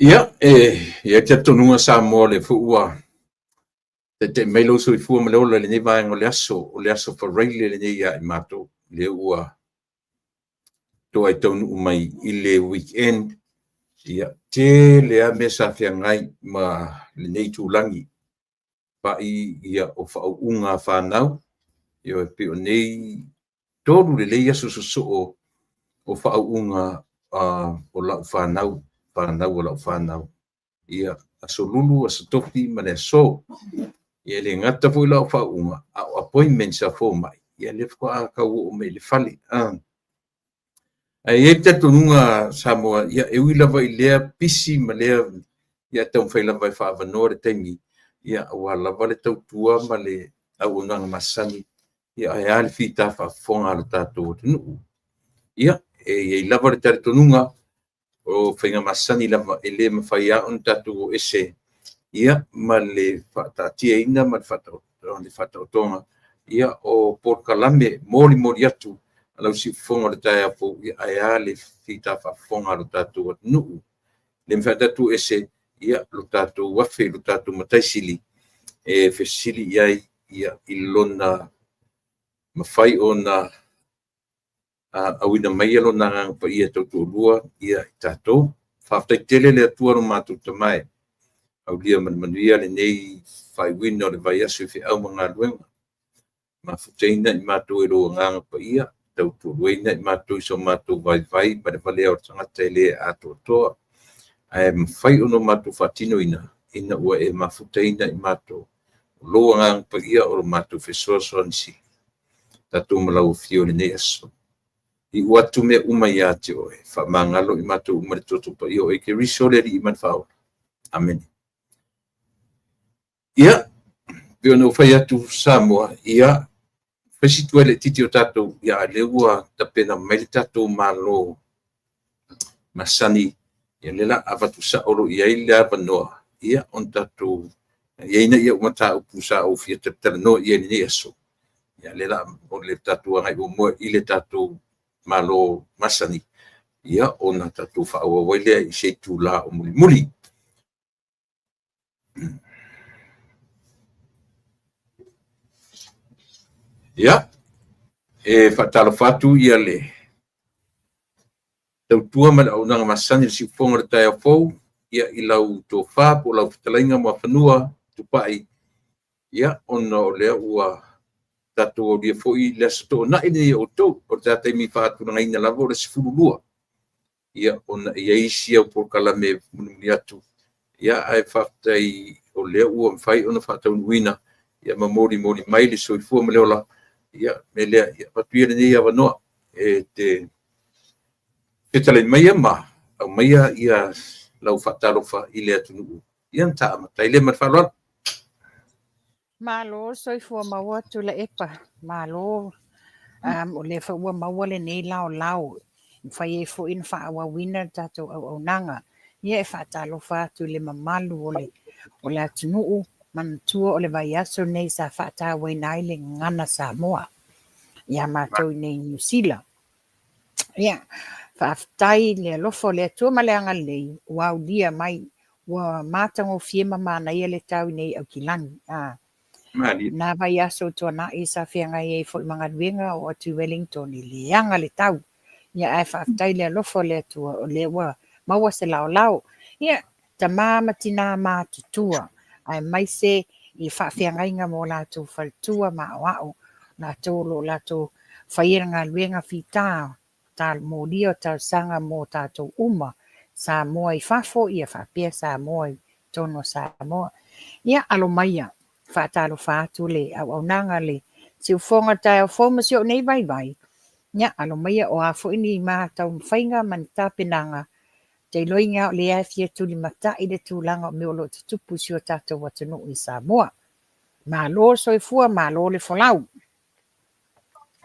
Ia, e i ai le talitonuga Samoa o lea foi ua taitai mai lou soifua ma le ola i lenei vaega o le aso, o le aso Faraile lenei ia i matou, lea ua toai taunuu mai i le weekend. Ia, tele lava mea sa feagai ma lenei itulagi, pai ia o faauuga a fanau, ia pei o nei 3 lelei aso sosoo o faauuga o lau fanau, fanau a lau fanau. Ia, Aso Lulu, Aso Tofi ma le aso. Ia e le gata foi la o faauuga, a o appointments a fomai, ia lea faatoa tau oo mai i le fale. Ae i ai le talitonuga Samoa, ia e ui lava i lea pisi ma lea, ia taumafai lava e faaavanoa le taimi, ia aua lava le tautua ma le auaunaga masani, ia ae a le fita faafofoga a lo tatou atunuu. Ia, e i ai lava le talitonuga, o faiga masani lava e le mafai lava ona tatou o ese ia ma le faataatiaina ma le faataotoga ia o polokalame molimoli atu a lau siufofoga o le taeao fou, ia ae a le fita faafofoga a lo tatou atunuu. E le mafai ona tatou o ese ia lo tatou afe i lo tatou Matai Sili e fesili i ai ia i lona mafai ona auina mai Lona Agaga Paia e tautoalua i tatou. Faafetai tele le Atua lo matou Tama e, aulia ma le manuia lenei faaiuina o le vaiaso i feau ma galuega. Mafutaina i matou e lou Agaga Paia, tautoaluaina i matou i so matou vaivai ma le valea o le tagata e le atoatoa. Ae mafai ona matou faatinoina ina ua e mafutaina i matou. O lou Agaga Paia o lo matou fesoasoani sili. Tatou ma lau afio i lenei aso. Iu atu mea uma ia te oe, faamagalo i matou uma i le toto paia o oe Keriso le Alii ma le Faaola. Amene. Ia, pei ona ou fai atu Samoa, ia, fai si tuai laitiiti o tatou, ia, a lea ua tapena mai le tatou Malo masani, ia lea la avatu sao loa i ai le avanoa, ia, ona tatou i ai nai au mataupu sa ou fia talatalanoa i ai i lenei aso, ia lea la o le tatou agai muamua i le tatou Malo masani, ia, ona tatou faaauau ai lea i se itula o mulimuli. Ia, e faatalofa atu ia le tautua ma le auaunaga masani o le siufofoga o le taeao fou, ia i lau tofa po o lau fetalaiga Muafanua Tupai, ia ona o lea ua tatou aulia foi le aso toonai lenei o outou, o le taimi faatulagaina lava o le 12, ia ona e i ai isi au polokalame e mulimuli atu, ia ae faafetai o lea ua mafai ona faataunuuina ia ma molimoli mai le soifua ma le ola, ia me lea, ia avatu ia lenei avanoa e te fetalai maia ma aumaia ia lau faatalofa i le atunuu, ia ona ta amata ai lea ma le faaaloalo. Malo le soifua maua Tuilaepa, malo o lea foi ua maua lenei laolao e mafai ai foi ona faaauauina le tatou auaunaga. Ia e faatalofa atu i le mamalu o le atunuu, manatua o le vaiaso lenei sa faatauaina ai le Gagana Samoa ia matou i nei i Niu Sila. Ia, faafetai i le alofa o le Atua ma le agalelei ua aulia mai, ua matagofie ma manaia le tau i nei Aukilani. Na vaiaso ua tuanai sa feagai ai foi ma galuega oo atu i Wellington e leaga le tau. Ia ae faafetai i le alofa o le Atua o lea ua maua se laolao. Ia, tama ma tina matutua, aemaise i faafeagaiga ma o latou faletua ma aoao, latou o lo o latou faia le galuega fita, molia o talosaga mo tatou uma. Samoa i fafo ia faapea Samoa i totonu o Samoa. Ia alo maia, faatalofa atu le auaunaga le siufofoga o le taeao fou ma si ou nei vaivai. Ia alo maia o a foi ni ma taumafaiga ma ni tapenaga, ou te iloaina o lea e fia tulimatai le tulaga o mea o lo o tutupu i si o tatou atunuu i Samoa. Malo le soifua, malo le folau.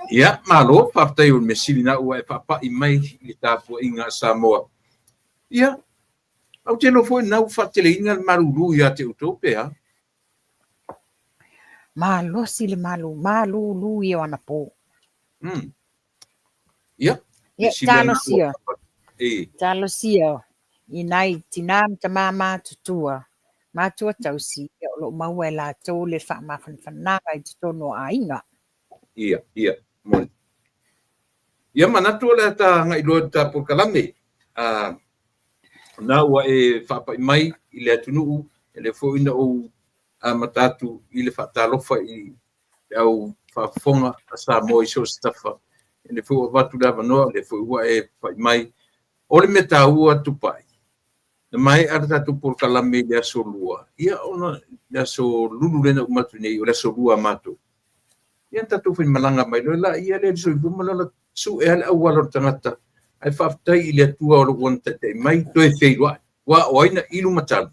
Ia, malo, faafetai o le mea sili lena ua e faapai mai i le tapuaiga a Samoa. Ia, ou te iloa foi lena ua faateleina le malulu ia te outou pe a? Malosi le malu, malulu ia o anapo. Ia, Ia, talosia. Talosia i nai tinā ma tamā matutua, matua tausi, ia o lo o maua e latou le faamafanafanaga i totonu o aiga. Ia, ia, moni. Ia manatu o le a ta agai loa i le ta polokalame. Na ua e faapai mai i le atunuu, e lē foi na ou amata atu i le faatalofa i le au faafofoga a Samoa i so o se tafa. E lē foi ua avatu le avanoa, lea foi ua e pai mai. O le mea taua Tupai, na maea le tatou polokalame i le aso Lua, ia ona le aso Lulu lea na uma atu nei, o le aso Lua a matou. Ia na tatou faimalaga mai loa laia lea i le soifua ma le ola, sue lava le auala o le tagata, ae faafetai i le Atua o lo o ua na taitai mai toe feiloai. Aua o ai na ilu matalo?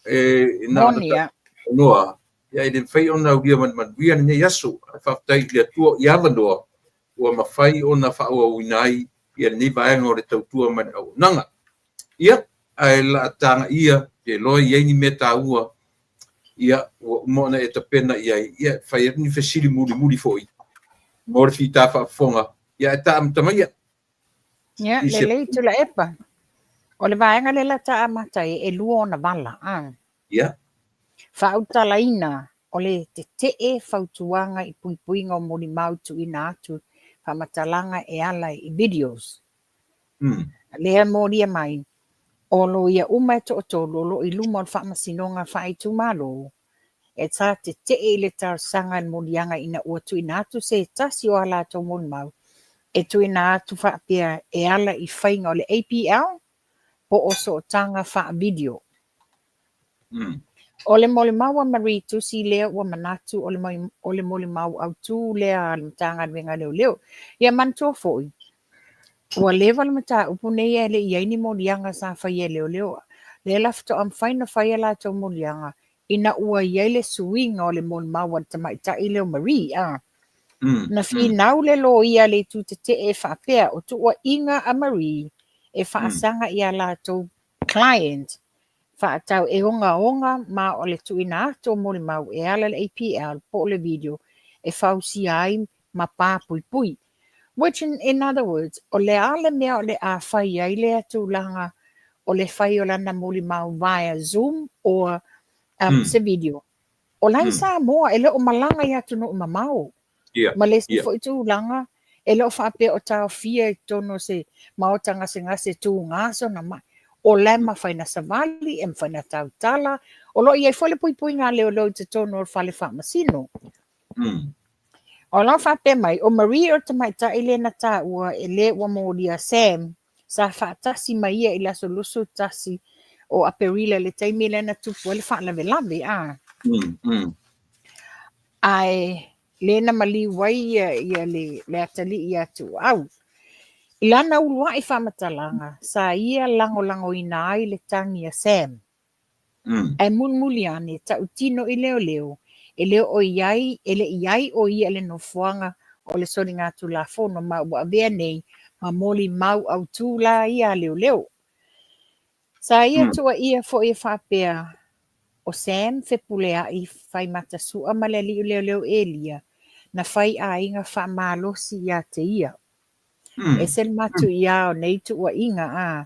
E na ona noa, ia e le mafai ona aulia ma le manuia lenei aso. Ae faafetai i le Atua i avanoa ua mafai ona faaauauina ai ia lenei vaega o le tautua ma le auaunaga. Ia, ae la tagaia te loa i ai ni mea taua, ia, ua uma ona e tapena i ai, ia, fai atu ni fesili mulimuli foi mo le fita faafofoga, ia, e ta amata maia. Ia, lelei Tuilaepa. O le vaega lea la ta amata ai, e lua ona vala. Ia. Faautalaina o le tetee fautuaga i puipuiga o molimau tuuina atu faamatalaga e ala i videos. Lea molia mai, o loia uma e toatolu o lo o i luma o le faamasinoga faaitumalo, e sa tetee i le talosaga i le moliaga ina ua tuuina atu se tasi o a latou molimau e tuuina atu faapea e ala i faiga o le APL po o sootaga faa-video. O le molimau a Marie Tusi lea ua manatu o le molimau autu lea a le Matagaluega a Leoleo. Ia manatua foi, ua leva le mataupu nei ae le i ai ni moliaga sa faia e leoleo. Lea la faatoa mafai ona fai a latou moliaga ina ua i ai le suiga o le molimau a le tamaitai lea o Marie. Na finau le loia a le itu tetee e faapea o tuuaiga a Marie e faasaga i a latou client faatatau e ogaoga ma o le tuuina atu o molimau e ala i le APL po o le video e fausia ai ma pa puipui. Which in other words, o le a le mea o le a fai ai lea tulaga o le fai o lana molimau via Zoom or se video. O la i Samoa, e le o malaga i atunuu mamao. Ma le isi foi tulaga, e le o faapea o taofia i totonu o se maota gasegase tuga sona mai. O la e mafai na savali, e mafai na tautala. O lo o i ai foi le puipuiga a leoleo i totonu o le fale faamasino. O la faapea mai, o Marie o le tamaitai lea na taua e le ua molia Sam, sa faatasi ma ia i le aso 21 o Aperila i le taimi lea na tupu ai le faalavelave. Ae le na maliu ai ia, ia le atalii ia Tuuau. I lana uluai faamatalaga, sa ia lagolagoina ai le tagi a Sam. Ae mulimuli ane, tautino i leoleo, e le o i ai, e le i ai o ia i le nofoaga o le soligatulafono ma ua avea nei ma molimau autū la ia a leoleo. Sa ia tuuaia foi e faapea o Sam Fepuleai Faimata-sua ma le alii o leoleo Elia na fai aiga faamalosi ia te ia. Ese le matuia o nei tuuaiga a.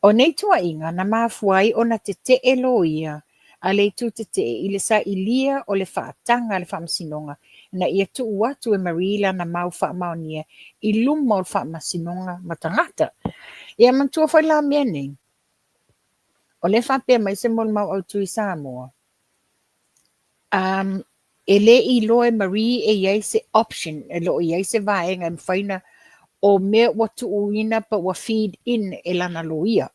O nei tuuaiga na mafua ai ona tetee loia a le itu tetee i le sailia o le faataga a le faamasinoga ina ia tuu atu e Marie lana mau faamaonia i luma o le faamasinoga ma tagata. Ia manatua foi la mea nei, o lea faapea mai se molimau autu i Samoa, e le iloa e Marie e i ai se option, e le o i ai se vaega e mafai ona o mea ua tuuina pa ua feed in e lana loia.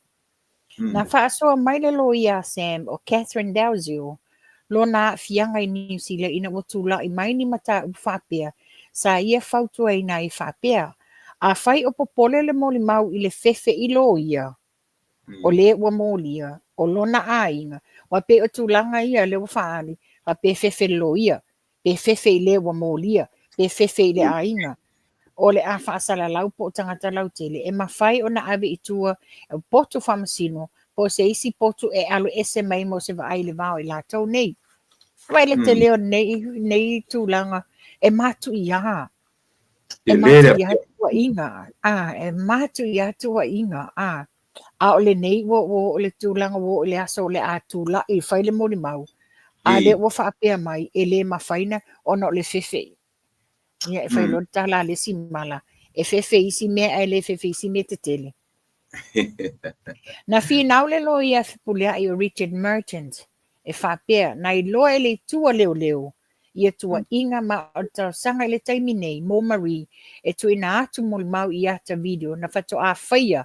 Na faasoa mai le loia a Sam, o Catherine Dalziel, lona aafiaga i Niu Sila ina ua tulai mai ni mataupu faapea sa ia fautuaina ai faapea, Afai o popole le molimau i le fefe i loia, o le ua molia, o lona aiga, aua pei o tulaga ia lea ua faaali, faapea e fefe i le loia, pe fefe i le ua molia, pe fefe i le aiga, o le a faasalalau po o tagata lautele, e mafai ona ave i tua e potu faamasino po o se isi potu e alo ese mai mo se vaai i le va o i latou nei. Vaai le tele o nei tulaga e matuia. E matuia tuuaiga. E matuia tuuaiga. A o lenei ua oo i le tulaga ua oo i le aso o le a tulai e fai le molimau, a lea ua faapea mai e le mafai ona o le fefe. Ia e fai loa le tala a le isi mala, e fefe i isi mea ae le fefe i isi mea tetele. Na finau le loia fepuleai o Richard Merchant e faapea, na iloa e le itu a leoleo ia tuuaiga ma o le talosaga i le taimi nei mo Marie e tuuina atu molimau i ata video na faatoa faia.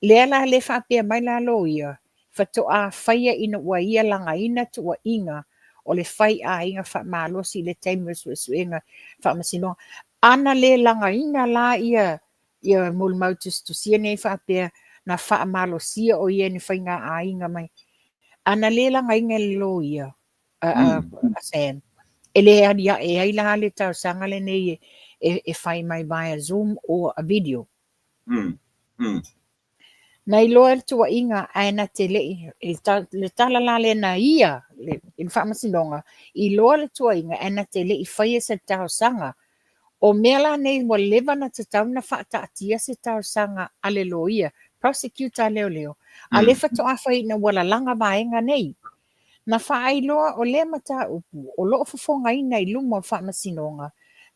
Lea la le faapea mai la loia, faatoa faia ina ua ia lagaina tuuaiga o le fai aiga faamalosi i le taimi o suesuega faamasinoga. Ana le lagaina la ia ia molimau tusitusia nei faapea na faamalosia o ia i ni faiga aiga mai. Ana le lagaina e le loia a Sam, e le aliae ai la le talosaga lenei e fai mai via Zoom or a video. Na iloa e le tuuaiga ae na te le i, le tala la lea na ia i le faamasinoga, iloa le tuuaiga ae na te le i faia se talosaga. O mea la nei ua leva ona tatau ona faataatia se talosaga a le loia, prosecutor a leoleo, a lea faatoa fai ina ua lalaga vaega nei. Na faailoa o lea mataupu o lo o fofogaina i luma o le faamasinoga,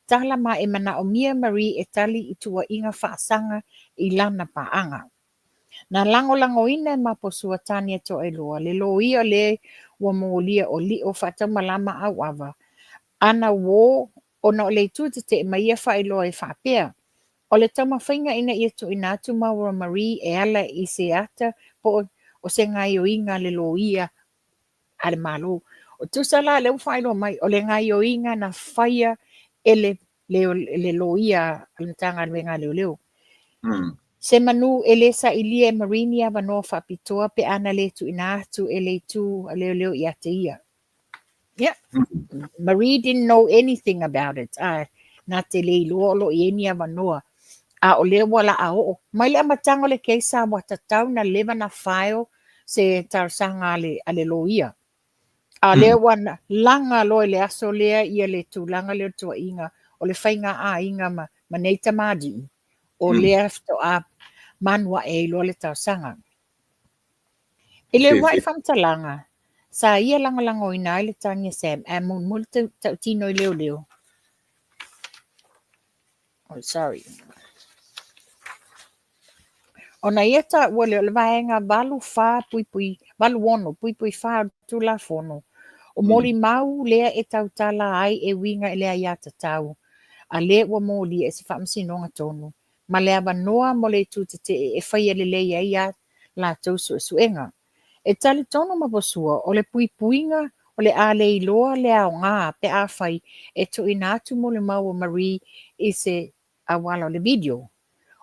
tala ma e manaomia Marie e tali i tuuaiga faasaga i lana paaga. Na lagolagoina e Maposua Tania Toailoa le loia o le ua molia o Lio Faataumalama Auava, ana uō ona o le itu tetee ma ia faailoa e faapea, o le taumafaiga ina ia tuuina atu Maura Marie e ala i se ata po o se gaoioiga a le loia a le Malo. O tusa la lea ua faailoa mai, o le gaoioiga na faia e le loia a le Matagaluega a Leoleo. Se manu e le sailia e Marie ni avanoa faapitoa pe ana le tuuina atu e le itu a leoleo ia te ia. Yeah. Marie didn't know anything about it. Na te le iloa o lo o i ai ni avanoa. A o lea ua laa oo. Mai le amataga o le kesa ua tatau na leva na file se talosaga a le loia. A o lea ua laga loa i le aso lea ia le tulaga lea o le tuuaiga o le faiga aiga ma nei tamalii, o lea faatoa manuae ai loa le talosaga. I le uluai faamatalaga, sa ia lagolagoina ai le Tania Sam ae mulimuli tautino i leoleo. Oh, sorry. Ona ia taua lea o le vaega 84 puipui, 86.4 o le Tulafono, o molimau lea e tautala ai e uiga i le aiatatau, a le ua molia e se faamasinoga tonu, ma le avanoa mo le itu tetee e faia lelei ai a latou suesuega. E talitonu Maposua, o le puipuiga o le a le iloa le aoga pe afai e tuuina atu molimau o Marie i se auala o le video.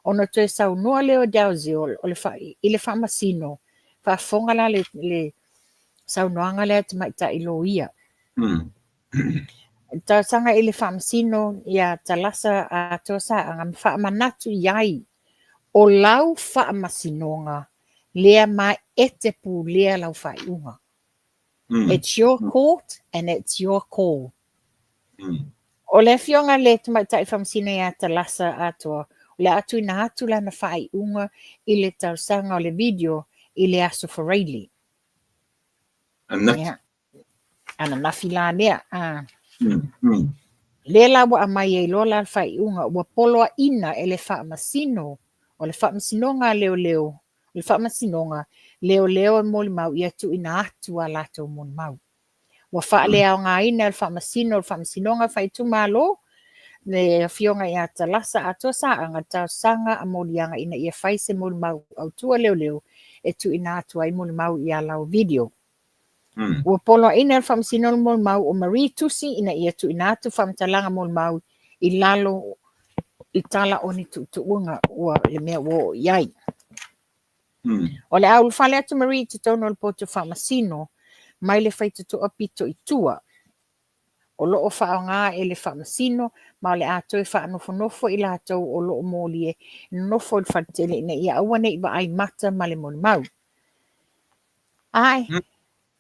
Ona toe saunoa lea o Dalziel o le i le faamasino, faafofoga la le saunoaga lea a tamaitai loia. Talosaga i le Faamasino ia Talasa Atoa Saaga ma faamanatu i ai, o lau faamasinoga lea ma e te pulea lau faaiuga. It's your court and it's your call. O le afioga i le Tamaitai Faamasino ia Talasa Atoa, o le a tuuina atu lana faaiuga i le talosaga o le video i le Aso Faraile. Ananafi. Yeah. Ananafi la lea. Lea la ua aumai ai loa la le faaiuga, ua poloaiina e le faamasino, o le faamasinoga a leoleo, o le faamasinoga, leoleo e molimau ia tuuina atu a latou molimau. Ua faaleaogaina e le faamasino o le faamasinoga faaitumalo, le afioga ia Talasa Atoa Saaga le talosaga a Moliaga ina ia fai se molimau autu a leoleo e tuuina atu ai molimau i ala o video. Ua poloaiina e le Faamasino le molimau o Marie Tusi ina ia tuuina atu faamatalaga molimau i lalo i tala o ni tuutuuga ua le mea ua oo i ai. O le a ulufale atu Marie i totonu o le potu faamasino mai le faitotoa pito i tua o lo o faaaoga e le Faamasino ma o le a toe faanofonofo i latou o lo o molie e nonofo i le faletele ina ia aua ne i vaai mata ma le molimau. Ae,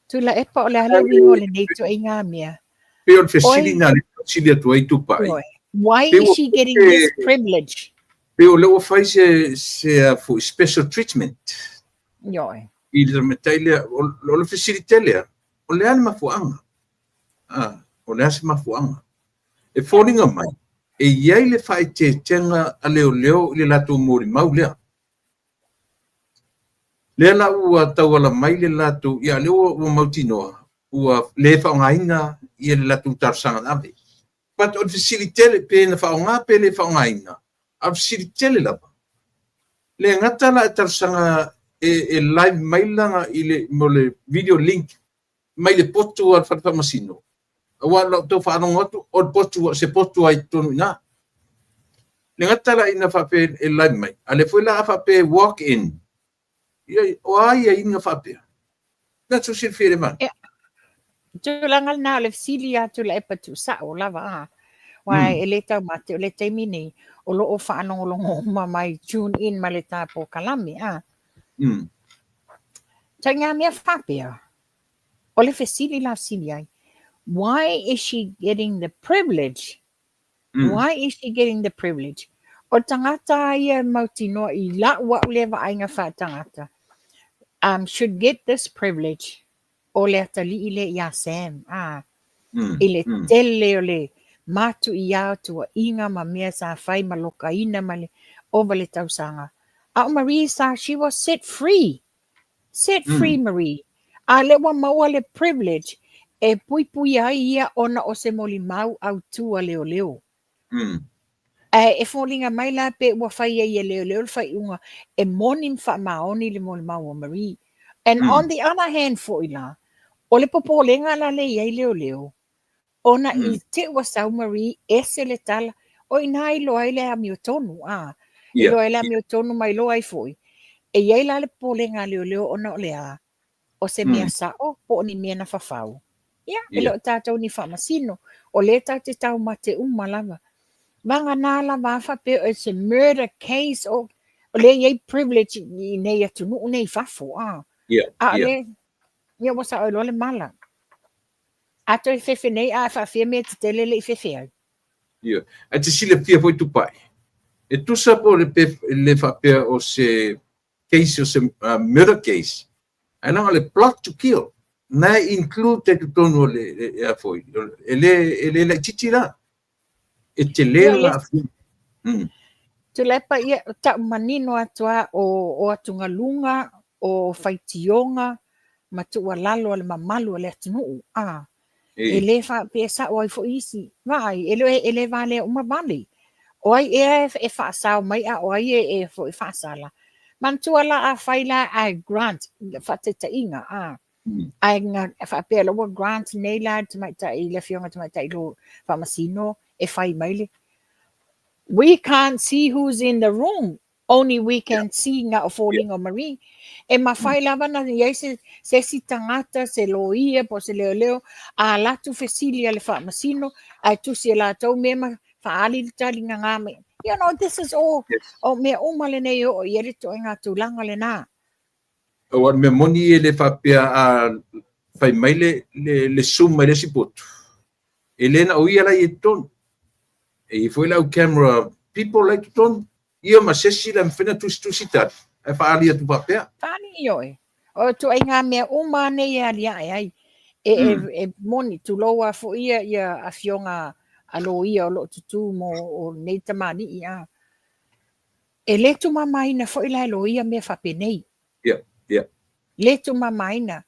Tuilaepa, o le a le uiga o lenei ituaiga mea? Pei o le fesili lena lea e fesili atu ai Tupai. Why is she getting this privilege? Pei o lea ua fai se, se foi special treatment. Ioe. I le tamatai lea, o le fesili tele lava, o le a le mafuaaga? A, o le a se mafuaaga? E foliga mai, e i ai le faaeteetega a leoleo i le latou molimau lea. Lea la ua tauala mai le latou, ia lea ua mautinoa, ua le faaaogaina ia le latou talosaga na ave. But o le fesili tele, pe na faaaoga pe le faaaogaina, a o le fesili tele lava, le gata la e talosaga e live mai lana i le, mo le video link mai le potu a le fale faamasino, aua o lau tau faalogo atu o le potu, se potu lava i totonu i ina. Le gata la ina faapea e live mai, a lea foi la a faapea e walk in, ia, o a aiaiga faapea? Na tou silafia i lea vaega? Ia, tulaga lena o le fesili ia Tuilaepa tuusao lava a. Aua e le taumate, o le taimi nei, o lo o faalogologo uma mai, tune in ma le ta polokalame a. Ituaiga mea faapea, o le fesili la fesili ai, why is she getting the privilege? Why is she getting the privilege? O le tagata ia e mautinoa i la'u a'u lea vaaiga faaletagata, should get this privilege o le atalii lea ia Sam, a, i le tele o le matuia o tuuaiga ma mea sa fai ma lokaina ma le ova le tausaga. A o Marie sa, she was set free. Set free Marie. A lea ua maua le privilege e puipuia ai ia ona o se molimau autu a leoleo. Ae e foliga mai la pe ua fai ai e leoleo le faaiuga e moni ma faamaoni le molimau a Marie. And on the other hand foi la, o le popolega la lea i ai leoleo, ona i te i ua sau Marie ese le tala, o i ina iloa ai le amiotonu, a, iloa ai le amiotonu ma iloa ai foi, e i ai la le popolega a leoleo ona o le a? O se mea sao po o ni mea na fafau? Ia, e le o tatou ni faamasino, o lea tatou te taumate uma lava. Vagana lava a faapea o se murder case, o, o lea e i ai privilege i nei atunuu nei i fafo, a. A o lea, ia ua sao ai loa le mala. A toe fefe nei a e faafia mea tetele le i fefe ai. Ia. Ae te silafia foi Tupai, e tusa po o le pe le faapea o se case o se murder case, ae leaga o le plot to kill, na e include ai totonu o le, le a foi, e le, e le laitiiti la. E tele Ia, lona yes. aafiaga. Tuilaepa, ia, tau manino atu lava o, o atugaluga, o faitioga ma tuualalo a le mamalu o le atunuu, a, e le faapea sao ai foi isi. Vaai, e le, e le valea uma vale. O ai ea e faasao mai a o ai e, e foi faasala. Manatua la afai la ae grant, faataitaiga, a, ae na faapea la ua grant nei la le tamaitai, le afioga tamaitai lo faamasino e fai mai le We can't see who's in the room. Only we can see na o foliga o Marie. E mafai lava na i ai se, se isi tagata, se loia po o se leoleo, a alu atu fesili a le faamasino, ae tusi e latou mea ma faaali le tali gagā mai. You know, this is all, o mea uma lenei e oo i ai le ituaiga tulaga lena. Aua o le mea moni e le faapea a fai mai le, le, le zoom mai le isi potu, e le na o ia la i ai i totonu. E i ai foi le au camera people la i totonu, ia ma se isi la e mafai ona tusitusi tali, ae faaali atu faapea. Faaali ioe. O ituaiga mea uma nei e aliae ai. E, e, e moni, tulou lava foi ia, ia afioga a loia o lo o tutū mo o nei tamalii, a. E le tuumamaina foi la e loia mea faapenei. Ia, ia. Le tuumamaina.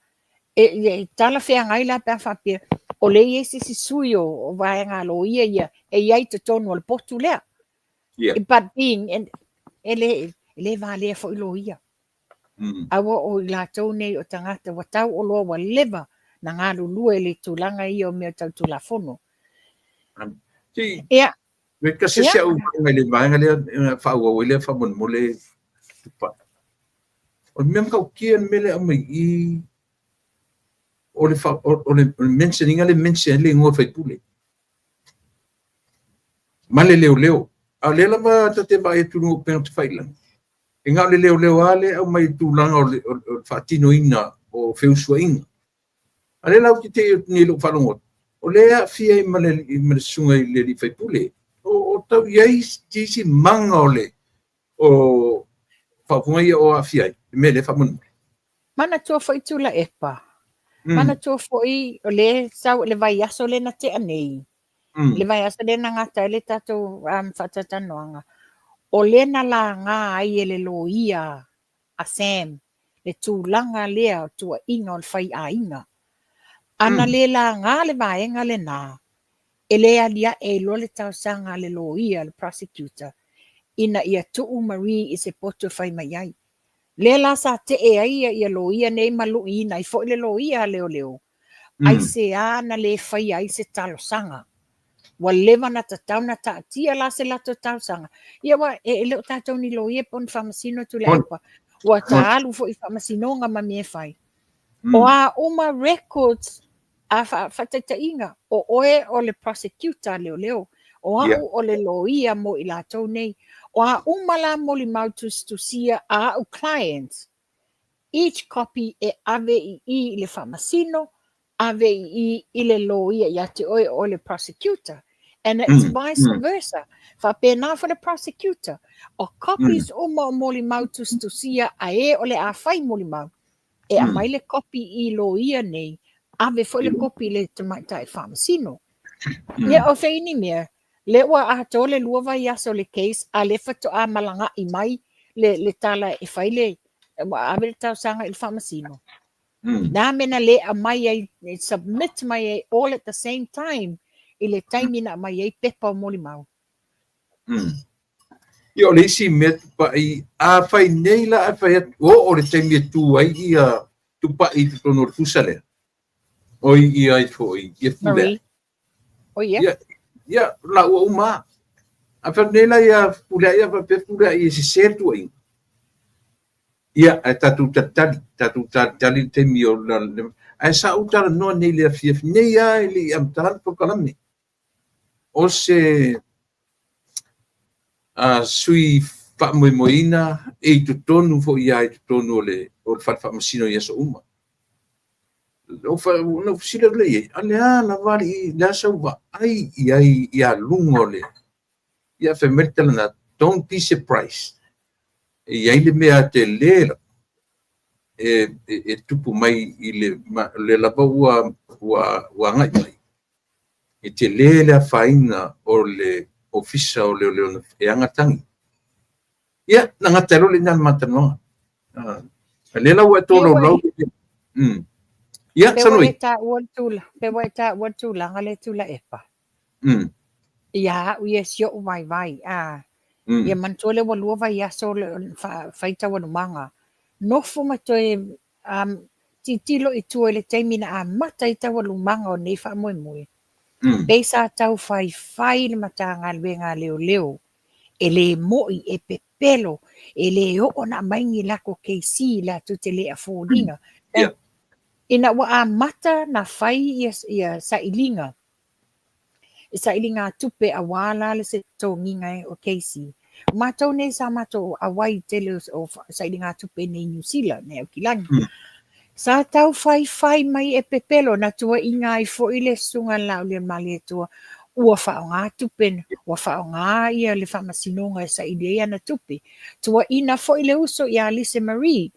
E, e talafeagai la pe a faapea, O lea e i ai se isi sui o vaega a loia ia e i ai i totonu o le potu lea. Yeah. But being, and, e le, e le valea foi loia. Aua o i latou nei o tagata ua tauoloa ua leva na galulue i le tulaga ia o mea tau Tulafono. Si, Ia. Me kasi Ia. si au vaega i le vaega lea e faaauau ai lea faamolemole Tupai. O le mea matautia le mea lea e aumai i i, o le, fa, o, o le, o le mention ina le mention ai le igoa faipule ma le leoleo. A o lea lava ta te vaai atu i luga o upega tafailagi, e na o le leoleo lava lea e aumai i le tulaga o le, o le faatinoina o feusuaiga. A lea la ou te tei atu nei i lou faalogo atu, o lea e aafia ai ma le, ma le susuga i le alii faipule. O, o tau i ai isi maga o le, o faaupuga ia o aafia ai, le mea lea faamolemole. Manatua foi Tuilaepa. Manatua foi o lea sau i le vaiaso lea na tea nei. Le vaiaso lea na gata ai le tatou um, faatautanoaga. O lea na laga ai e le loia a Sam le tulaga lea o tuuaiga o le faiaiga. Ana le laga le vaega lena, e le aliae ai loa le talosaga a le loia, le prosecutor, ina ia tuu Marie i se poto e fai mai ai. Lea la sa tee ai ia loia nei ma luiina ai foi le loia a leoleo, aisea na le faia ai se talosaga. Ua leva na tatau na taatia la se latou talosaga. Ia aua e le o tatou ni loia po o ni faamasino Tuilaepa. Ua ta alu foi i faamasinoga ma mea e fai. O a uma records a faataitaiga, o oe o le prosecutor a leoleo, o au o le loia mo i latou nei. O a uma la molimau tusitusia a au clients, each copy e ave i i i le faamasino, ave i i i le loia ia te oe o oe le prosecutor. And it's vice versa. Faapena foi le prosecutor. O copies uma o molimau tusitusia a e o le a fai molimau, e aumai le kopi i loia nei, ave foi le kopi i le tamaitai faamasino. Ia, o fea ni mea, lea ua atoa le 2 vaiaso o le case, a lea faatoa malaga'i mai le, le tala e fai le, ua ave le talosaga i le faamasino. Na mea na le aumai ai, submit mai ai all at the same time i le taimi na aumai ai pepa o molimau. Ia, o le isi mea Tupai, a fai nei la ae fai atu, oo le taimi e tu ai ia Tupai i totonu o le fusa lea, oi ia ai foi, ia Fulea'i. Marie. O ia. Ia, ia, laua uma lava. A fai atu nei la ia Fulea'i, a faapea Fulea'i e sese le tuuaiga. Ia, ae tatou talitali, tatou talitali le taimi o la, ae sa ou talanoa nei i le afiafi nei lava e le i amata le polokalame. O se sui faamoemoeina e i totonu foi lava i totonu o le o le fale faamasino i aso uma. Na ou fesili atu lea i ai, a le a lava alii, le a sau vaai i ai ia luga o le... Ia, fai mai le tala na, don't be surprised. E i ai le mea tele lava e tupu mai i le, le lava ua agai mai. E tele le afaina o le Ofisa o Leoleo e ana tagi. Ia, na gata ai loa lena le ma talanoaga. A lea la ua e tolaulau. Ia, Pe ua e taua le tulaga, pe ua e taua le tulaga lea Tuilaepa. Ia au ia si o'u vaivai, a. Ia manatua lea ua 2 vaiaso o fai taualumaga. Nofo ma toe tilotilo i tua i le taimi na amata ai taualumaga o nei faamoemoe, pei sa tau faifai le Matagaluega a Leoleo e le mo'i, e pepelo, e le oo ona aumai ni lako KC latou te le afford ina. Ina ua amata na fai ia sailiga, i sailigatupe aua la le se totogiga o KC. O matou nei sa matou auai i tele o sailigatupe i nei Niu Sila, nei Aukilani. Sa tau faifai mai e pepelo, na tuuaiga ai foi le Susuga i le Laaulialemalietoa ua faaaoga tupe, ua faaaoga ia le faamasinoga e saili ai ana tupe. Tuuaina foi le uso ia Lisa Marie,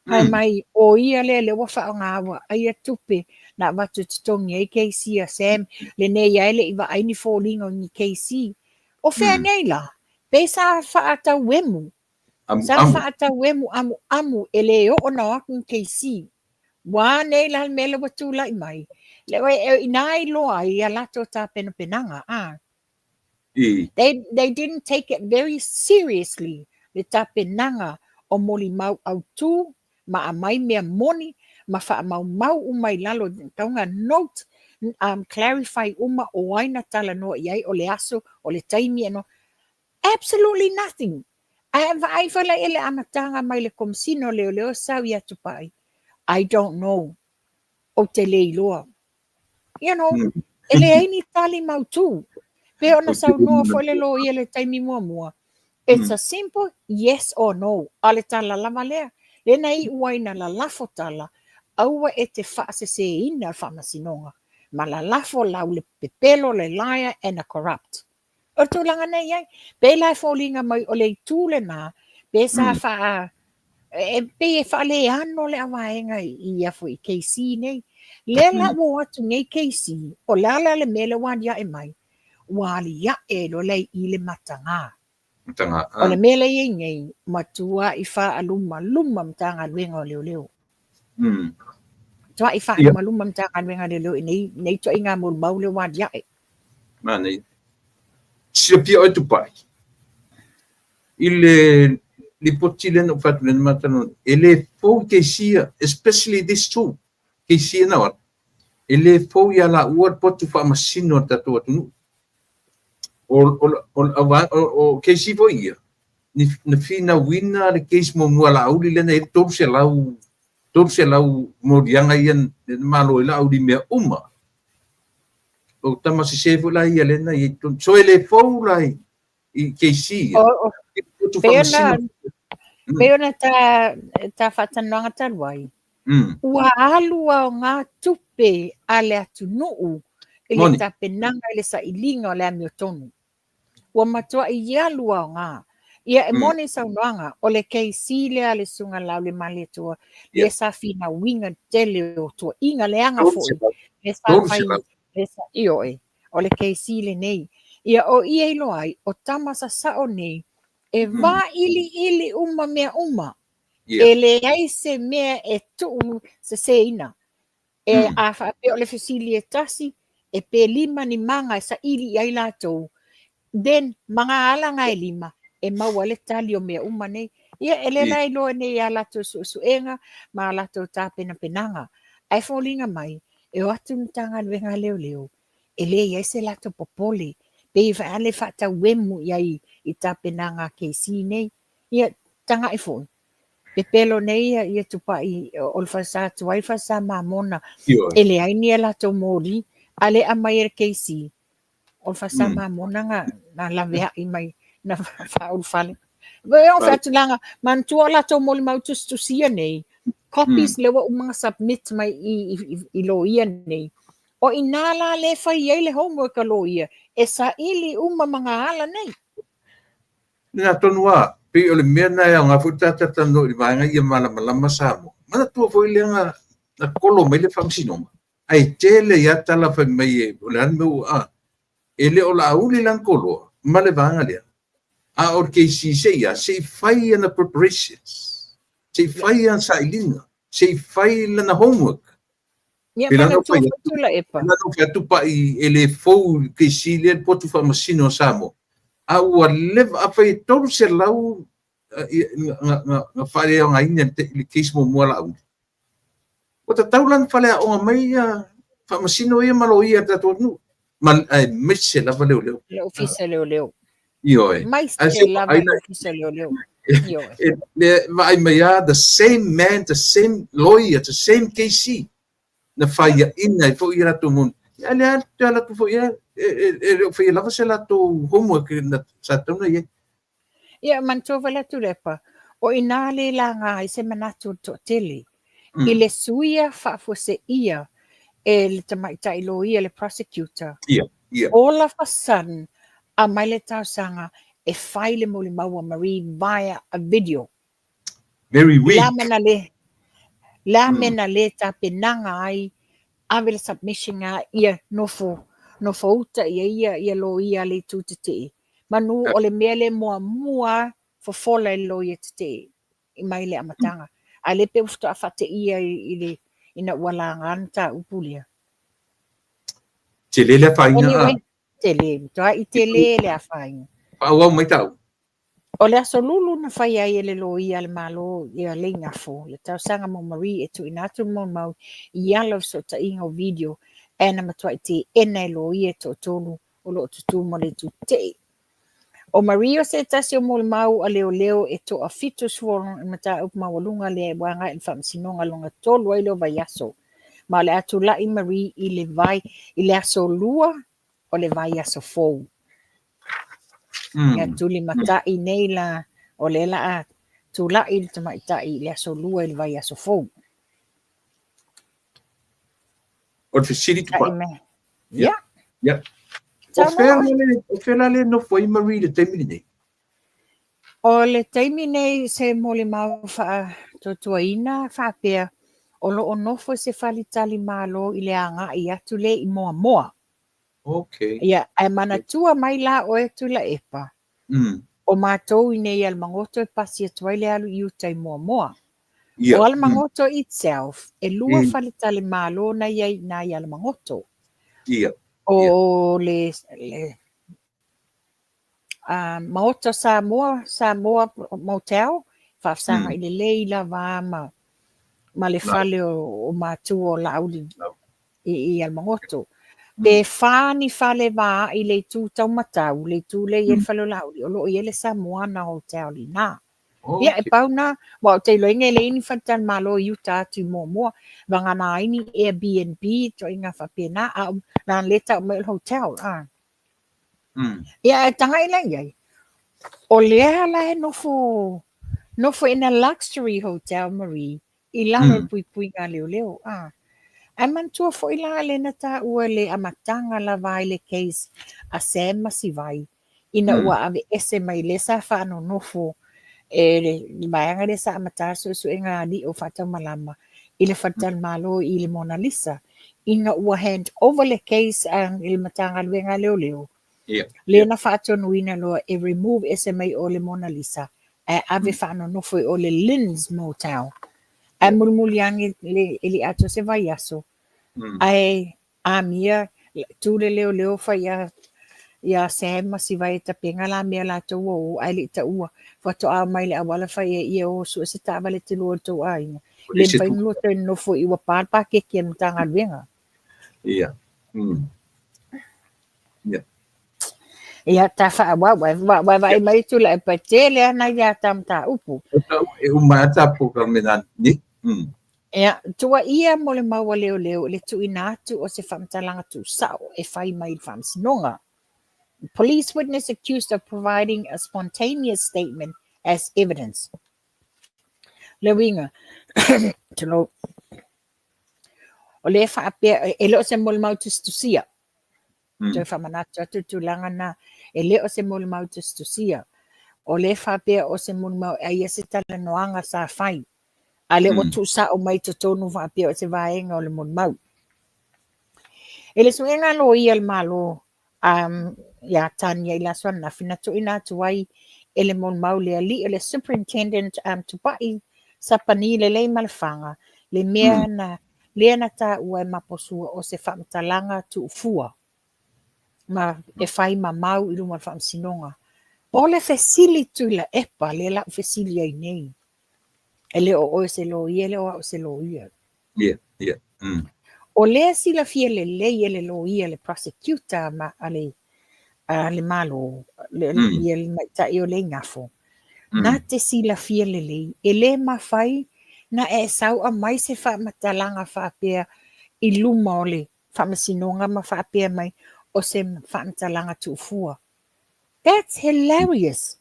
Fai mai, o ia lea lea ua faaaoga ua aia tupe na avatu e totogi ai KC a Sam, lenei lava e le i vaai ni foliga o ni KC. O fea nei la? Pei sa faatauemu, sa faatauemu amuamu e le oo ona o atu ni KC. Ua a nei la le mea lea ua tulai mai? Le oe e inā iloa ai ia latou tapenapenaga, a. I. They didn't take it very seriously le tapenaga o molimau autū ma aumai mea moni ma faamaumau uma i lalo tauga note clarify uma o ai na talanoa i ai o le aso o le taimi e absolutely nothing. Ae vaai foi la i le amataga mai le Komesina o Leoleo sau ia Tupai, I don't know, ou te le iloa. You know, e leai ni tali mautū. Pei ona saunoa foi le loia i le taimi muamua, it's a simple yes or no, a o le tala lava lea. Lea na iu ai na lalafo tala, aua e te faaseseina le faamasinoga, ma lalafo lau le pepelo, le liar and a corrupt. O le tulaga na i ai. Pei la e foliga mai o le itu lena, pe sa faa, e pei e faaleano le avaega i ia foi KC nei. Lea la ua o atu nei KC, o le a la le mea lea ua aliae mai? Ua aliae loa la i i le mataga. Mataga, O le mea lea e i ai nei, matuai faalumaluma Matagaluega o Leoleo. Matuai faalumaluma Matagaluega o Leoleo i nei, nei ituaiga molimau lea ua aliae. Manaia. Silafia oe Tupai, i le lipoti lea na ou fai atu nei na ma talanoa, e le fou i kesi ia, especially this two, kesi ia na o atu, e le fou ia laua le potu faamasino a le tatou atunuu. O kesi foi ia, na finauina le case muamua a Laauli lea na i ai le 300, 300 moliaga ia na malo ai Laauli i mea uma. O tama sese foi la ia lea na i ai totonu. So e le fou la i KC ia. Pei ona ta faatalanoaga talu ai, ua alu aoga tupe a le atunuu i le tapenaga i le sailiga o le amiotonu. Ua matuai alu aoga. Ia e moni saunoaga, o le KC lea a le Susuga Laaulialemalietoa, lea sa finauina le tele o tuuaiga leaga foi, lea sa fai, lea sa, ioe, o le KC lenei. Ia o i e iloa ai, o tama sasao nei, e vailiili uma mea uma. E leai se mea e tuu seseina. E a faapea o le fesili e tasi, e pe lima ni maga e saili i ai latou, then ma ngā ala ngā e lima, e maua ai le tali o mea uma nei. Ia, e le la iloa nei i a latou suesuega ma a latou tapenapenaga. Ae foliga mai, e o atu le Matagaluega a Leoleo, e le i ai se latou popole, pei e ale faatauemu i ai i tapenaga a KC nei. Ia, taga'i foi, pepelo nei ia Tupai o le falesa tuai, falesa mamona, e leai ni a latou moli, a le aumai e le KC, o le falesa mamona na laveai mai, na faaulufale. O fai atu laga, manatua o latou molimau tusitusia nei, copies lea ua uma ona submit mai i loia nei, o i ina la lea e fai ai le homework a loia, e saili uma ma ngā ala nei. Lena tonu lava, pei o le mea lena e aoga foi le ta talatalanoa i le vaega ia malamalama Samoa. Manatua foi lea na kolo mai le faamasinoga, ae tele ai lava tala fai mai o le a le mea ua, e le o Laauli la na koloa ma le vaega lea, a o le KC se i a, se i fai ana preparations, se i fai ana sailiga, se i fai lana homework. Ia, manatua foi Tuilaepa. Pei la ona ou fai atu Pa'i e le fou i le KC lea le potu faamasino a Samoa, a ua leva, afai e 300 na faaleaogaina i le case muamua a Laauli, ua tatau la ona faleaoga mai ia faamasino ia ma loia a le tatou atunuu, aemaise lava leoleo. Le Ofisa Leoleo. Ioe. Aemaise lava le Ofisa Leoleo. Ioe. Le vaai mai lava, the same man, the same lawyer, the same KC na faiaina ai foi ia latou moni. Ia lea toe alu atu foi e le o faia lava se latou homework na sa tatau ona i ai. Ia, manatua foi la Tuilaepa, o i ina le laga ai se manatu o le toatele i le suia faafuaseia e le tamaitai loia, le prosecutor. All of a sudden, aumai le talosaga e fai le molimau a Marie via a video. Very weak. Le a mea na le tapenaga ai, ave le submission a ia nofo, nofo uta i ai ia loia a le itu tetee. Manu o le mea lea muamua fofola e le loia tetee mai le amataga. A o lea pei ua faatoa faateia i le, ina ua laga le mataupu lea. Tele le afaina. Anyway, tele, matuai tele le afaina. Faaauau mai tau. O le Aso Lulu na fai ai e le loia a le Malo ia Leigafo le talosaga mo Marie e tuuina atu le molimau i ala o fesootaiga o video ae na matuai teena e loia e toatolu o lo o tutū ma le itu tetee. O Marie o se tasi o molimau a leoleo e toa 70 i mataupu maualuga lea ua agai i le faamasinoga lona tolu ai lea o vaiaso. Ma o le a tulai Marie i le vai i le aso 2 o le vaiaso fou. Ia tulimatai nei la o lea la a tulai le tamaitai i le aso 2 i le vaiaso fou. O le fesili Tupai. Ia. Ia. O fea le, o fea la le nofo ai Marie i le taimi lenei? O le taimi nei se molimau faatuatuaina faapea o lo o nofo i se faletalimalo i le agai atu lea i Moamoa. Okay. Ia, ae manatua mai la oe Tuilaepa, o matou i nei i Alamagoto e pasi atu ai le alu i uta i Moamoa. Ia. O Alamagoto itself, e lua faletalimalo na i ai i ina i Alamagoto. Ia. O le Maota o Samoa, Samoa Motel, faafesagai lelei lava ma le fale o matua o Laauli i Alamagoto. Pe fa ni fale vaai i le itu taumatau, le itu lea e i ai le fale o Laauli, o lo o i ai le Samoana Hotel i ina. Ia, e pau na, aua ou te iloaina e leai ni faletalimalo i uta atu i Moamoa, vagana ai ni Airbnb, ituaiga faapena, a o leaga o lea e tau mai o le hotel. Ia, ae tagai la i ai, o lea la e nofo, nofo in a luxury hotel Marie, i lalo o le puipuiga a leoleo. Ae manatua foi la lea na taua i le amataga lava i le case a Sam ma Sivai, ina ua aveese mai lea sa faanonofo e le vaega lea sa amata suesuega alii o faataumalama i le faletalimalo i le Mona Lisa, ina ua hand over le case i le Matagaluega a Leoleo, lea na faatonuina loa e remove ese mai o le Mona Lisa ae ave faanonofo i o le Lynn's Motel. Ae mulimuli ane e le i atoa se vaiaso, ae amia tu le leoleo fai ia Sam ma Sivai e tapena la mea latou ua o ae le i taua faatoa omai i le auala fai ai ia o sue se taavale te lua o le tou aiga. Le mafai ona lua toe nonofo i ua pa le paketi a le Matagaluega. Ia. Ia. Ia, ta faaauau, ai vaai mai Tuilaepa, e tele lava nai a ta mataupu. E uma lava ta polokalame nei. Ia, tuuaia molimau a leoleo i le tuuina atu o se faamatalaga tuusao e fai mai i le faamasinoga. Police witness accused of providing a spontaneous statement as evidence. Le uiga, tulou, o lea e faapea, e le o se molimau tusitusia. Toe faamanatu atu le tulaga na, e le o se molimau tusitusia. O lea e faapea o se molimau e ai se talanoaga sa fai, a lea ua tuusao mai totonu faapea o se vaega o le molimau. I le suega a loia a le Malo ia Tania i le aso ananafi na tuuina atu ai e le molimau le alii o le Superintendent Tupai Sapani lelei ma le faga le mea na lea na taua e Maposua o se faamatalaga tuufua ma e fai ma mau i luma o le faamasinoga. O le fesili Tuilaepa lea la ou fesili ai nei, e le o oe se loia, e le o au se loia. Ia, ia. O lea silafia lelei e le loia, le prosecutor ma a le Malo, ia le tamaitai o Leigafo, na te silafia lelei, e le mafai na e sau aumai se faamatalaga faapea i luma o le faamasinoga ma faapea mai o se faamatalaga tuufua. That's hilarious.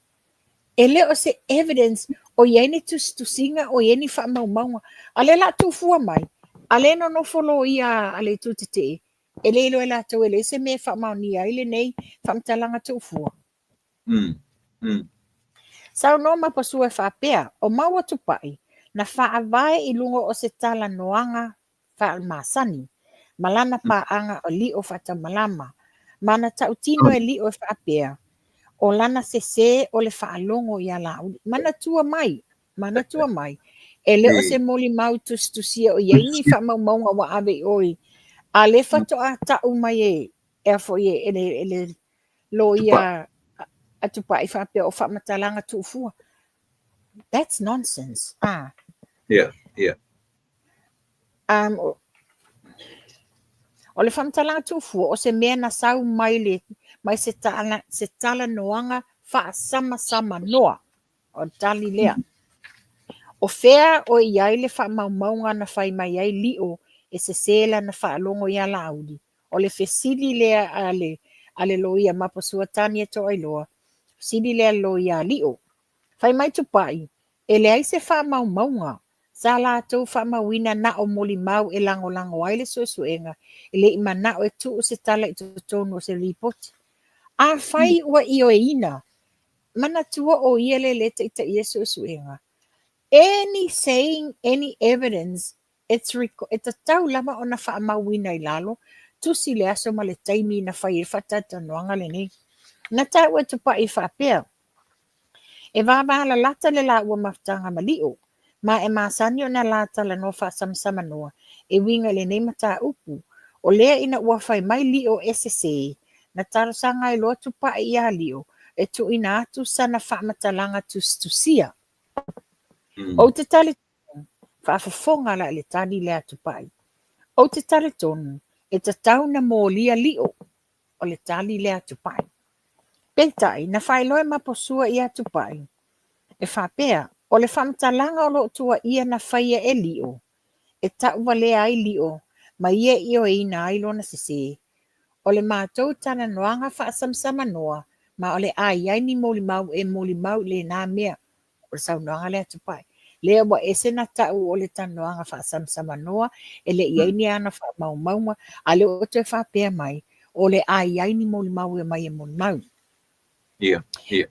E le o se evidence o i ai ni tusitusiga, o i ai ni faamaumauga. A lea la tuufua mai, a lea e nonofo loia a le itu tetee, e le iloa e latou e leai se mea e faamaonia ai lenei faamatalaga tuufua. Saunoa Maposua e faapea, o maua Tupai na faavae i luga o se talanoaga faamasani ma lana paaga o Lio Faataumalama, ma na tautino e Lio e faapea, o lana sese o le faalogo ia Laauli. Manatua mai, manatua mai, e le o se molimau tusitusia o i ai ni faamaumauga ua ave i oi, a lea faatoa tau mai e e a foi e le, e le loia a Tupai faapea o faamatalaga tuufua. That's nonsense. Ah. Yeah. O le faamatalaga tuufua, o se mea na sau mai le mai se tala, se talanoaga faasamasama noa. O le tali lea. O fea o i ai le faamaumauga na fai mai ai Lio e sesē lana faalogo ia Laauli? O le fesili lea a le loia Maposua Tania Toailoa, fesili lea a le loia a Lio. Fai mai Tupai, e leai se faamaumauga sa latou faamauina na o molimau e lagolago ai le suesuega e le i manao e tuu se tala i totonu o se lipoti. Afai ua ioeina, manatua o ia le le taitaia suesuega. Any saying, any evidence, e tatau lava ona faamauina i lalo, tusi le aso ma le taimi na fai ai le faatalatalanoaga lenei. Na taua e Tupai faapea, e vavalalata le laua mafutaga ma Lio, ma e masani ona la talanoa faasamasama e uiga i lenei mataupu. O lea ina ua fai mai Lio e sesē, na talosaga ai loa Tupai ia Lio e tuuina atu sana faamatalaga tusitusia. Ou te talitonu, faafofoga la i le tali lea a Tupai. Ou te talitonu, e tatau na molia Lio, o le tali lea a Tupai. Peitai, na faailoa e Maposua ia Tupai, e faapea, o le faamatalaga o loo tuuaia na faia e Lio, e tauvalea ai Lio ma ia ioeina ai lona sesē. O le matou talanoaga faasamasama ma o le a i ai ni molimau e molimau i lena mea. O le saunoaga lea a Tupai. Lea ua ese na tau o le talanoaga faasamasama e le i ai ni ana faamaumauga, a lea ua toe faapea mai, o le a i ai ni molimau e mai e molimau. Yeah.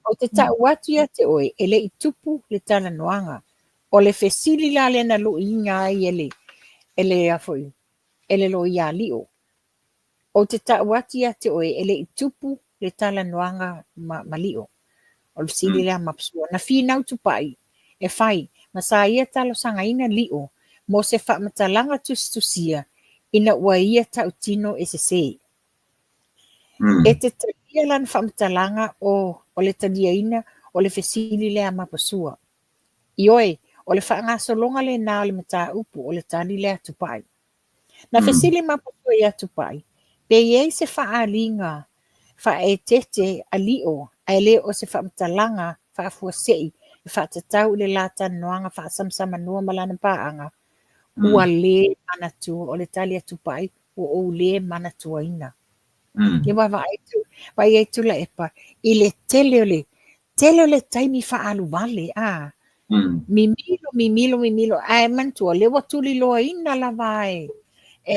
O te tau atu ia te oe, e le i tupu le talanoaga. O le fesili la lea na luiina ai e le a foi, e le loia a Lio. Ou te tau atu ia te oe, e le i tupu le talanoaga ma Lio. O le fesili lea a Maposua. Na finau Tupai e fai, ma sa ia talosagaina Lio mo se faamatalaga tusitusia ina ua ia tautino e sesē. E te talia lana faamatalaga o le taliaina o le fesili lea a Maposua. Ioe, o le faagasologa lena o le mataupu o le tali lea a Tupai. Na fesili Maposua ia Tupai, pe i ai se faaaliga faaeteete a Lio ae le o se faamatalaga faafuasei e faatatau i le la talanoaga faasamasama ma lana paaga, ua le manatua. O le tali a Tupai, ua ou le manatuaina. Ia ua vaai ai Tuilaepa i le tele o le taimi faaaluvale a. Mimilo, mimilo, mimilo, ae manatua lea ua tuliloaina lava e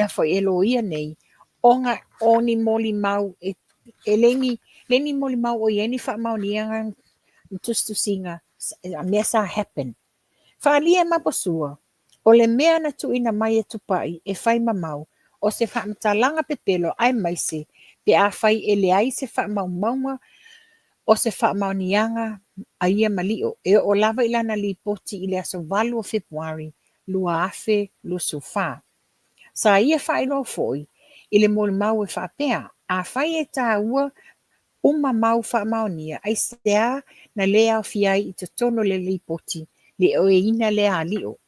a foi e loia nei, ona o ni molimau e le ni molimau o i ai ni faamaoniaga tusitusiga mea sa happen. Faaalia e Maposua, o le mea na tuuina mai e Tupai e fai ma mau, o se faamatalaga pepelo aemaise pe afai e leai se faamaumauga o se faamaoniaga a ia ma Lio e oo lava i lana lipoti i le aso 8 o Fepuari 2024. Sa ia faailoa foi i le molimau e faapea, afai e taua uma mau faamaonia, aisea na le aofia ai i totonu o le lipoti le ioeina lea a Lio.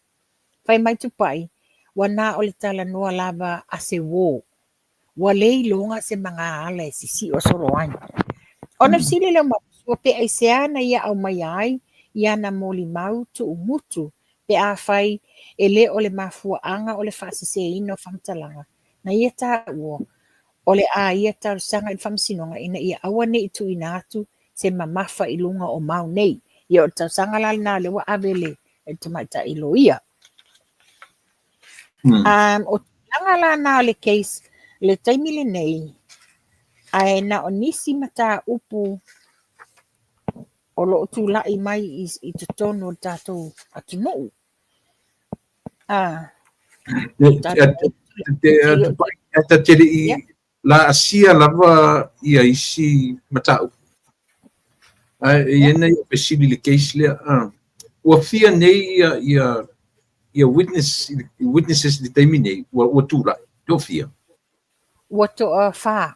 Fai mai Tupai, ua na o le talanoa lava a se uō. Ua le iloga se magaala e sisio solo ai. Ona fesili lea o Maposua pe aisea na ia aumaia ai i ana molimau tuumutu pe afai e le o le mafuaaga o le faaseseina o faamatalaga. Na ia taua, o le a ia talosaga i le faamasinoga ina ia aua ne i tuuina atu se mamafa i luga o mau nei. Ia o le talosaga la lena lea ua ave le tamaitai loia. O tulaga la na o le case le taimi lenei, ae na o nisi mataupu o loo tulai mai i totonu o le tatou atunuu. Ta te lei la asia lava ia isi mataupu. Ae e ia na ia fesili le case lea. Ua fia nei ia witnesses i le taimi nei ua tulai. Toafia? Ua toafā.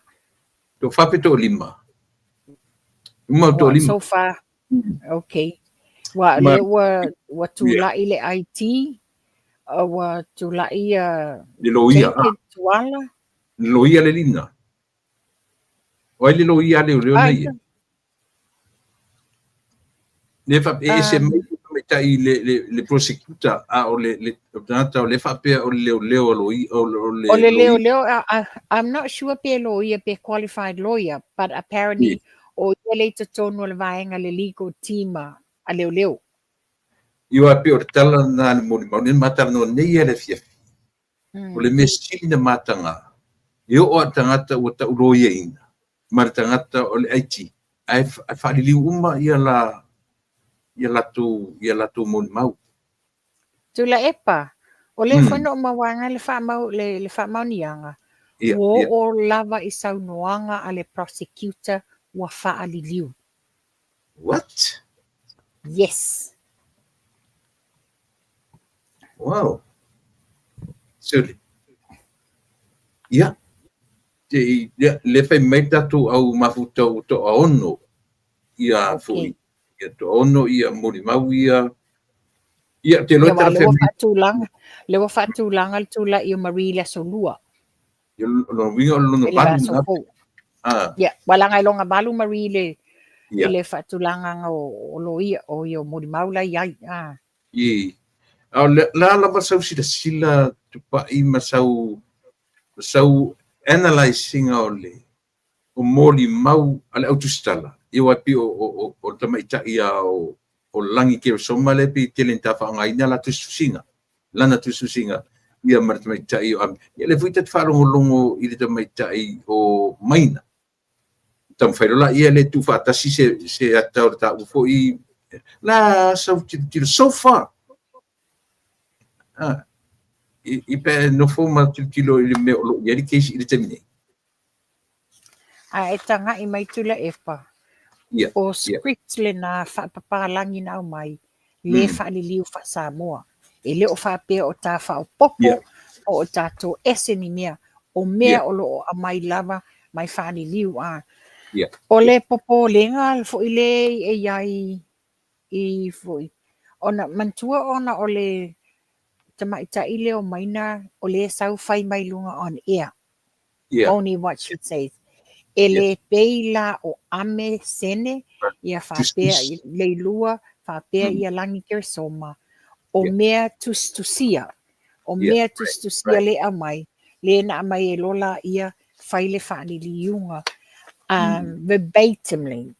Toafa pe toalima. Uma o toalima. So far, okay. Ua le ua ua tulai le IT, ua tulai ia le loia, Tuala. Le loia le lina. O ai le loia le leo nei. Le fa e ese mai le tamaitai le prosecutor, a o le tagata o le faapea o le leoleo a loia o le O le leoleo, I'm not sure pe loia pe qualified lawyer, but apparently o ia le i totonu o le vaega le legal team a leoleo. Ia pe o le tala na le molimau nei ma talanoa nei e le afiafi. O le mea sili na mataga, e oo lava i le tagata ua tau loiaina ma le tagata o le IT, ae faaliliu uma ia la ia latou ia latou molimau. Tuilaepa, o lea foi na ou maua le faamau le faamaoniaga, ua oo lava i saunoaga a le prosecutor ua faaliliu. What? Yes. Wow. Suli. Ia. Te ia le fai mai tatou au mafuta ua toaono ia foi. Ia toaono ia molimau ia. Ia te loa tala fai. Faatulaga, le ua faatulaga le tulai o Marie le aso lua. Ia lona uiga o le lona valu na. Ah. Ia, wala ngai longa valu Marie le i le faatulagaga o loia o ia o molimau la i ai. Ah. I. A o le a lava sau silasila tupai ma sau analyse ina o le o molimau a le au tusitala. Ia aua e pei o le tamaitai a o Lagi Keresoma lea pei tele ina faaaogaina la tusitusiga, lana tusitusiga ia ma le tamaitai o Ame. Ia lea foi ta te faalogologo i le tamaitai o Maina. Taumafai loa laia le tuufaatasi se ata o le taua foi la sau tilotilo so far. Ah, i pe nofo ma tilotilo i le mea o lo o i ai le case i le taimi nei. A e tagai mai Tuilaepa, o script lena faapapalagi na aumai, le faaliliu faa-Samoa. E le o faapea o ta faaopoopo po o tatou ese ni mea. O mea o lo o aumai lava mai faaliliu. A. O le popolega foi le e i ai i foi. Ona manatua ona o le tamaitai lea o Maina o le sau fai mai luga on air. Only what she says. E le pei la o Ame Sene, ia faapea Leilua, faapea ia Lagi Keresoma, o mea tusitusia, o mea tusitusia le aumai, le na aumai e lola ia fai le faaliliuga verbatimly.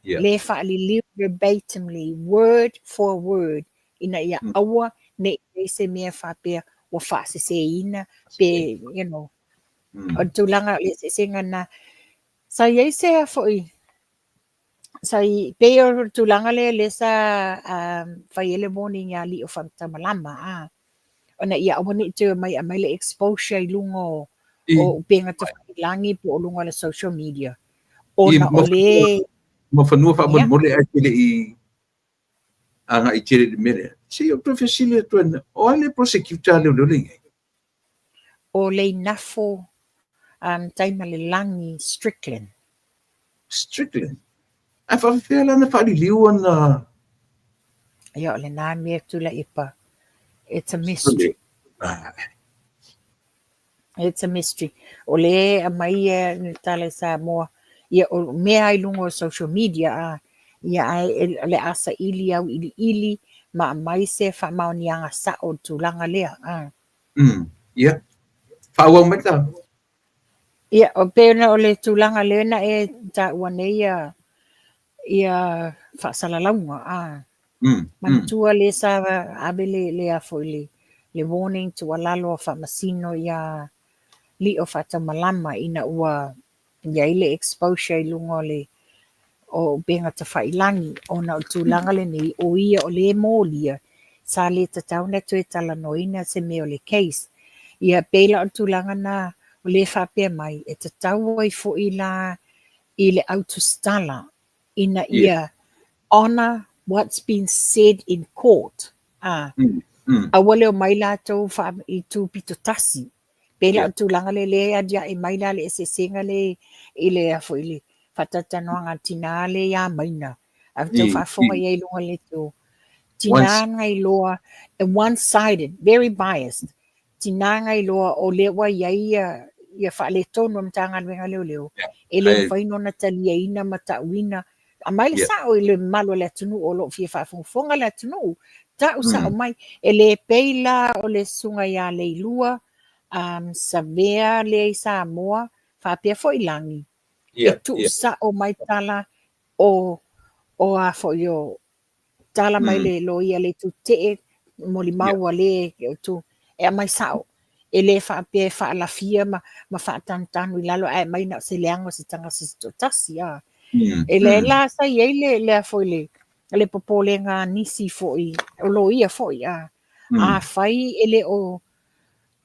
Le faaliliu verbatimly, word for word, ina ia aua ne i se mea faapea ua faaseseina pe, o le tulaga o le eseesega na. Sa i ai se a foi, sa i, pei o le tulaga lea lea sa fai ai le warning ia alii o Faataumalama, ona ia aua ne i toe omai e aumai le exposure i luga o upega tafailagi po o luga o le social media. Ona o le Ma fanua faamolemole ae te le i agai tele i le mea lea. Se i ou toe fesili atu ai, o ai le prosecutor a leoleo le i ai? O Leinafo Taimalelagi Strickland. Strickland? Ae faafefea la na faaliliu ana? Ia, o lena mea Tuilaepa. It's a mystery. It's a mystery. O le aumai le tala i Samoa, ia o mea ai luga o social media, a, ia ae o le a saili au iliili ma aumai se faamaoniaga sao o le tulaga lea. A. Ia. Faaauau mai ta. Ia, o pei ona o le tulaga lea na e taua nei ia faasalalauga. A. Manatua le sa ave le a foi le warning tuualalo a faamasino ia alii o Faataumalama ina ua i ai le exposure i luga o le o upega tafailagi ona o le tulaga lenei o ia o le molia sa le tatau ona toe talanoaina se mea o le case. Ia pei la o le tulaga na o le faapea mai e tatau ai foi la i le au tusitala ina ia honor what's been said in court. Aua le omai latou i tupito tasi. Pei la o le tulaga lea lea e aliae mai la le eseesega lea i le a foi le faatalatalanoaga a le tina lea ia Maina. A tou faafofoga i ai i luga o le leitio. Tina na iloa one sided, very biased. Tina na iloa o lea ua i ai ia faaletonu o le Matagaluega o Leoleo, e le mafai ona taliaina ma tauina. Aumai le sao i le mamalu o le atunuu o lo o fia faafogafoga le atunuu, tau sao mai. E le pei la o le susuga ia Leilua Savea lea i Samoa, faapea foi Lagi, e tuu sao mai tala o a foi o tala mai le loia le itu tetee molimau a le tu e aumai sao. E le faapea e faalafia ma faatanutanu i lalo ae aumai na o se leaga o se tagata se toatasi. E lea la sa i ai le a foi le popolega a nisi foi o loia foi afai e le o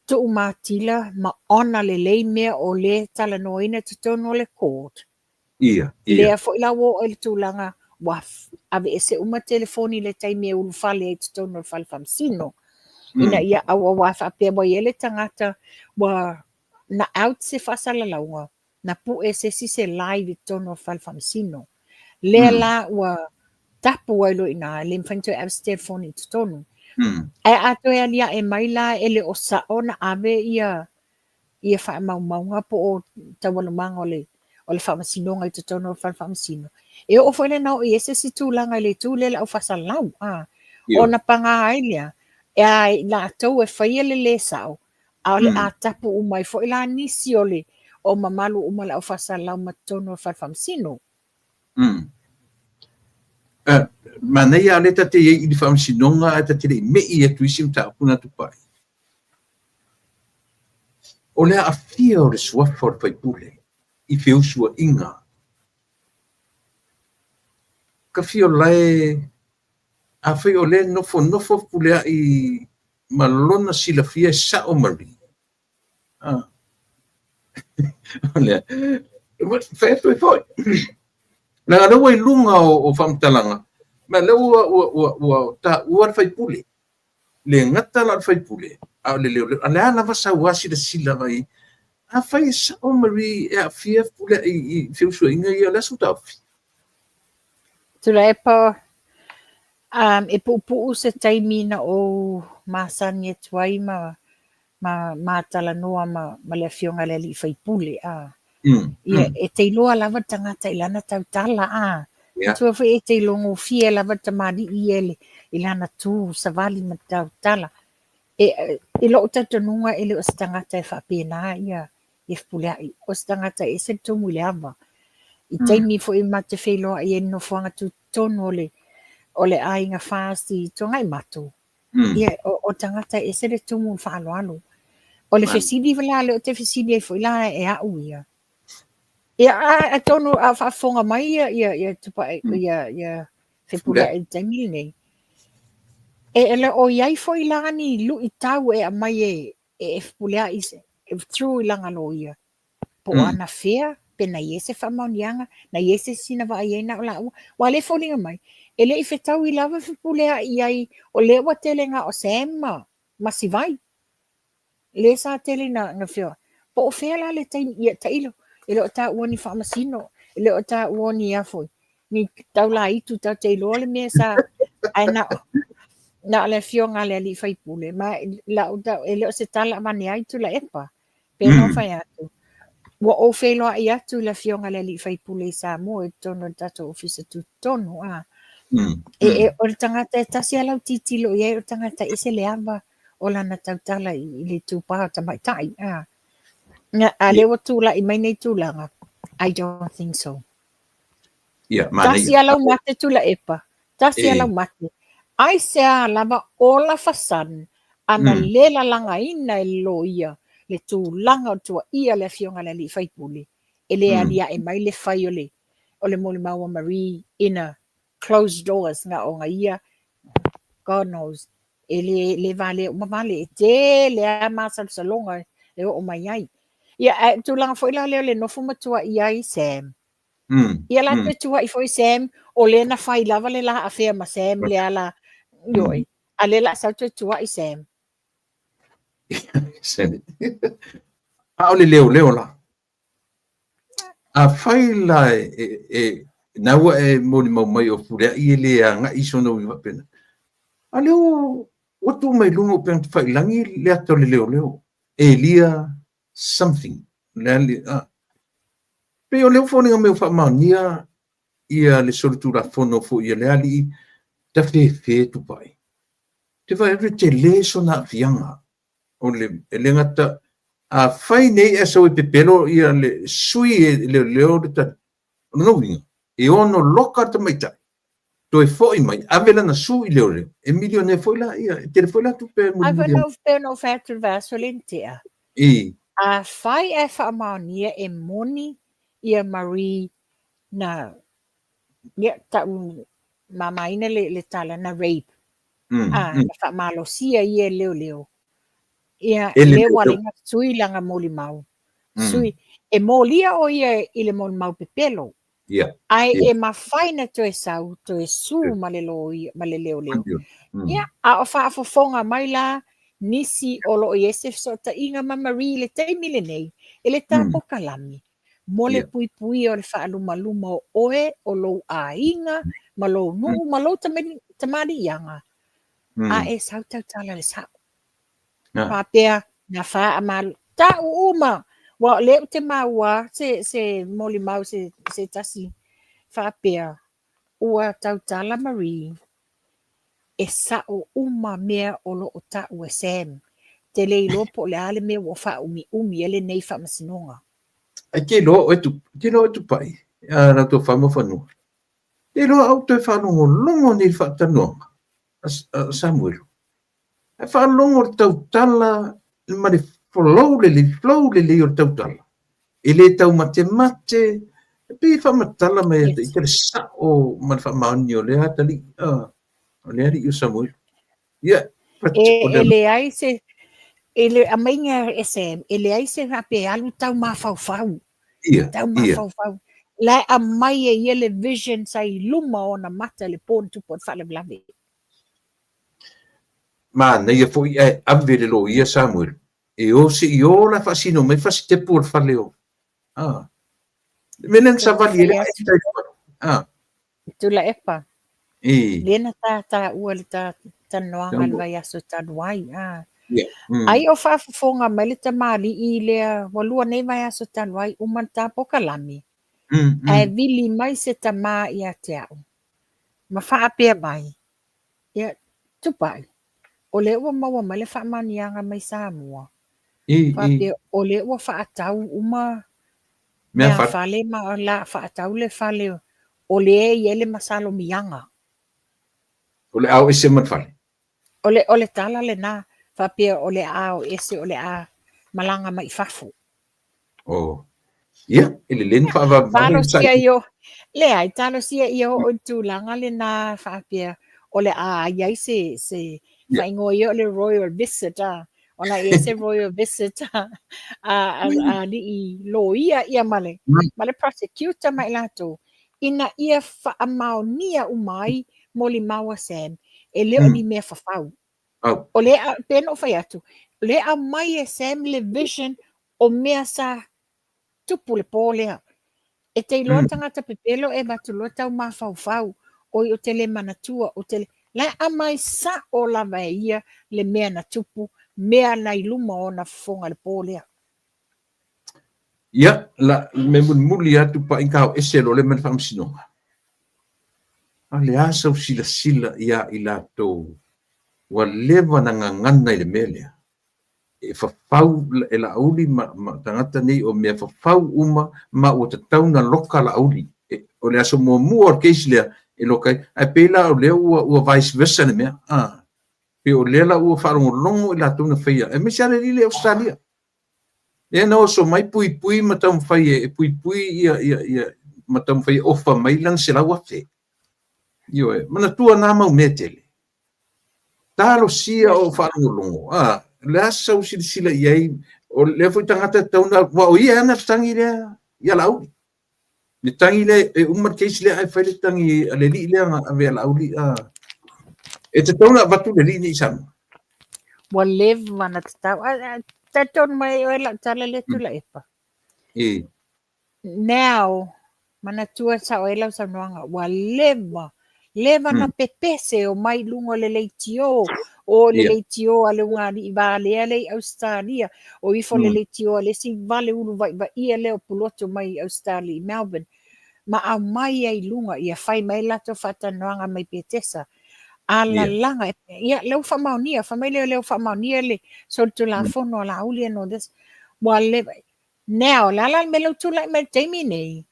tuumatila ma ona lelei mea o lea e talanoaina i totonu o le court. Lea foi la ua oo i le tulaga ua aveese uma telefoni i le taimi e ulufale ai i totonu o le fale faamasino. Ina ia aua aua faapea ua i ai le tagata ua na out se faasalalauga, na pue e se isi se live i totonu o le fale faamasino. Lea la ua tapu ai loa i ina, e le mafai ona toe ave se telefoni i totonu. Ae a toe aliae mai la e le o sao na ave ia faamaumauga po o taualumaga o le faamasinoga i totonu o le fale faamasino, e oo foi lea na oo i ai se isi tulaga i le itu lea o le aufasalalau, ona paga ai lea, e a i latou e faia le lē sao, a o le a tapu uma ai foi la nisi o le o mamalu uma o le aufasalalau ma totonu o le fale faamasino. Manaia lea ta te i ai i le faamasinoga ae ta te le i me'i atu isi mataupu na tupai. O le aafia o le suafa o le faipule i feusuaiga Kafiolae, afai o lea e nofonofo Fepuleai ma lona silafia e sao Marie. O lea, fai atu ai foi. Leaga lea ua i luga o faamatalaga, ma lea ua taua le faipule. Le gata la o le faipule, a o le leoleo. A le a lava sau a silasila mai, afai e sao Marie e aafia Fepuleai i feusuaiga ia, o le a sou taofi? Tuilaepa, e puupuu se taimi na ou masani atu ai ma talanoa ma le afioga i le alii faipule. Ia, e te iloa lava le tagata i lana tautala. Matua foi e te ilogofie lava le tamalii ia i lana tu savali ma tautala. I lou talitonuga e le o se tagata e faapena ia Fepuleai. O se tagata e ese le tumu i le ava. I taimi foi ma te feiloai ai i le nofoaga tutotonu o le aiga FAST i Tuanaimato, ia, o tagata e ese le tumu i le faaaloalo. O le fesili la lea ou te fesili ai foi la e au ia, ia, atonu a o faafofoga mai ia Tupai, ia Fepuleai i le taimi lenei, e le o i ai foi la ni luitau e aumai e Fepuleai through i lana loia, po o anafea, pe na i ai se faamaoniaga, na i ai se isi na vaai ai na o laua. Aua o lea e foliga mai, e le i fetaui lava Fepuleai i ai, o lea ua tele na o Sam ma Sivai. Lea sa tele ina feoai. Po o fea la le taimi, ia tailo, e le o taua ni faamasino, e le o taua ni a foi, ni taulaitu tatou te iloa le mea sa, ae na o le afioga a le alii faipule, ma lau tau, e le o se tala avane ai Tuilaepa. Pei ona fai atu, ua ou feiloai atu i le afioga i le alii faipule i Samoa i totonu o le tatou ofisa tutotonu. O le tagata e tasi lava lau tilotilo i ai, o le tagata e ese le ava o lana tautala i le itupa o tamaitai. A lea ua tulai mai nei tulaga, I don't think so. Tasi lava lau mate Tuilaepa, tasi lava lau mate. Aisea lava all of a sudden ana le lalagaina e le loia le tulaga o le tuuaia le afioga i le alii faipule, e le aliae mai le fai o le molimau a Marie in a closed doors na o na ia, God knows, e le valea uma vale, e tele lava masalosaloga e oo mai ai. Ia, ae o le tulaga foi la lea o le nofo ma tuuaia ai Sam. Ia la toe tuuai foi Sam, o lea na fai lava le la afea ma Sam le ala, ioe, a lea la sau toe tuuai Sam. Sam. A o le leoleo la. Afai la e na ua e molimau mai o Fepuleai e le agai i sona uiga faapena, a lea ua tuu mai luga o upega tafailagi le ata o le leoleo, Elia something. Le ali, a. Pei o lea ua foliga mai ua faamaonia ia le solitulafono foi a le alii tafefe Tupai. Te vaai atu e tele sona aafiaga. O le, e le gata, afai nei ae sau e pepelo ia le sui e leoleo le tali, o lona uiga, e ono loka le tamaitai, toe foi mai, ave lana sue i leoleo, e milionea foi la ia, e tele foi la tupe e Ai mulimuli foi na pei ona ou fai atu i le vaiaso lea na tea. I. Afai ae faamaonia e moni ia Marie na, ia, tau mamaina le tala na rape, a, na faamalosia ia e leoleo, ia, E le lea ua leoleo. ala ai ona sui lana molimau. Sui, e molia o ia i le molimau pepelo, Ia. ae Ia. e mafai na toe sau, toe sue ma le loia, ma le leoleo. Ia. Ia, a o faafofoga mai la nisi o lo o i ai se fesootaiga ma Marie i le taimi lenei, e le tapokalami mo le puipuia o le faalumaluma o oe, o lou aiga, ma lou nuu, ma lou tamaliiaga, a e sau tautala le sao. Faapea, na faamalo, tau uma, aua o lea ou te maua se molimau se tasi faapea, ua tautala Marie, e sao uma mea o lo o tau e Sam. Te le iloa po o le a le mea ua faaumiumi ai lenei faamasinoga. Ai te iloa oe te iloa oe Tupai, a lau tofa ma fanua. Te iloa au toe faalogologo nei i le faatalanoaga a Samuelu. Ae faalogo le tautala ma le flow lelei, flow lelei o le tautala. E le taumatemate, e pei e faamatala mai ia te ita le sao ma le faamaoni o lea atalii, o lea alii o Samuelu. Ia, but E, o le e leai se, e le aumaiga e Sam, e leai se faapea e alu tau mafaufau. Ia, Tau ia. mafaufau. La e aumai e ia le vision sa i luma o ona mata i le po na tupu ai le faalavelave. Manaia foi ae ave le loia Samuelu e o se i o la faasino mai fasitepu o le fale o a le mea lea na savali ai le ita i le fale a Tuilaepa i lea na ta taua le ta talanoaga i le vaiaso talu ai a yeah. Ai o faafofoga mai le tamalii lea ua lua nei vaiaso talu ai uma le ta pokalame ae vili mai se tama ia te au ma faapea mai, Ia, Tupai, o lea ua maua mai le faamaoniaga mai Samoa, faapea o lea ua faatau uma mea fale ma o le a faatau le fale o lea e i ai le masalomiaga. O le a o ese ma le fale. O le tala lena, faapea o le a o ese, o le a malaga mai i fafo. Oh. Ia, e lelei ona faavavevave le Talosia ia, leai, talosia ia oo i le tulaga lena faapea o le a i ai se faaigoa ia o le royal visit a. O le a i ai se royal visit a alii loia ia ma le prosecutor ma i latou ina ia faamaonia uma ai molimau a Sam e le o ni mea fafau. O lea, pei ona ou fai atu, o lea e aumai e Sam le vision o mea sa tupu le po lea. E te iloa tagata pepelo e avatu loa tau mafaufau, oi ou te le manatua, ou te le... La e aumai sao lava e ia le mea na tupu, mea na i luma o ona fofoga i le po lea. Ia, la, mea mulimuli lava Tupai ka o ese loa lea ma le faamasinoga. A o le a sau silasila ia i latou ua leva na gagana i le mea lea. E fafau e Laauli ma, ma tagata nei o mea fafau uma ma ua tatau na loka Laauli. E, o le aso muamua o le case lea e loka ai. Ae pei la o lea ua, ua vice versa le mea. Ah, pei o lea la ua faalogologo i latou na faia, aemaise lava le alii lea i Ausetalia. Lea na oso mai puipui ma taumafai e puipui ia, ia, ia, ma taumafai e ofa mai lana 100,000. Ioe, manatua na mau mea tele. Talosia o faalogologo, a, o le a sau silasila i ai, o lea foi tagata e tatau ona, aua o ia e ana le tagi lea ia Laauli. Le tagi lea e uma le case lea ae fai le tagi a le alii lea na ave ia Laauli, a. E tatau ona avatu le alii nei i Samoa. Ua leva ona tatau. Talitonu mai oe lau tala lea Tuilaepa. Now, manatua sao ai lau saunoaga, ua leva, leva na pepese o mai luga o le leitio, o le leitio a le ugali'i valea lea i Ausetalia, o ifo le leitio a le isi vale ulu vaivaia lea o pulotu mai i Ausetalia i Melbourne, ma aumai ai i luga, ia fai mai latou faatalanoaga mai Petesa. Alalaga, ia, lea ua faamaonia, fai mai lea o lea ua faamaonia le solitulafono a Laauli and all this. Ua leva, Now, o le a la le mea lea ua tulai mai i le taimi nei?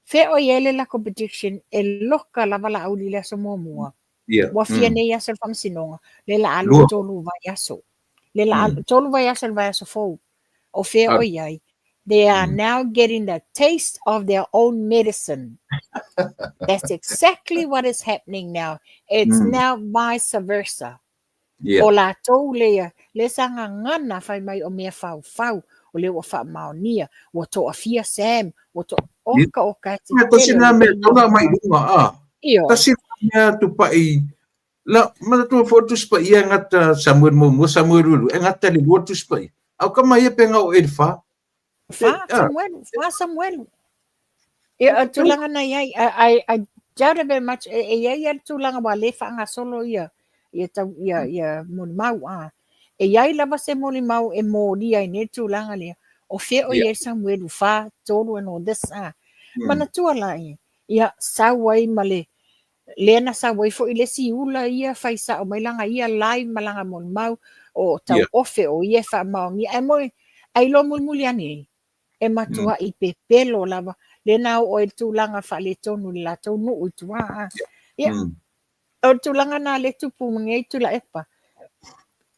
Fea o i ai le lakou prediction e loka lava Laauli i le aso muamua. Ua fia nei aso le faamasinoga, lea la alu Lua. 3 vaiaso. Lea la alu 3 vaiaso i le vaiaso fou. O fea o i ai? They are now getting the taste of their own medicine. That's exactly what is happening now. It's now vice versa. O latou lea, lea sa gagana fai mai o mea faufau, o lea ua faamaonia, ua toafia Sam, ua to... Oka oka e te Mea tasi tele o na le mea tau mai luga a. Ioe. Tasi na mea tupai la manatua foi Tusi Paia e gata Samuel muamua Samuel lua e gata le lua Tusi Paia. A o kama ia pe ngao e le fa. Fa Samuelu, fa Samuelu. Ia, o le tulaga na i ai, I doubt it very much, e i ai lava le tulaga ua le faagasolo ia, ia tau, ia, ia molimau, a. E i ai lava se molimau e molia ai nei le tulaga lea, o fea o i ai Samuelu, fa, tolu and all this, a. Manatua la ia, ia, sau ai ma le, lea na sau ai foi le isi ula ia fai sao mai lana ia live ma lana molimau o tauofe o ia e faamaonia ae moe ae iloa mulimuli ane ai e matuai pepelo lava lea na oo ai i le tulaga faaletonu i le latou nuu i tua a. Ia, o le tulaga na lea e tupu ma nei Tuilaepa.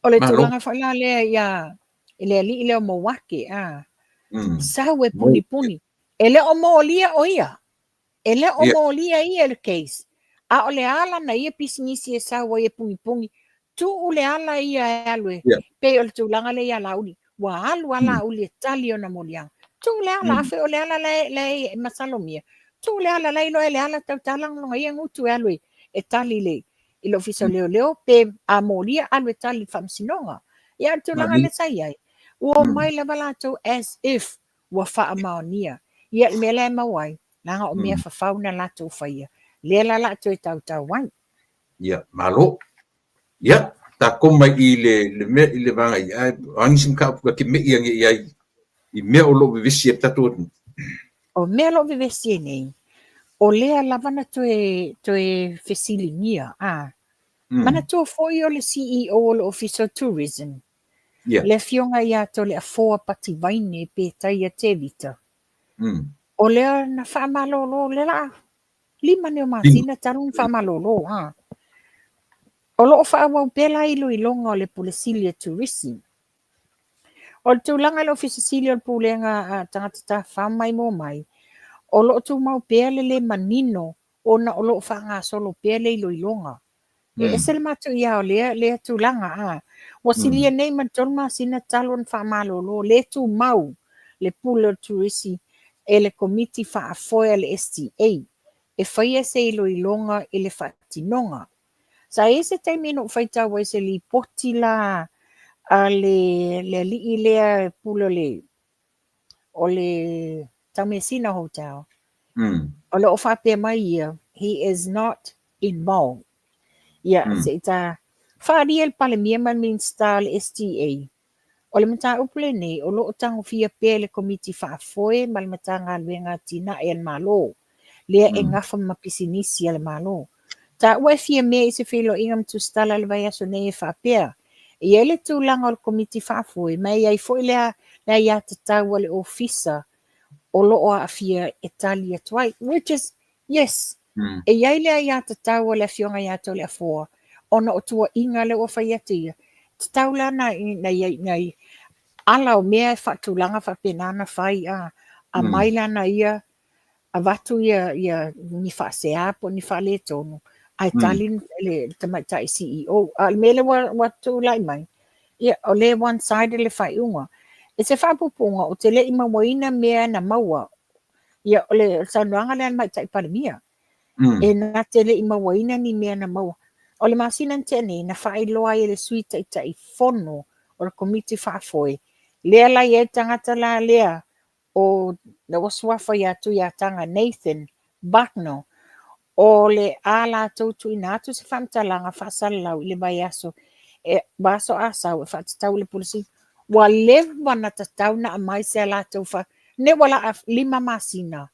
O le tulaga foi la lea ia i le alii lea o Mouake a. Sau e punipuni. E le o molia o ia. E le o molia ia le case, a o le ala na ia pisinisi e sau ai e pugipugi, tuu le ala ia e alu e, pei o le tulaga lea ia Laauli, ua alu a Laauli e tali ona moliaga. Tuu le ala, afai o le ala la e masalomia, tuu le ala la e iloa e Leala tau talagaloga ia gutu e alu e tali i le ofisa o leoleo, pe a molia alu e tali i le faamasinoga. Ia o le tulaga lea sa i ai, ua omai lava latou as if ua faamaonia. Ia le mea la e maua ai, leaga o mea fafau na latou faia, lea la la toe tautau ai. Ia, malo. Ia, tatou mai i le, le mea i le vaega i ae, o a nisi mataupu ka te me'i ane i ai i mea o lo o vevesi ai le tatou atunuu. O mea o lo o vevesi ai nei, o lea lava na toe, toe fesiligia, a. Manatua foi o le CEO o le Ofisa o Tourism, Le Afioga ia Toleafoa Pativaine pe Taia Tevita. O lea na faamalolo, lea la 5 nei o masina talu ona faamalolo. Ha. O lo o faaauau pea la iloiloga o le Pule Sili a Turisi. O le tulaga i le Ofisa Sili o le Pulega a Tagata Tafafao Maimoa Mai, o lo o tumau pea le le manino ona o lo o faagasolo pea le iloiloga. E ese le matuia o lea, lea tulaga, a. Ua silia nei ma le 3 masina talu ona faamalolo le tumau le Pule o le Turisi e le Komiti Faafoe a le STA e faia se iloiloga i le faatinoga. Sa i ai se taimi na ou faitau ai se lipoti la a le, le alii lea pule o le o le Taumeasina Hotel, o lo o faapea mai ia, he is not involved. Ia, se i ta faaalia le Palemia ma le Minisita o le STA, o le mataupu lenei o lo o tagofia pea e le Komiti Faafoe ma le Matagaluega Atinae a le Malo, lea e gafa ma pisinisi a le Malo. Taua e Fiamē i se feiloaiga ma Tusitala i le vaiaso nei e faapea, e i ai le tulaga o le Komiti Faafoe ma e i ai foi le aiatatau a le Ofisa o lo o aafia e tali atu ai, which is, yes, e i ai le aiatatau a le Afioga ia Toleafoa ona o tuuaiga lea ua fai atu ia, tatau la na nai ala o mea e faatulaga faapena ona fai, a aumai lana ia avatu ia ia ni faasea po o ni faaletonu ae tali le tamaitai CEO. A o le mea lea ua tulai mai, ia o lea e one sided le faaiuga. I se faapuupuuga, ou te le i mauaina mea na maua. Ia o le saunoaga lea a le Tamaitai Palemia, e na te le i mauaina ni mea na maua. O le masina na tea nei, na faailoa ai e le Sui Taitaifono o le Komiti Faafoe, lea la e i ai le tagata la lea o lea ua suafa ia Tuiataga, Nathan Bucknall, o le a latou tuuina atu se faamatalaga faasalalau i le vaiaso e vaiaso a sau e faatatau i le Pule Sili. Ua leva na tatau na aumai se a latou fa... Ne ua laa 5 masina.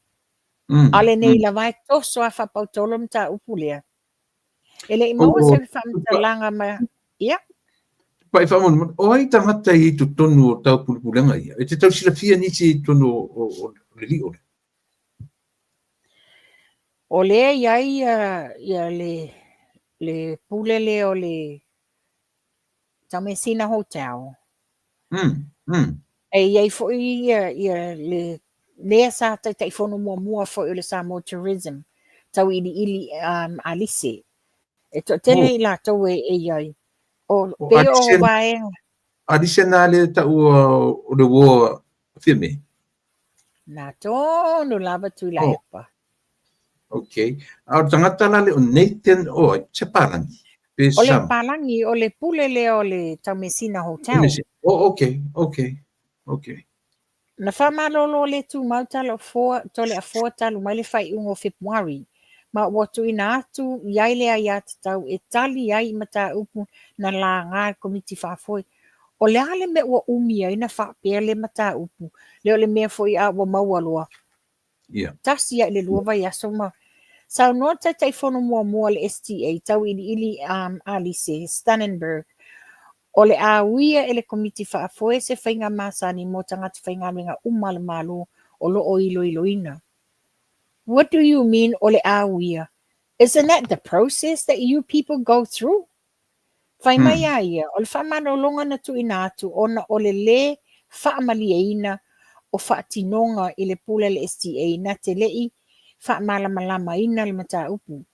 A lenei lava e toso a faapautolo le mataupu lea. E le i maua se faamatalaga ma... Ia. Pai faamolemole, o ai tagata i totonu o taupulepulega ia? E te tau silafia nisi i totonu o le lio lea? O lea i ai ia le pule lea o le Taumeasina Hotel. E i ai foi ia le lea sa Taitaifono muamua foi o le Samoa Tourism, Tauiliili Alise. E toatele i latou e i ai. O, pei o vaega. Alise na le taua o le uo a Fiame? Na tonu lava Tuilaepa. Ok. A o le tagata la lea o Nathan o ai? Se palagi? Pe O le palagi, o le pule lea o le Taumeasina Hotel. Oh, ok, ok, ok. Na faamalolo le tumau Toleafoa talu mai le faaiuga o Fepuari, ma ua tuuina atu i ai le aiatatau e tali ai i mataupu na laga e le Komiti Faafoe. O le a le mea ua umi ai na faapea le mataupu, lea o le mea foi a ua maua loa. Tasi ia i le 2 vaiaso ma saunoa le Taitaifono muamua o le STA, Tauiliili Alise Stunnenberg, o le a uia e le Komiti Faafoe se faiga masani mo tagata faigaluega uma a le Malo o lo o iloiloina. What do you mean o le a uia? Isn't that the process that you people go through? Fai mai a ia, o le faamalologa na tuuina atu ona o le lē faamalieina o faatinoga i le pule a le STA na te le i faamalamalamaina le mataupu.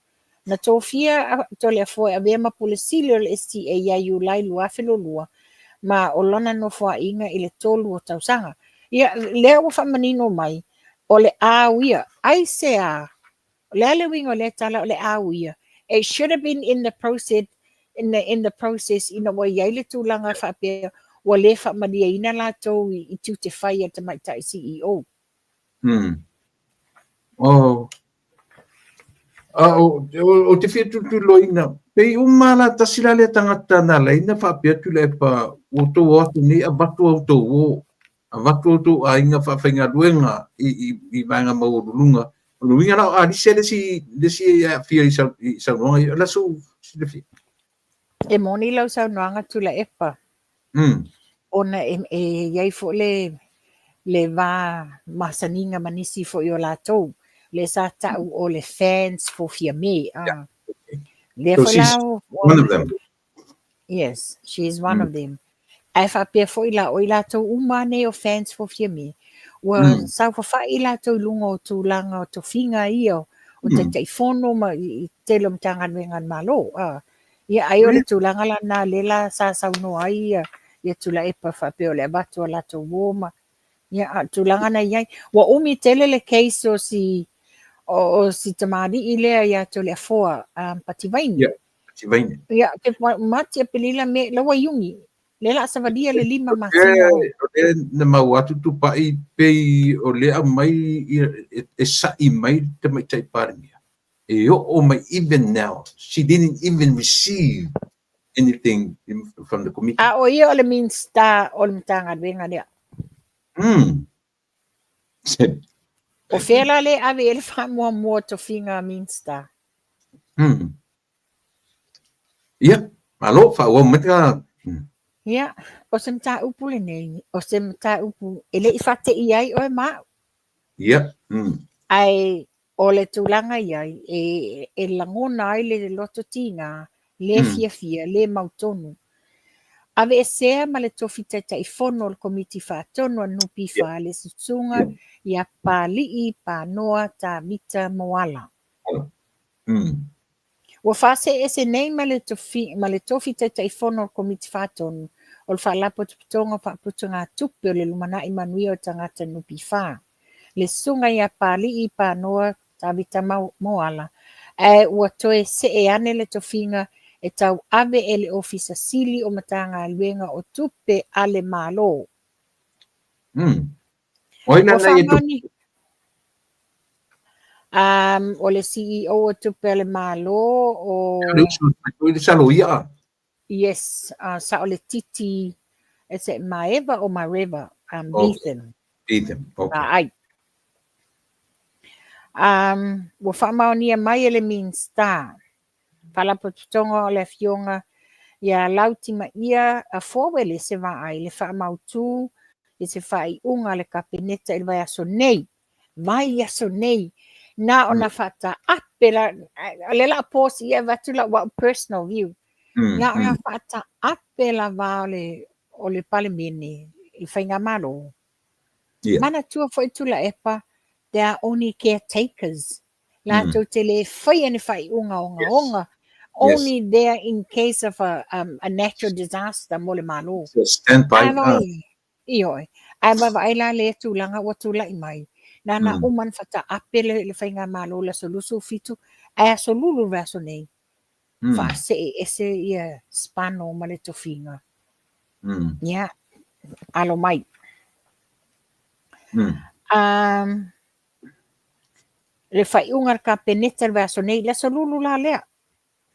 Na tofia a Toleafoa e avea ma Pule Sili o le STA ia Iulai 2022 ma o lana nofoaiga i le 3 o tausaga. Ia, lea ua faamanino mai, o le a uia, aisea? O le a le uiga o lea tala o le a uia? It should have been in the process, in the process ina ua i ai le tulaga faapea ua lē faamalieina latou i tiute fai a le tamaitai CEO. Oh. A o te fia tutuloina, pei uma la tasi la lea tagata na laina faapea Tuilaepa ua outou o atu nei avatu a outou uo, avatu a outou aiga faafaigaluega i vaega maualuluga. O le uiga la o Alise le isi e aafia i saunoaga ia, o le a sou silafia? E moni lau saunoaga Tuilaepa. Ona e i ai foi le va masaniga ma nisi foi o latou, lea sa tau o le fans for Fiame. Lea So foi la she's one of them. Yes, she is one of them. Ae faapea foi la, o i latou uma nei o fans for Fiame, ua saofafai i latou i luga o tulaga o tofiga ia o Taitaifono ma i tele o Matagaluega a le Malo. Ia, ai o le tulaga la na lea la sa saunoa ai ia Tuilaepa faapea o le avatu a latou uo ma ia a o le tulaga na i ai. Ua umi tele le case o si tamalii lea ia Toleafoa Pativaini. Ia, Pativaini. Ia, ke Mati Apelila me laua Iuni. Le la savalia le 5 masina. O lea na maua atu Tupai pei o lea aumai e sa'i mai le Tamaitai Palemia. E oo mai even now, she didn't even receive anything from the committee. A o ia o le Minista o le Matagaluega lea. O fea la le ave i ai le faamuamua o tofiga a Minista? Ia, malo, faaauau mai ka... Ia, o se mataupu lenei, o se mataupu e le i faate'i ai oe ma au. Ia. Ae o le tulaga i ai, e lagona ai le loto tiga, le fiafia, le mautonu. Aveesea ma le tofi Taitaifono o le Komiti Faatonu a le NPF le susuga ia Papali'i Panoa Tavita Moala. Ua faaseese nei ma le tofi Taitaifono o le Komiti Faatonu o le Faalapotopotoga o Faaputugatupe o le Lumanai Manuia o Tagata NPF, le susuga ia Papali'i Panoa Tavita Moala, ae ua toe see ane le tofiga e tauave e le Ofisa Sili o Matagaluega o Tupe a le Malo. O ai Ua nana ia faamaoni o le CEO o Tupe a le Malo o Le uso foi le salo ia. Yes, sa o le Titi, is it Maeva or Mareva? Okay. Beetham. Beetham. Okay. Ai. Ua faamaonia mai e le Minista Faalapotopotoga o le Afioga ia Lautimaia Fowele se vaai le faamautu i se faaiuga a le Kapeneta i le vaiaso nei. Vaiaso nei. Na ona faataape la, o lea la pause i avatu lau au personal view. Na ona faataape lava o le Palemene i le Faigamalo. Manatua foi Tuilaepa, they are only caretakers. Latou te le faia ni faaiuga ogaoga. Only there in case of a natural disaster mo le Malo. So stand by. Ioe. Ae vaavaai la lea tulaga ua tulai mai. Na na uma ona fataape le Faigamalo i le aso 27, ae aso lulu le vaiaso nei. Faasee ese ia Spano ma le tofiga. Ia, alo mai. Le faaiuga a le Kapeneta i le vaiaso nei, le aso lulu la lea.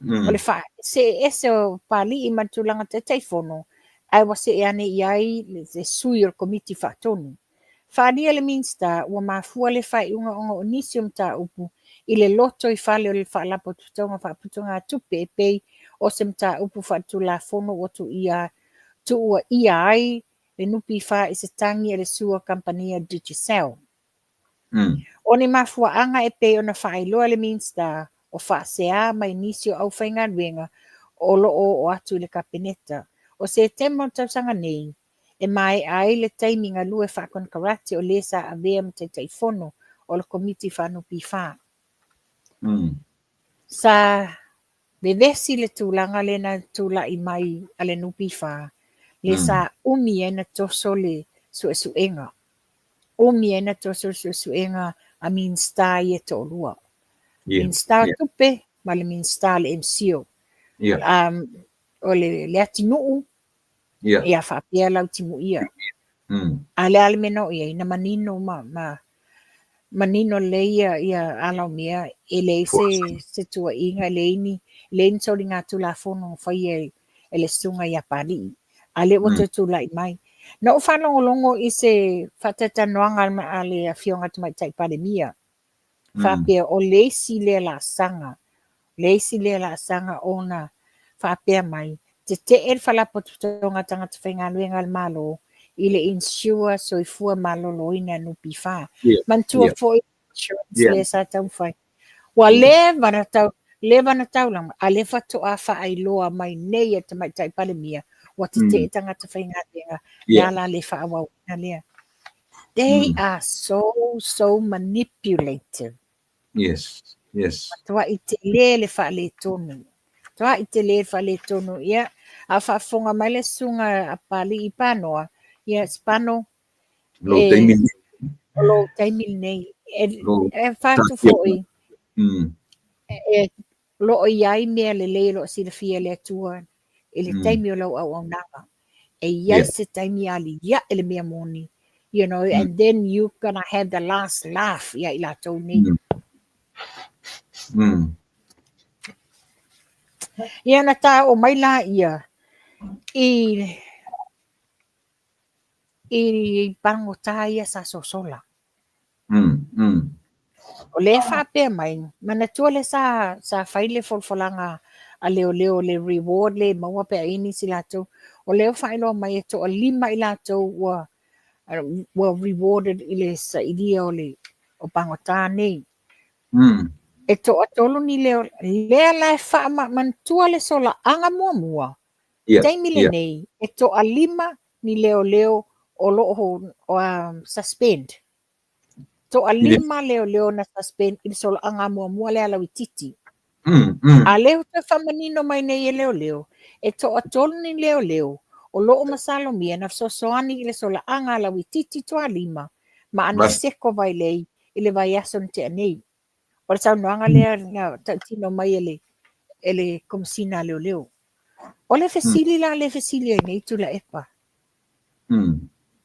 O le faasee ese o Papalii ma le tulaga Taitaifono, ae ua see ane i ai le sui o le Komiti Faatonu. Faaalia le Minisita ua mafua le faaiuga ona o nisi o mataupu i le lotoifale o le Faalapotopotoga Faaputugatupe e pei o se mataupu faaletulafono ua tuuaia ai le NPF i se tagi a le sua kamupani a Digicel. O ni mafuaaga e pei ona faailoa e le Minisita o faasea mai nisi o aufaigaluega o lo o oo atu i le Kapeneta. O Setema o le tausaga nei, e maea ai le taimi galue faakonekarate o le sa avea ma Taitaifono o le Komiti Faa-NPF. Sa vevesi le tulaga lea na tulai mai a le NPF, le sa umi ai na toso le suesuega. Umi ai na toso le suesuega a Minisita ia e toalua. Minisita o Tupe ma le Minisita o le MCIL. O le Leatinuu, ia faapea Lautimuia. A le a le mea na oo i ai, na manino ma manino lelei ia ala o mea, e leai se tuuaiga, e leai ni soligatulafono na faia e le susuga ia Papalii. A lea ua toe tulai mai. Na ou faalogologo i se faatalatalanoaga a le Afioga Tamaitai Palemia, faapea o le isi lea laasaga, le isi lea laasaga ona faapea mai, tetee le Faalapotopotoga a Tagata Faigaluega a le Malo i le insure soifua maloloina NPF. Manatua foi insurance lea sa taumafai. Ua leva na tau, leva na taulaga, a lea faatoa faailoa mai nei e le Tamaitai Palemia, ua tetee tagata faigaluega, le a la le faaauauina lea. They are so, so manipulative. Yes. Matuai tele le faaletonu. Matuai tele le faaletonu. Ia, a faafofoga mai le susuga a Papalii Panoa, ia, Spano, Lou taimi lenei. O lou taimi lenei. E fai atu foi, e lo o i ai mea lelei o lo o silafia e le Atua i le taimi o lau auaunaga. E i ai se taimi e aliae le mea moni, and then you gonna have the last laugh ia i latou nei. Ia na ta oo mai la ia i pagota ia sa sosola. O lea faapea mai, manatua le sa fai le folafolaga a leoleo le reward le maua pe a i ai nisi latou. O lea ua faailoa mai e toalima i latou ua rewarded i le sailia o pagota nei. E toatolu ni leo, lea la e faamanatua le solaaga muamua. Taimi lenei, e toalima ni leoleo o lo o suspend. Toalima leoleo na suspend i le solaaga muamua lea Lauitiiti. A lea ua toe faamanino mai nei e leoleo, e toatolu ni leoleo o lo o masalomia na fesoasoani i le solaaga a Lauitiiti Tualima ma Aniseko Vailei i le vaiaso na tea nei. O le saunoaga lea na tautino mai e e le Komesina a Leoleo. O le fesili la lea e fesili ai nei Tuilaepa,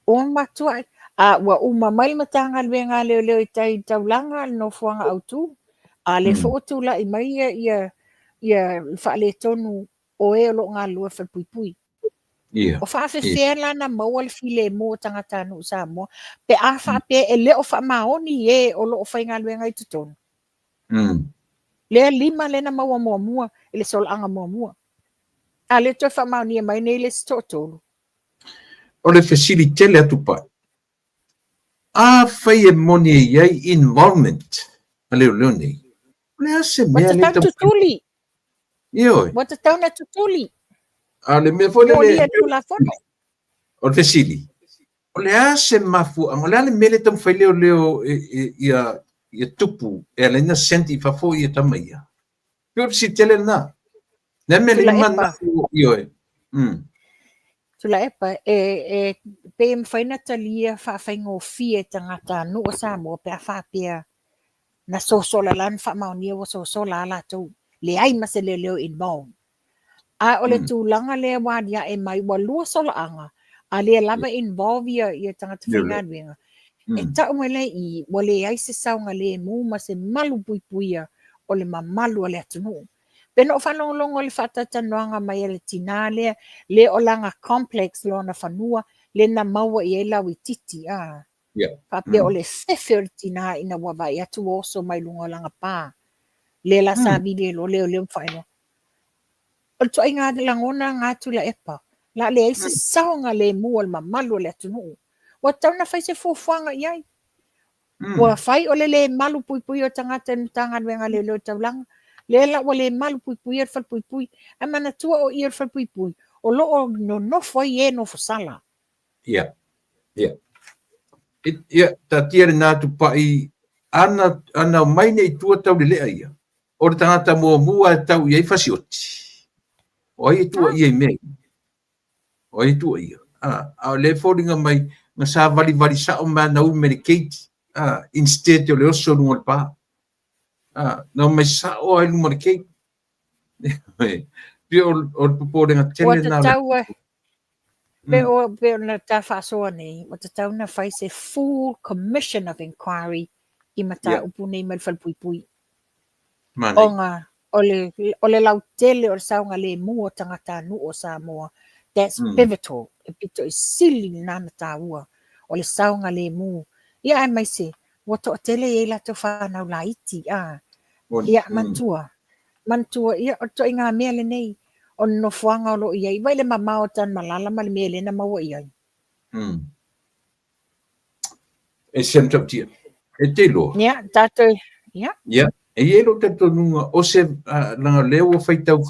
ua matuai, a ua uma mai le Matagaluega a Leoleo i tai i le taulaga le nofoaga autu, a lea foi ua tulai mai ia ia ia le faaletonu o e o lo o galulue i falepuipui. O faafefea la na maua le filemu o tagatanuu Samoa pe a faapea e le o faamaoni e o lo o faigaluega i totonu? Lea lima lea na maua muamua i le solaaga muamua. A lea toe faamaonia mai nei le isi toatolu. O le fesili tele atu pai. Afai e moni e i ai involvement a leoleo nei, o le a se mea lea e tutuli. Ioe. Ua tatau na tutuli. A le mea foi lele. Tulafono. O le fesili, o le a se mafuaaga, o le a le mea lea e taumafai leoleo ia tupu e ala ai ona send i fafo ia tama ia? Pei o le fesili tele lena. Le a mea le manatu, ioe. Tuilaepa, e, e, pe mafai na talia faafaigofie e tagatanuu o Samoa pe a faapea na sosola la na faamaonia ua sosola a latou, leai ma se leoleo involved. A o le tulaga lea ua aliae mai ua lua solaaga, a lea lava involve ia, ia tagata faigaluega, e tau mai lea i i, ua leai se saogalemu ma se malu puipuia o le mamalu o le atunuu. Pe na ou faalogologo i le faatalatalanoaga mai a le tinā lea, lea o lana complex lona fanua, lea na maua i ai lauitiiti, a. Faapea o le fefe o le tinā ina ua vaai atu ua oso mai luga o lana pa, lea la sa vili ai loa leoleo ma faailoa. O le ituaiga lagona lena Tuilaepa, o le a leai se saogalemu o le mamalu o le atunuu. Ua tatau ona fai se fuafuaga i ai. Ua fai o le le malu puipuia o tagata i le Matagaluega a Leoleo Taulaga, lea la ua le malu puipuia le falepuipui. Ae manatua o i o le falepuipui, o lo o nonofo ai e nofosala. Ia, ia. Ia, taatia lena Tupai, ana, ana omai nei i tua taulelea ia, o le tagata muamua e tau i ai fasioti. O ai e tuuaia i mea ia? O ai e tuuaia? A, a o lea e foliga mai na savalivali sao mai ana umi mai le gate, a, instead o le oso i luga o le pa. A, na omai sao lava i luma o le gate. Pei o le popolega tele lena. Ua tatau e, pei o, pei ona ta faasoa nei, ua tatau ona fai se full commission of inquiry i mataupu nei mai le falepuipui. Ona o le, o le lautele o le saogalemu o tagatanuu o Samoa, that's pivotal, e pito i sili lena ona taua o le saogalemu. Ia aemaise ua toatele i ai latou fanau laiti, a. Ia, manatua, manatua, ia, o le ituaiga mea lenei, o le nofoaga o lo o i ai, vaai le mamao o Tanumalala ma le mea lea na maua i ai. E se matautia. E te iloa. Ia, tatou, ia. Ia, e i ai lou talitonuga, o se, leaga o lea ua faitau,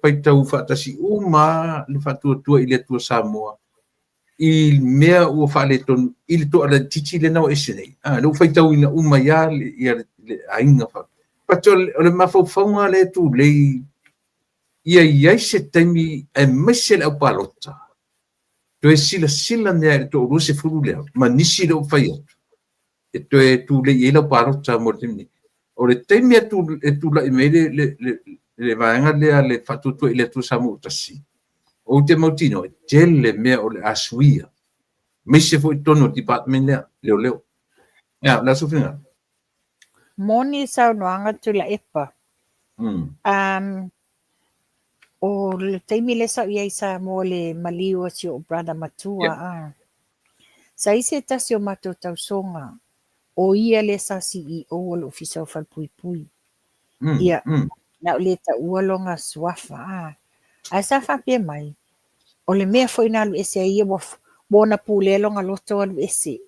faitau faatasi uma le Faatuatua i le Atua Samoa i mea ua faaletonu i le toalaitiiti lea na o ese nei. A, lea ua faitauina uma ai lava le, ia le, le aiga fa. But o le, o le mafaufauga lea e tulei, ia i ai se taimi aemaise le aupalota, toe silasila ane i le toa-20 lea ma nisi lea ua fai atu, e toe tulei i ai lau palota mo le taimi nei. O le taimi e, tu, e tulai mai le, le, le, le vaega lea le Faatuatua i le Atua Samoa ua Tasi, ou te mautinoa e tele mea o le a suia, aemaise foi totonu o le department lea, leoleo. Ia, o le a sou finagalo? Moni saunoaga Tuilaepa. O le taimi lea sa ou i ai i Samoa i le maliu o si ou brother matua a. Sa i ai se tasi o matou tausoga, o ia lea sa CEO o le Ofisa o Falepuipui. Ia, na ou le taua lona suafa a. Ae sa faapea mai, o le mea foi na alu ese ai ia, ua ona pulea lona loto alu ese,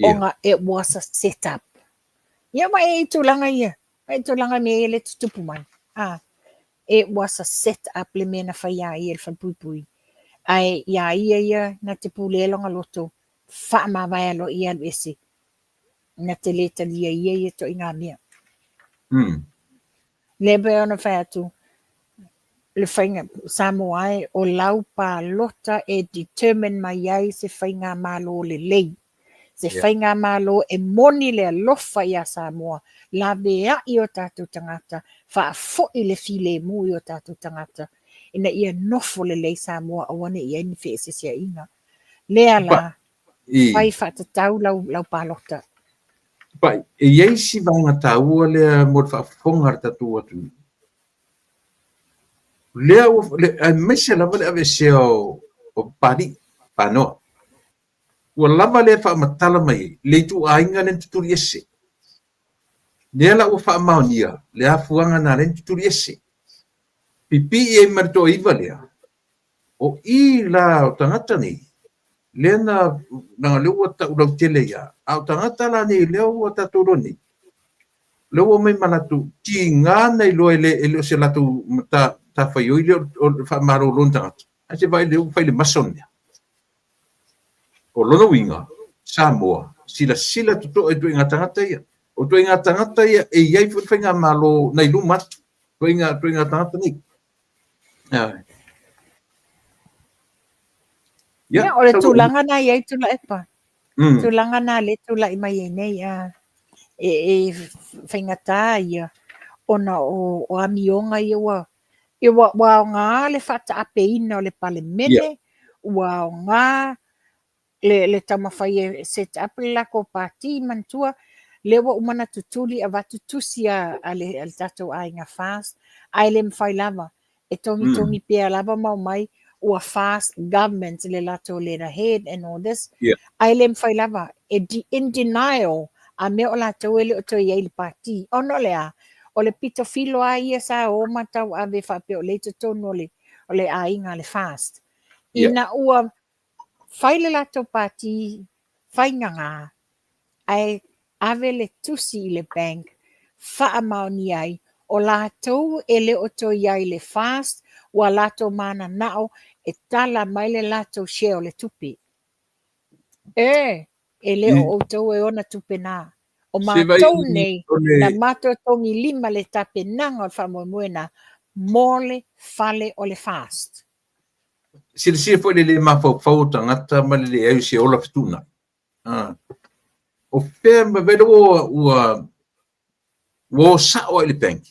ona it was a set up. Ia vaai i tulaga ia, vaai i tulaga mea ia lea e tutupu mai. A, it was a set up le mea na fai iā ia e le falepuipui. Ae iā ia ia na te pulea lona loto, faamavae loa ia alu ese, na te le talia ia ia ituaiga mea. Lea pei ona fai atu, le faiga, Samoa e, o lau palota e determine mai ai se faigamalo lelei. Se faigamalo e moni le alofa iā Samoa, laveai o tatou tagata, faafoi le filemu i o tatou tagata, ina ia nofo lelei Samoa aua ne i i ai ni feeseeseaiga. Lea la, fai faatatau lau, lau palota. Pai, e i ai si vaega taua lea mo le faafofoga a le tatou atunuu. Lea ua, aemaise lava le aveesea o, o Papalii, Panoa. Ua lava lea faamatala mai ai le ituaiga lea na tutuli ese. Lea la ua faamaonia le afuaga na ala ai ona tutuli ese. Pipii ai ma le toaiva lea, o i la o tagata nei, lea na, leaga lea ua tau lautele ai lava, a o tagata la nei lea ua tatou iloa nei, lea ua omai ma latou tiga na iloa e le, e le o se latou matafaioi lea o le faamalolo ni tagata, ae se vaai lea ua fai le masa o le mea. O lona uiga, Samoa, silasila totoa i ituaiga tagata ia. O ituaiga tagata ia e i ai foi le faigamalo nai luma atu, ituaiga, ituaiga tagata nei. Ia, o le tulaga na i ai Tuilaepa. Tulaga na lea e tulai mai ai nei, a e faigata ia ona o amioga ia ua ua aoga le faataapeina o le Palemene, ua aoga le taumafai e set up le latou pati, manatua lea ua uma ona tutuli avatu tusi a le tatou aiga FAST, ae le mafai lava, e togitogi pea lava ma omai ua FAST government le latou letterhead and all this, ae le mafai lava, e in denial a mea o latou e le o toe i ai i le pati. Ona o le a? O le pito filo lava ia sa o ma tauave faapea o lea i totonu o le aiga a le FAST. Ina ua fai le latou pati faigagā ae ave le tusi i le bank faamaonia ai o latou e le o toe i ai i le FAST ua latou mananao e tala mai le latou share o le tupe. E, e le o outou e ona tupe na. O matou nei na matou togilima le tapenaga o le faamoemoe na mo le fale o le FAST. Silasila foi le le mafaufau o tagata ma le leai o se ola fetuunai. Ah. O fea ma vele ua ua ua o sao ai le bank.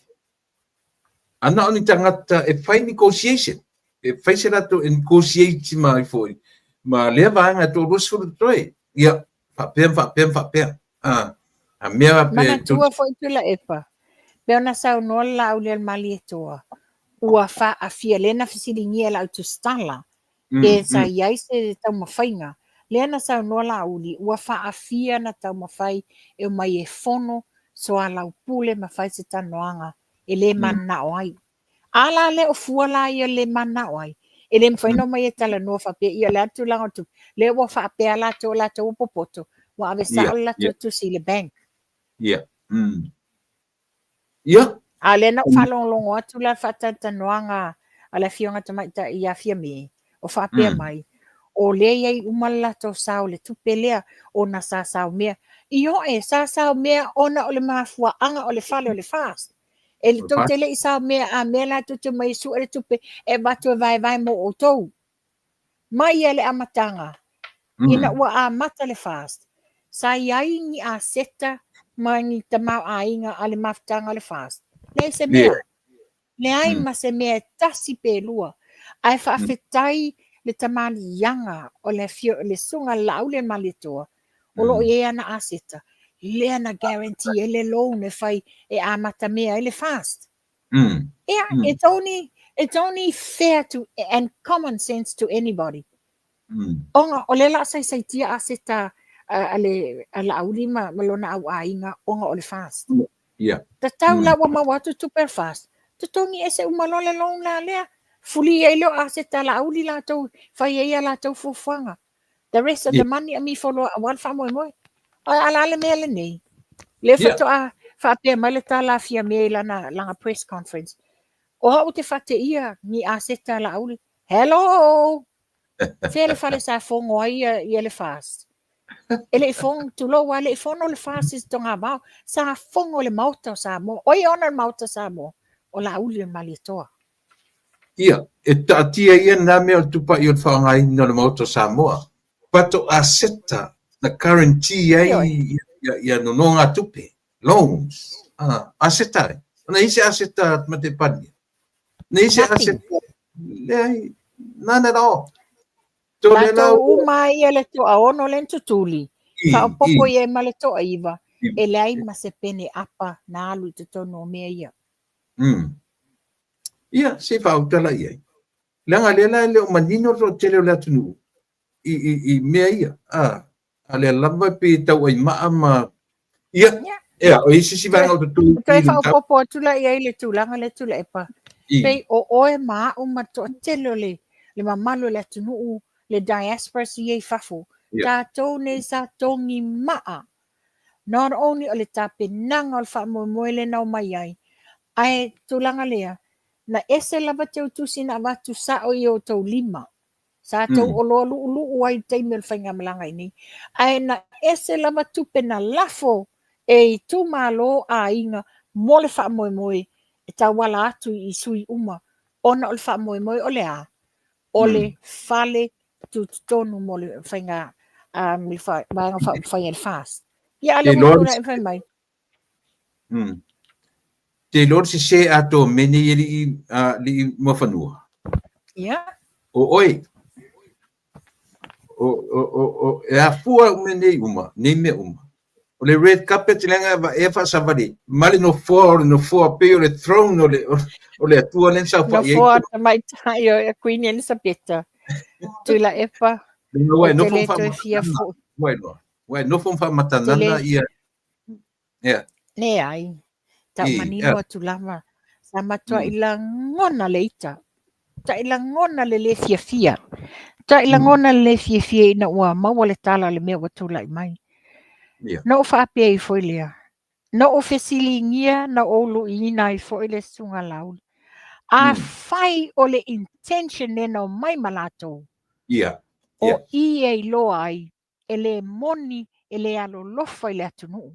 A na o ni tagata e fai negotiation, e fai se latou e negotiate mai foi ma lea vaega e 20 totoe. Ia, faapea ma faapea ma faapea. Ah, a mea pe Manatua foi Tuilaepa, pei ona saunoa le Laaulialemalietoa, ua faaafia, lea na fesiligia e lau tusitala, pe sa i ai se taumafaiga, lea na saunoa Laauli, ua faafia na taumafai e omai e fono soalaupule ma fai se talanoaga e le mananao ai. A la lea o fua la ia le mananao ai, e le mafai ona omai e talanoa faapea, ia o le a le tulaga o le tupe, lea ua faapea latou o latou ua popoto, ua ave sao le latou tusi i le bank. Ia. Ia. A o lea na ou faalogologo atu la i le faatalatalanoaga a le Afioga Tamaitai ia Fiame, o faapea mai, o lea e i ai uma le latou sao i le tupe lea, ona sa sao mea. Ioe, sa sao mea ona o le mafuaaga o le fale o le FAST. E tou te le i sao mea a mea la tou te omai e sue le tupe e avatu e vaevae mo outou. Mai ia le amataga, ina ua amata le FAST, sa i ai ni aseta ma ni tamaoaiga a le mafutaga o le FAST? Leai se mea. Leai ma se mea e tasi pe lua. Ae faafetai le tamaliiaga o le afio, le Susuga Laaulialemalietoa, o lo o i ai ana aseta, lea na guarantee ai le loan e fai e amatamea ai le FAST. Yeah, it's only fair to and common sense to anybody. Ona o lea o le a saisaitia aseta a le a Laauli ma lona au aiga ona o le FAST. Tatau la ua maua atu tupe a le FAST, totogi ese uma loa le loan la lea, fuli ai lea o aseta a Laauli latou fai ai a latou fuafuaga. The rest of the money amifo loa aua le faamoemoe. A o le a le mea lenei? Lea faatoa faapea mai le tala a Fiame i lana press conference, o au ou te faateia ni aseta a Laauli. Hello! Fea le fale sa fono ai ia le FAST? E le i fono, tulou lava, e le i fono le FAST i se togavao. Sa fono i le Maota o Samoa. O ai e ona le Maota o Samoa? O Laaulialemalietoa. Ia, e taatia ia na mea o le tupai o le faaaogaina o le Maota o Samoa. Faatoa seta Na guarantee ai ia, ia nonogatupe, loans, aseta ai. Na i ai se aseta a Tamaitai Palemia? Na i ai se aseta? Leai, none at all. Latou uma ia le toaono lea na tutuli, faaopoopo i ai ma le toaiva, e leai ma se pene apa na alu i totonu o mea ia. Ia, se i faautala i ai. Leaga lea la e le o manino le toatele o le atunuu i mea ia. A lea lava e pei e tauaimaa ma... Ia, ea, o i se isi vaega o tutuli. Toe faaopoopo atu la i ai le tulaga lea Tuilaepa. Pei o oe ma a'u ma le toatele o le le mamalu o le atunuu, le diaspora ia i fafo, tatou nei sa togi maa. Not only o le tapenaga o le faamoemoe lea na omai ai, ae tulaga lea, na ese lava teutusi na avatu sao i o outou lima. Sa tou oloa lu'ulu'u ai i le taimi o le faigamalaga i inei. Ae na ese lava tupe na lafo e itumalo aiga mo le faamoemoe e tauala atu i sui uma ona o le faamoemoe o le a? O le fale tutotonu mo le faiga le vaega faaupufai a le FAST. Ia a lea ua tulai fai mai. Te iloa le sese atoa o mea nei e alii Muafanua. Ia. O oe. O, e afua mea nei uma, nei mea uma. O le red carpet leaga e vaea faasavali ma le nofoa o le nofoa pei o le throne o le Atua lea na saofai ai. Nofoa tamaitai o Queen Elisabeta. Tuilaepa. Ua e nofo faamatagana. Ua e nofo faamatagana ia. Yeah. Leai. Tau manino atu lava. Sa matuai lagona le ita. Matuai lagona le le fiafia. Matuai lagona le le fiafia ina ua maua le tala o le mea ua tulai mai. Yeah. Na ou faapea ifo i lea. Na ou fesiligia, na ou luiina ai foi le Susuga Laauli. Afai o le intention lea na omai ma latou. Yeah. O i e iloa ai e le moni, e le alolofa i le atunuu.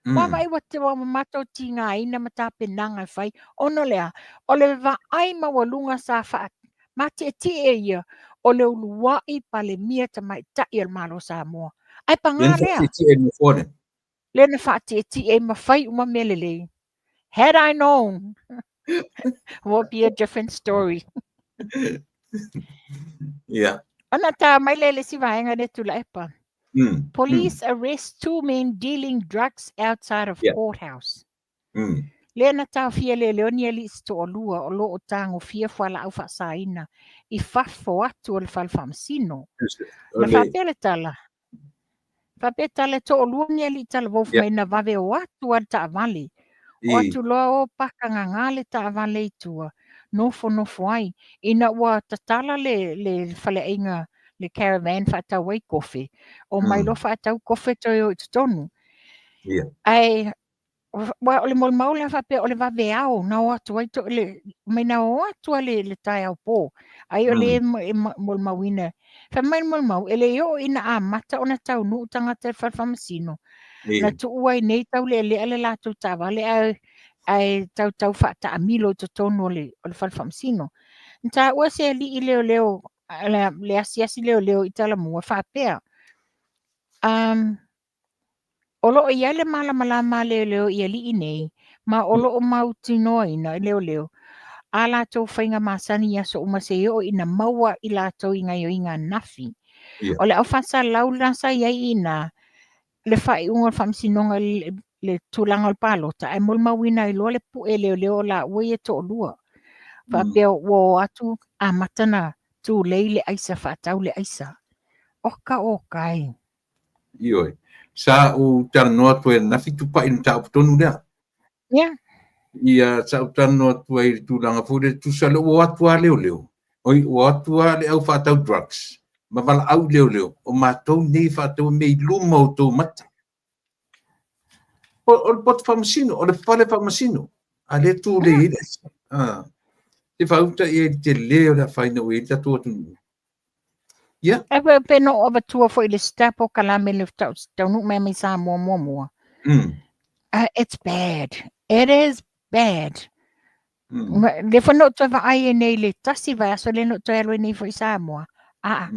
Ua vaai ua ua matou tigaina ma tapenaga e fai, ona o le a? O le vaai maualuga sa faa matietie ia o le uluai Palemia tamaitai o le Malo o Samoa. Ae paga lea. Lea na faatietie ai ma fai uma mea lelei. Had I known, would be a different story. Yeah. Ona tā mai le le isi vaega lea Tuilaepa. Police arrest two men dealing drugs outside of courthouse. Lea na taofia leoleo ni alii se toalua o lo o tagofia fualaau faasaina i fafo atu o le fale faamasino. Na faapea le tala, faapea tala e toalua ni alii talavou fai mai na vave o atu a le taavale. O atu loa o paka gaga le taavale i tua, nofonofo ai. Ina ua tatala le, le faleaiga, le caravan faatau ai kofe, omai loa faatau kofe toe o i totonu. Ae Aua o le molimau lea faapea o le vaveao na o atu ai to, le, mai na o atu a le, le taeao pō. Ai o le e molimauina. Fai mai le molimau, e le oo ina amata ona taunuu tagata i le fale faamasino. Na tuu ai nei taulealea le latou taavale ae, ae tautau faataamilo i totonu o le fale faamasino. Na taua se alii leoleo, le, le asiasi leoleo i Talamua faapea, O lo o i ai le malamalama a leoleo i alii nei, ma o lo o mautinoaina e leoleo a latou faiga masani i aso uma seia oo ina maua i latou i gaioiga anafi. O le au faasalalau lena sa i ai i ina le faaiuga o le faamasinoga i le tulaga o le palota, ae molimauina ai loa le pue e leoleo o laua ia e toalua. Faapea ua o atu amata na tulei le aisa faatau le aisa. Oka oka e. Ioe. Sa ou talanoa atu ai ananafi Tupai i le mataupu tonu lea. Yeah. Ia, sa ou talanoa atu ai i le tulaga foi lea, tusa lea ua o atu lava leoleo, oi, ua o atu lava le au faatau drugs ma valaau i leoleo, o matou nei e faataua mea i luma o outou mata. O le poto faamasino, o le fale faamasino, a lea tulei ai le aisa. Ah. Te faauta i ai le tele o le afaina ua i ai le tatou atunuu. Ia. Ae pe, pe no avatua foi le step o kalame le taunuu mai mai Samoa muamua. It's bad. It is bad. Le foi no toe vaai ai nei le tasi vaiaso le no toe alu ai nei foi i Samoa. Aa.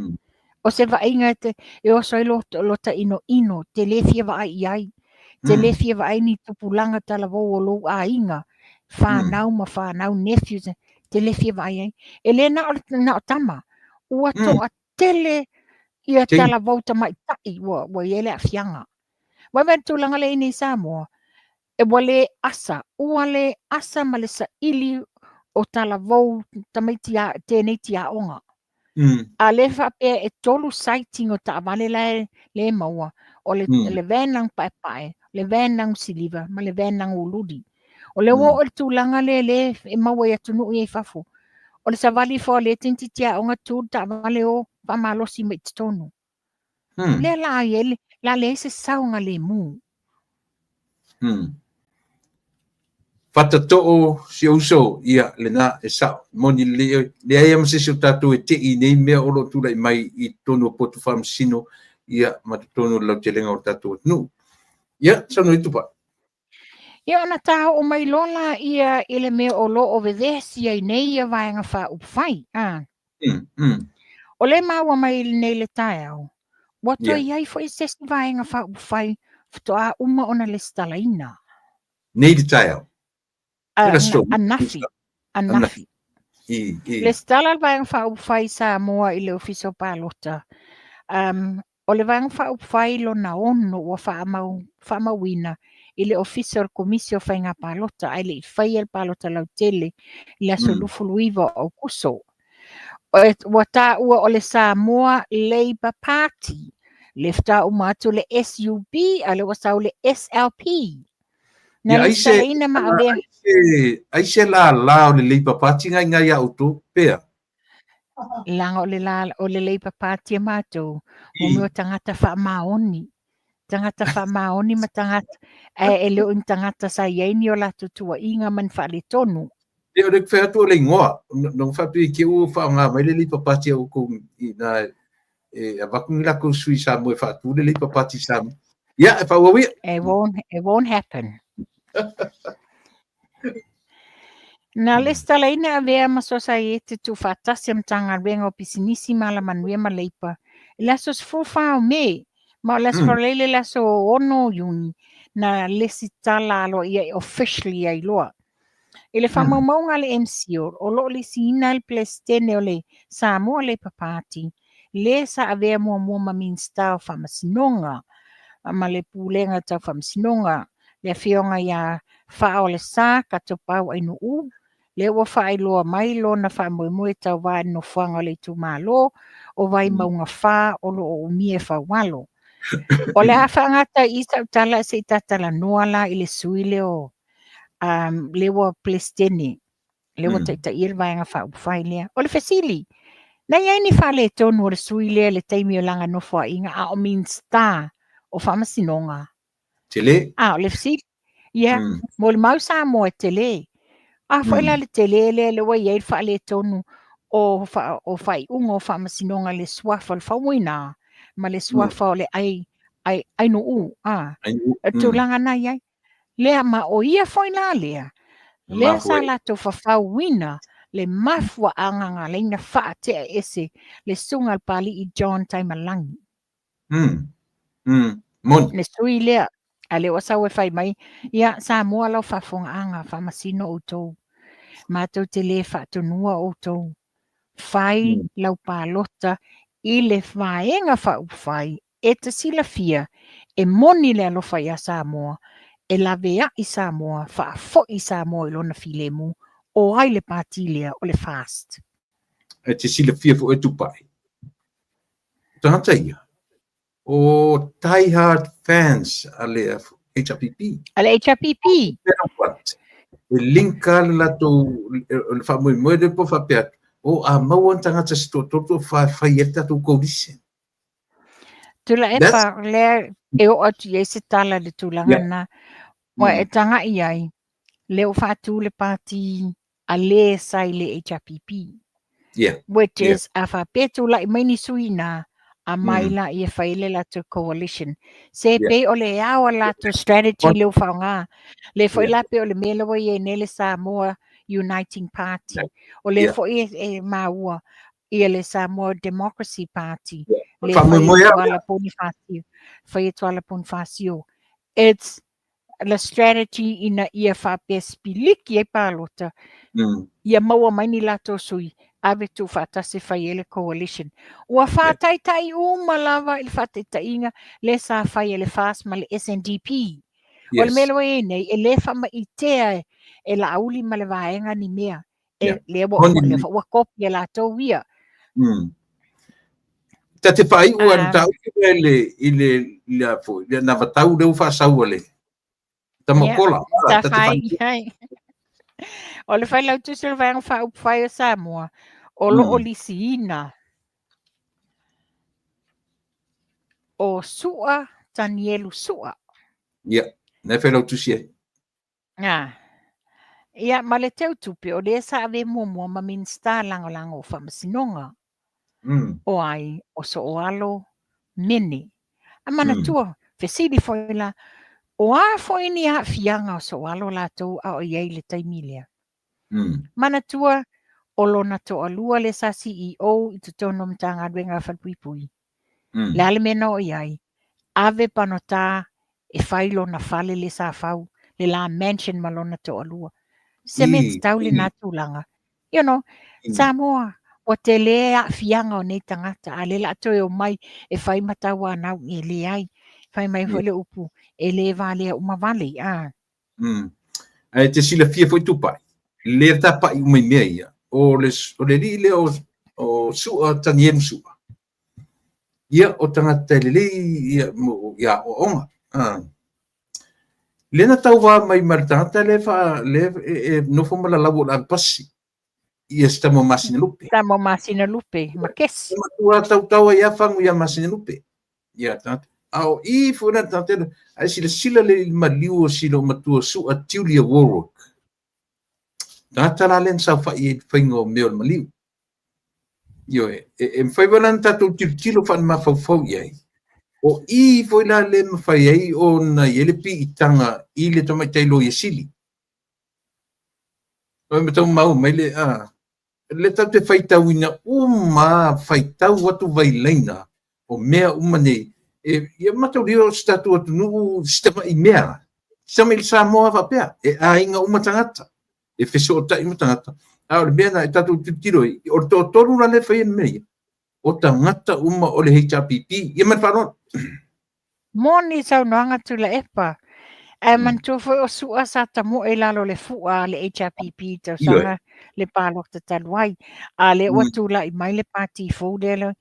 O se vaaiga e te e oso ai lo lota inoino, te lē fia vaai i ai, te lē fia vaai ni tupulaga talavou o lou aiga, fanau ma fanau, nephews, te lē fia vaai ai. E le na o na o tama, ua toatele ia talavou tamaitai ua i ai le aafiaga. Vaai le tulaga lea i nei Samoa, e ua le asa, ua le asa ma le saili o talavou tamaiti a, teineiti aoga. A lea faapea e tolu sighting o taavale la e le maua, o le, le van lagu paepae, le van lagu siliva, ma le van lagu ululi. O lea ua oo i le tulaga lea lea e maua i atunuu ia i fafo. O le savali ifo a le tamaitiiti aoga tu le taavale o faamalosi mai i totonu. Lea la i ai la leai se saogalemu. Fatatoo si ou uso, ia lena e sao, moni lelei oe. Leai lava ma se isi o tatou e tei i nei mea o lo o tulai mai i totonu o potu faamasino, ia ma totonu o le lautelega o le tatou atunuu. Ia, saunoa i Tupai. Ia ona ta oo mai loa laia i le mea o lo o vevesi ai nei ia Vaega Faaupufai. A. O lea e maua mai nei le taeao, ua toe i ai foi se isi Vaega Faaupufai faatoa uma ona lesitalaina. Nei le taeao. Ananafi. Ananafi. Lesitala le Vaega Faaupufai Samoa i le Ofisa o Palota. O le Vaega Faaupufai lona ono ua faamau, faamauina i le Ofisa o le Komisi o Faiga Palota ae le i faia le palota lautele i le aso 29 o Aokuso. Ua taua o le Samoa Labour Party, le faatoa uma atu le SUP, a lea ua sau le SLP. Na lesitalaina ma avea. Ai se lālā o le Labour Party ngai ngai a outou pea? Leaga o le la, o le Labour Party a matou, mo mea o tagata faamaoni. Tagata faamaoni ma tagata, ae e le o ni tagata sa i ai ni o latou tuuaiga ma ni faaletonu. E o le fai atu o le igoa, no faapea i te i ua faaaoga mai le Labour Party a outou i na e avatu ni latou sui Samoa e faatu le Labour Party Samoa. Ia, e faaauau ia. It won't happen. Na lesitalaina Avea ma Sosaiete Tuufaatasi a Matagaluega o Pisinisi ma Alamanuia ma Leipa i le aso 14 o Me, ma o le aso Faraile le aso 6 o Iuni na lesitala aloaia e officially ai loa. I le faamaumauga a le MCIL, o lo o lisiina le Peresetene o le Samoa Labour Party, le sa avea muamua ma Minisita o Faamasinoga ma le Pulega Tau Faamasinoga, le afioga ia Faaolesa Katopau Ainuu, lea ua faailoa mai lona faamoemoe tauva i le nofoaga o le itumalo o Vaimauga 4 o lo o umia e Faualo. O le a faagata i sau tala se i tatalanoa la i le sui lea o le ua Peresetene, le ua taitaia le Vaega Faaupufai lea. O le fesili, na i ai ni faaletonu o le sui lea i le taimi o lana nofoaiga a o Minisita o Faamasinoga? Tele. A, o le fesili. Ia, molimau Samoa e tele. A foi la le tele lea le ua i ai le faaletonu o, fa, o faaiuga o faamasinoga i le suafa o le Faumuina ma le suafa o le ai, ai, Ainuu. A, o le tulaga na i ai. Lea ma o ia foi la lea, lea sa latou fafauina le mafuaaga na ala ai ona faatea ese le susuga a le Papalii John Taimalagi. Moni. Le sui lea, a lea ua sau e fai mai, ia Samoa lau faafofogaaga, faamasino outou. Matou te le faatonua outou. Fai lau palota i le Vaega Faaupufai e te silafia e moni le alofa iā Samoa, e laveai Samoa, faafoi Samoa i lona filemu, o ai le pati lea o le FAST. E te silafia foi e Tupai. Tagata ia, o die-hard fans a le HRPP. A le HRPP. E linka le latou le faamoemoe lea po faapea atu, o a maua ni tagata se toatolu toafa e fai ai le tatou coalition. Tuilaepa, lea e oo atu i ai se tala i le tulaga lena. Ua e tagai ai, lea ua faatu le pati a le sa i le HRPP. Which is, a faapea tulai mai ni sui na, a mai la ia fai le latou coalition. Se pei o le ao a latou strategy lea ua faaaoga. Le foi la pei o le mea lea ua i ai nei le Samoa Uniting Party. O lea foi e maua ia le Samoa Democracy Party. Le fai e Tuala Ponifasio, fai e Tuala Ponifasio. It's the strategy ina ia faapea sipiliki ai palota, ia maua mai ni latou sui, ave tuufaatasi fai ai le coalition. Ua faataitai uma lava i le faataitaiga lea sa fai e le FAST ma le SNDP. O le mea lea ua i ai nei, e le faamaitea e Laauli ma le vaega ni mea. E, lea ua, lea foi ua kopi e latou ia. Ta te faaiu a le mataupu lea i le, i le, i le, foi, le anavatau lea ua faasau a le Tamakola. Yeah, ta te fai. O le Failautusi o le Vaega Faaupufai o Samoa, o lo o lisiina o Su'a Tanielu Su'a. Ia, na e Failautusi ai. Ah. Ia, ma le Teutupe, o lea sa avea muamua ma Minisita Lagolago o Faamasinoga. O ai, o Sooalo Mene. A manatua, fesili foi la, o a foi ni aafiaga o Sooalo latou a o i ai i le taimi lea? Manatua, o lona toalua lea sa CEO i totonu o Matagaluega a Falepuipui. Le a le mea na oo i ai? Ave panota e fai lona fale le sa fau, le la mansion ma lona toalua. Se mea tatau lena tulaga. You know, Samoa, ua tele aafiaga o nei tagata, a lea o le a toe omai e fai ma tauanau, e leai. Fai mai foi le upu, e le valea uma vale. Ah. Ae te silafia foi Tupai, lea tapa'i uma i mea ia, o le, o le alii lea o Su'a Tanielu Su'a, ia o tagata e lelei ia, mo, i aoaoga. Ah. Lea na tauva mai ma le tagata lea fa, lea e nofo ma lalau o le ave pasi, ia se tama o Masinalupe. Tama o Masinalupe, ma kesi. E matua tautau ai a fagu ia Masinalupe. Ia tagata. A o i foi na tagata, ae silasila le i maliu o sila o matua Su'a Julia Warwick. Tagata la lea na saofai ai i le faiga o mea o le maliu. Ioe, e mafai foi la ona tatou tilotilo faale-mafaufau i ai. O i foi la lea e mafai ai ona i ai le piitaga i le tamaitai Loia Sili. Oi ma tau maua mai le, a, le tatou te faitauina uma, faitau atu vailaina o mea uma nei, e, ia mataulia o se tatou atunuu si tamai mea, si tamai Samoa faapea, e aiga uma tagata, e fesootai uma tagata. A o le mea na e tatou tilotilo ai, o le toatolu la lea e faia le mea ia, o tagata uma o le HRPP. Ia ma le faaaloalo. Moni saunoaga Tuilaepa. Ae manatua foi o Su'a sa tamoe i lalo o le fu'a a le HRPP i tausaga le palota talu ai. A lea ua tulai mai le pati fou lea.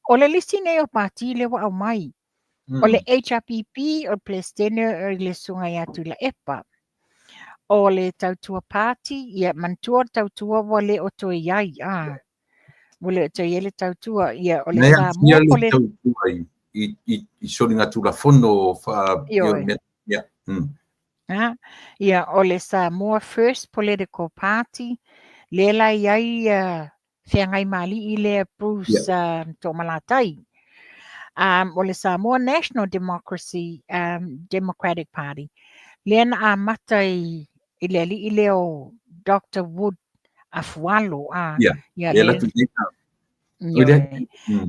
O le lisi nei o pati lea ua aumai. O le HRPP o le Peresetene i le Susuga ia Tuilaepa. O le Tautua Party, ia manatua o le Tautua ua le o toe i ai. Ah. Ua le o toe i ai le Tautua. Ia, o le Samoa po le... Tautua i soligatulafono fa... Ioe. Ia. Ah, ia, o le Samoa First Political Party, lea la i ai Feagaimaalii lea Bruce Toomalatai. O le Samoa National Democracy Democratic Party, lea na amata i le alii lea o Doctor Wood Afualo. Ia, lea la tu nei.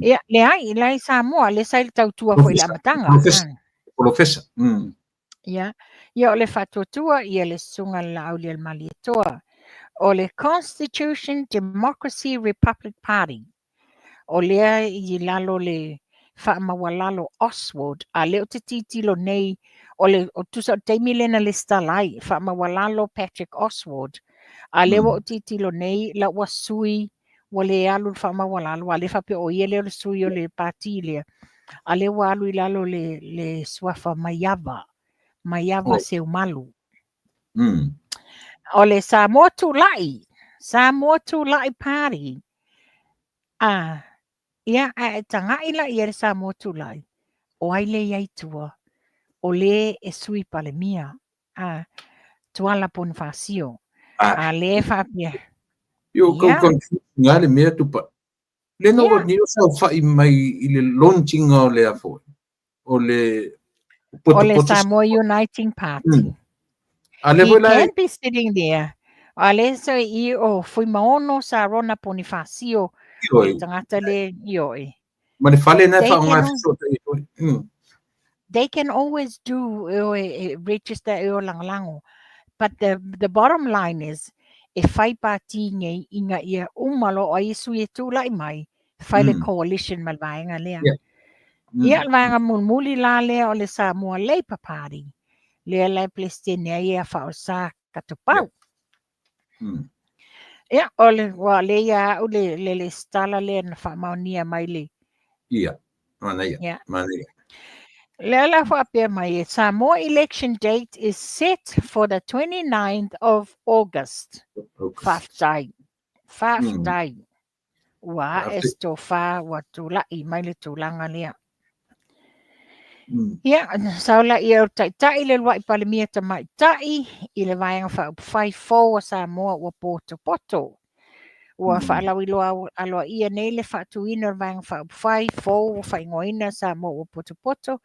Ia, leai, la i Samoa, lea sa i le Tautua foi i le amataga. Polofesa. Ia, ia o le Faatuatua, ia le Susuga i le Laaulialemalietoa. O le Constitution Democracy Republic Party, o lea i lalo le faamaualalo Oswald, a lea ou te tilotilo nei, o le, o tusa o le taimi lea na lesitala ai, faamaualalo Patrick Oswald, a lea ua ou tilotilo nei, la ua sui, ua le alu le faamaualalo, a lea faapea o ia lea o le sui o le pati lea, a lea ua alu i lalo le suafa Maiava, Maiava Seumalu. O le Samoa Tulai, Samoa Tulai Party. A, ia, a e tagai la i ai le Samoa Tulai, o ai le i ai tua? O le e sui Palemia, a, Tuala Ponifasio. A le faapea. Io kau confuse nga le mea tupa. Le no ni o saofai mai i le launching o le afo. O le O le Samoa Uniting Party. A le He can be sitting there. A le so i o Fuimaono Sarona Ponifasio, le tagata le ioe. Ma le fale na e faaaoga e fesootai ai foi. They can always do e o e register e o lagolago. But the bottom line is, e fai pati nei ina ia uma loa o ai e sui e tulai mai, fai le coalition ma le vaega lea. Ia, le vaega mulimuli la lea o le Samoa Labour Party, lea la e Peresetene ai ia Faaolesa Katopau. Ia, o le, ua lea ia au le, le lesitala lea na faamaonia mai le... Ia, manaia, manaia. Lea la faapea mai e, Samoa election date is set for the 29th of August. Faafetai. Faafetai. Ua ae se tofa, ua tulai mai le tulaga lea. Ia, sau laia o taitai le uluai Palemia tamaitai i le Vaega Faaupufai fou a Samoa ua potopoto. Ua faalauiloa aloaia nei le faatuina o le Vaega Faaupufai fou ua faaigoaina Samoa ua potopoto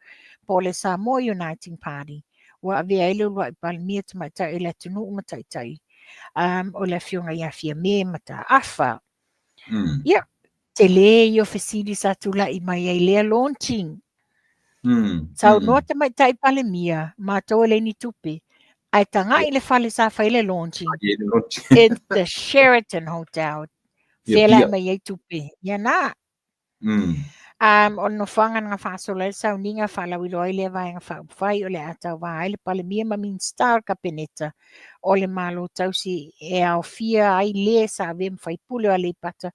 po o le Samoa Uniting Party. Ua avea ai le uluai Palemia tamaitai o le atunuu ma taitai o le Afioga ia Fiame Mataafa. Ia, tele ia o fesili sa tulai mai ai lea launching. Saunoa Tamaitai Palemia, matou e leai ni tupe, ae tagai i le fale sa fai le launching. It's the Sheraton Hotel. Fea la e aumai ai tupe? Ia na. O le nofoaga na faasolo ai le sauniga faalauiloa ai lea Vaega Faaupufai o le a tauva ai le Palemia ma Minisita o le Kapeneta o le Malo Tausi e aofia ai le sa avea ma faipule o Aleipata.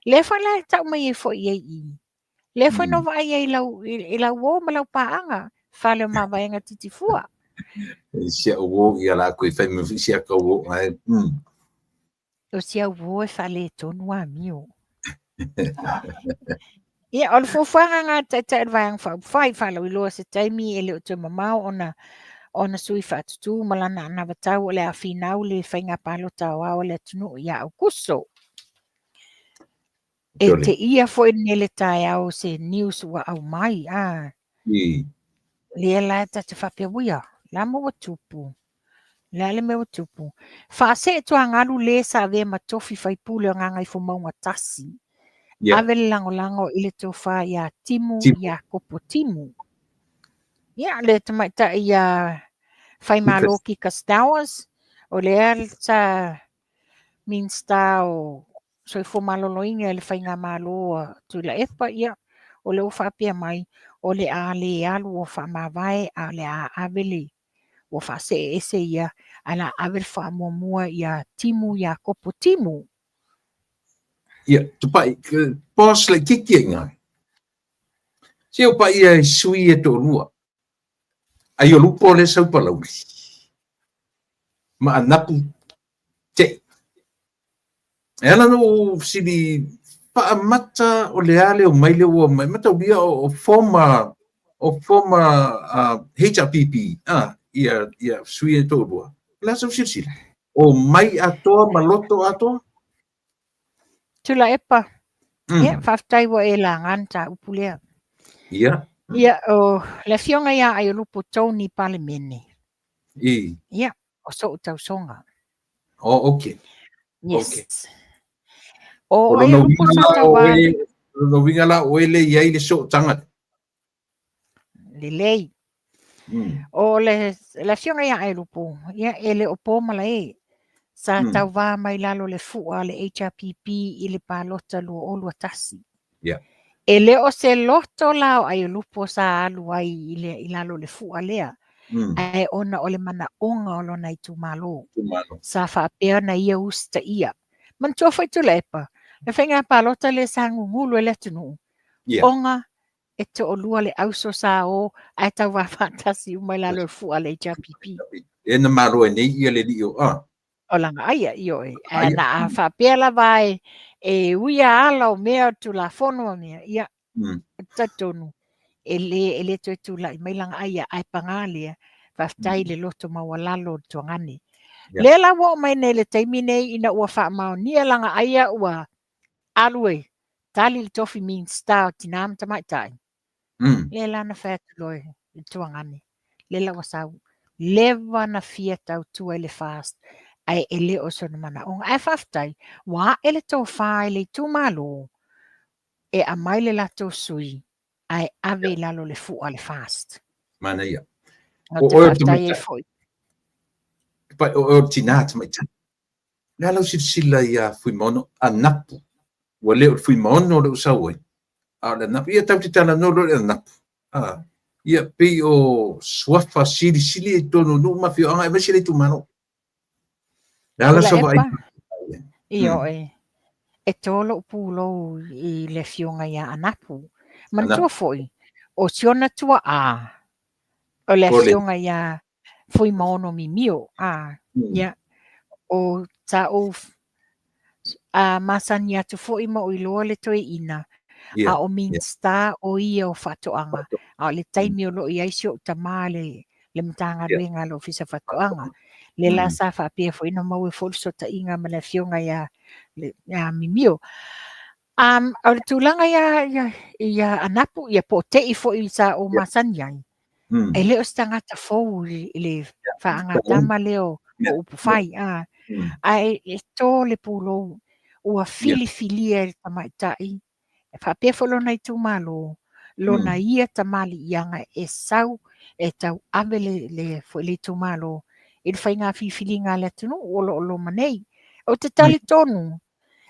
Lea foi la e tau mai ai foi i ai i i. Lea foi na vaai ai i lau uo ma lau paaga, fale o Mavaega Titifua. Si au uo ia la koe fai me si au uo ngai. O si au uo e faaletonu amio. Ia, o le fuafuaga lena a le Taitai o le Vaega Faaupufai, faalauiloa se taimi e le o toe mamao ona sui faatutu ma lana anavatau o le a finau le faiga palota aoao a le atunuu ia Aukuso. E te ia foi nei le taeao se news ua aumai, a. Lea la e ta te faapea, uia, la ma ua tupu. Le a le mea ua tupu. Faasee tuagalu le sa avea ma tofi faipule o Gagaifomauga 1. Ave le lagolago i le tofa ia Timu, Iakopo Timu. Ia, le tamaitai ia Faimalo Kika Stowers, o lea sa Minista o Soifua Maloloina i le Faigamalo a Tuilaepa, ia, o lea ua faapea mai, o le a le alu ua faamavae, a o le a ave le, ua faasee ese ia, ae la ave le faamuamua ia Timu Iakopo Timu. Ia, tupai, pause laitiiti ai i ina. Se o paia e sui e toalua. Ai o lupo le sau Palauli. Ma anapu te. E ala na ou fesili faamata o le a le omai lea ua omai, mataulia o former HRPP ia sui e toalua. O le a sau silasila? Omai atoa ma loto atoa? Tuilaepa. Ia, faafetai ua e laga le mataupu lea. Ia. Ia, o le afioga ia Aiolupo Tony Palemene. Ia, o so'u tausoga. Oh, okay. Yes. Okay. O Aiolupo sa tauva. O lona uiga la o oe le i ai le sootaga. Lelei. O le afioga ia Aiolupo, ia e le o po malae. Sa tauva mai lalo le fua le HRPP i le palota 2021. E le o se loto la o Aiolupo sa alu ai i lalo le fua lea. Ae ona o le manaoga o lona itumalo. Sa faapea na ia usitaia. Manatua foi Tuilaepa, le faiga palota lea sa gugulu ai le atunuu. Ona e toalua le auso sa o ae tauva faatasi uma i lalo o le fua le HRPP. E na malo e nei ia le lio a. O langa aia i oe. Ae na a faapea lava e uia ala o mea o Tulafono ma mea. Ia, talitonu, e le toe tulai mai langa aia ae paga lea. Faafetai le loto maualalo o le tuagane. Lea la ua oo mai nei le taimi nei ina ua faamaonia langa aia ua alu e tali le tofi Minista o Tina ma Tamaitai. Lea la na fai atu loa i le tuagane. Lea la ua sau. Leva na fia tautua i le FAST ae e le o sona manaoga. Ae faafetai, ua ae le tofa i le itumalo. E aumai le latou sui ae ave i lalo le fua le FAST. Manaia. Ou te faafetai ai foi. O oe o le tinā tamaitai. O le a lau silasila ia Fuimaono Anapu? Ua le o le Fuimaono o lea ua sau ai, a o le Anapu. Ia tatou te talanoa loa i le Anapu. A, ia pei o suafa silisili i totonu o nuu ma afioaga aemaise le itumalo. O le a la sau vaai? Ioe. E to lou pulou i le afioga ia Anapu. Manatua foi, o si ona tuaa, o le afioga ia Fuimaono Mimio. A, ia, o sa ou masani atu foi ma ou iloa le toeaina, a o Minisita o ia o Faatoaga, a o le taimi o lo o i ai si ou tama le Matagaluega a le Ofisa o Faatoaga. Lea la sa faapea foi ona maua foi le fesootaiga ma le afioga ia Mimio. O le tulaga ia Anapu, ia po o Tei foi sa ou masani ai, e le o se tagata fou i le faagatama lea o upufai, ae e to le pulou, ua filifilia e le tamaitai, e faapea foi lona itumalo, lona ia tamaliiaga e sau e tauave le itumalo i le faiga filifiliga a le atunuu o lo o loma nei. Ou te talitonu,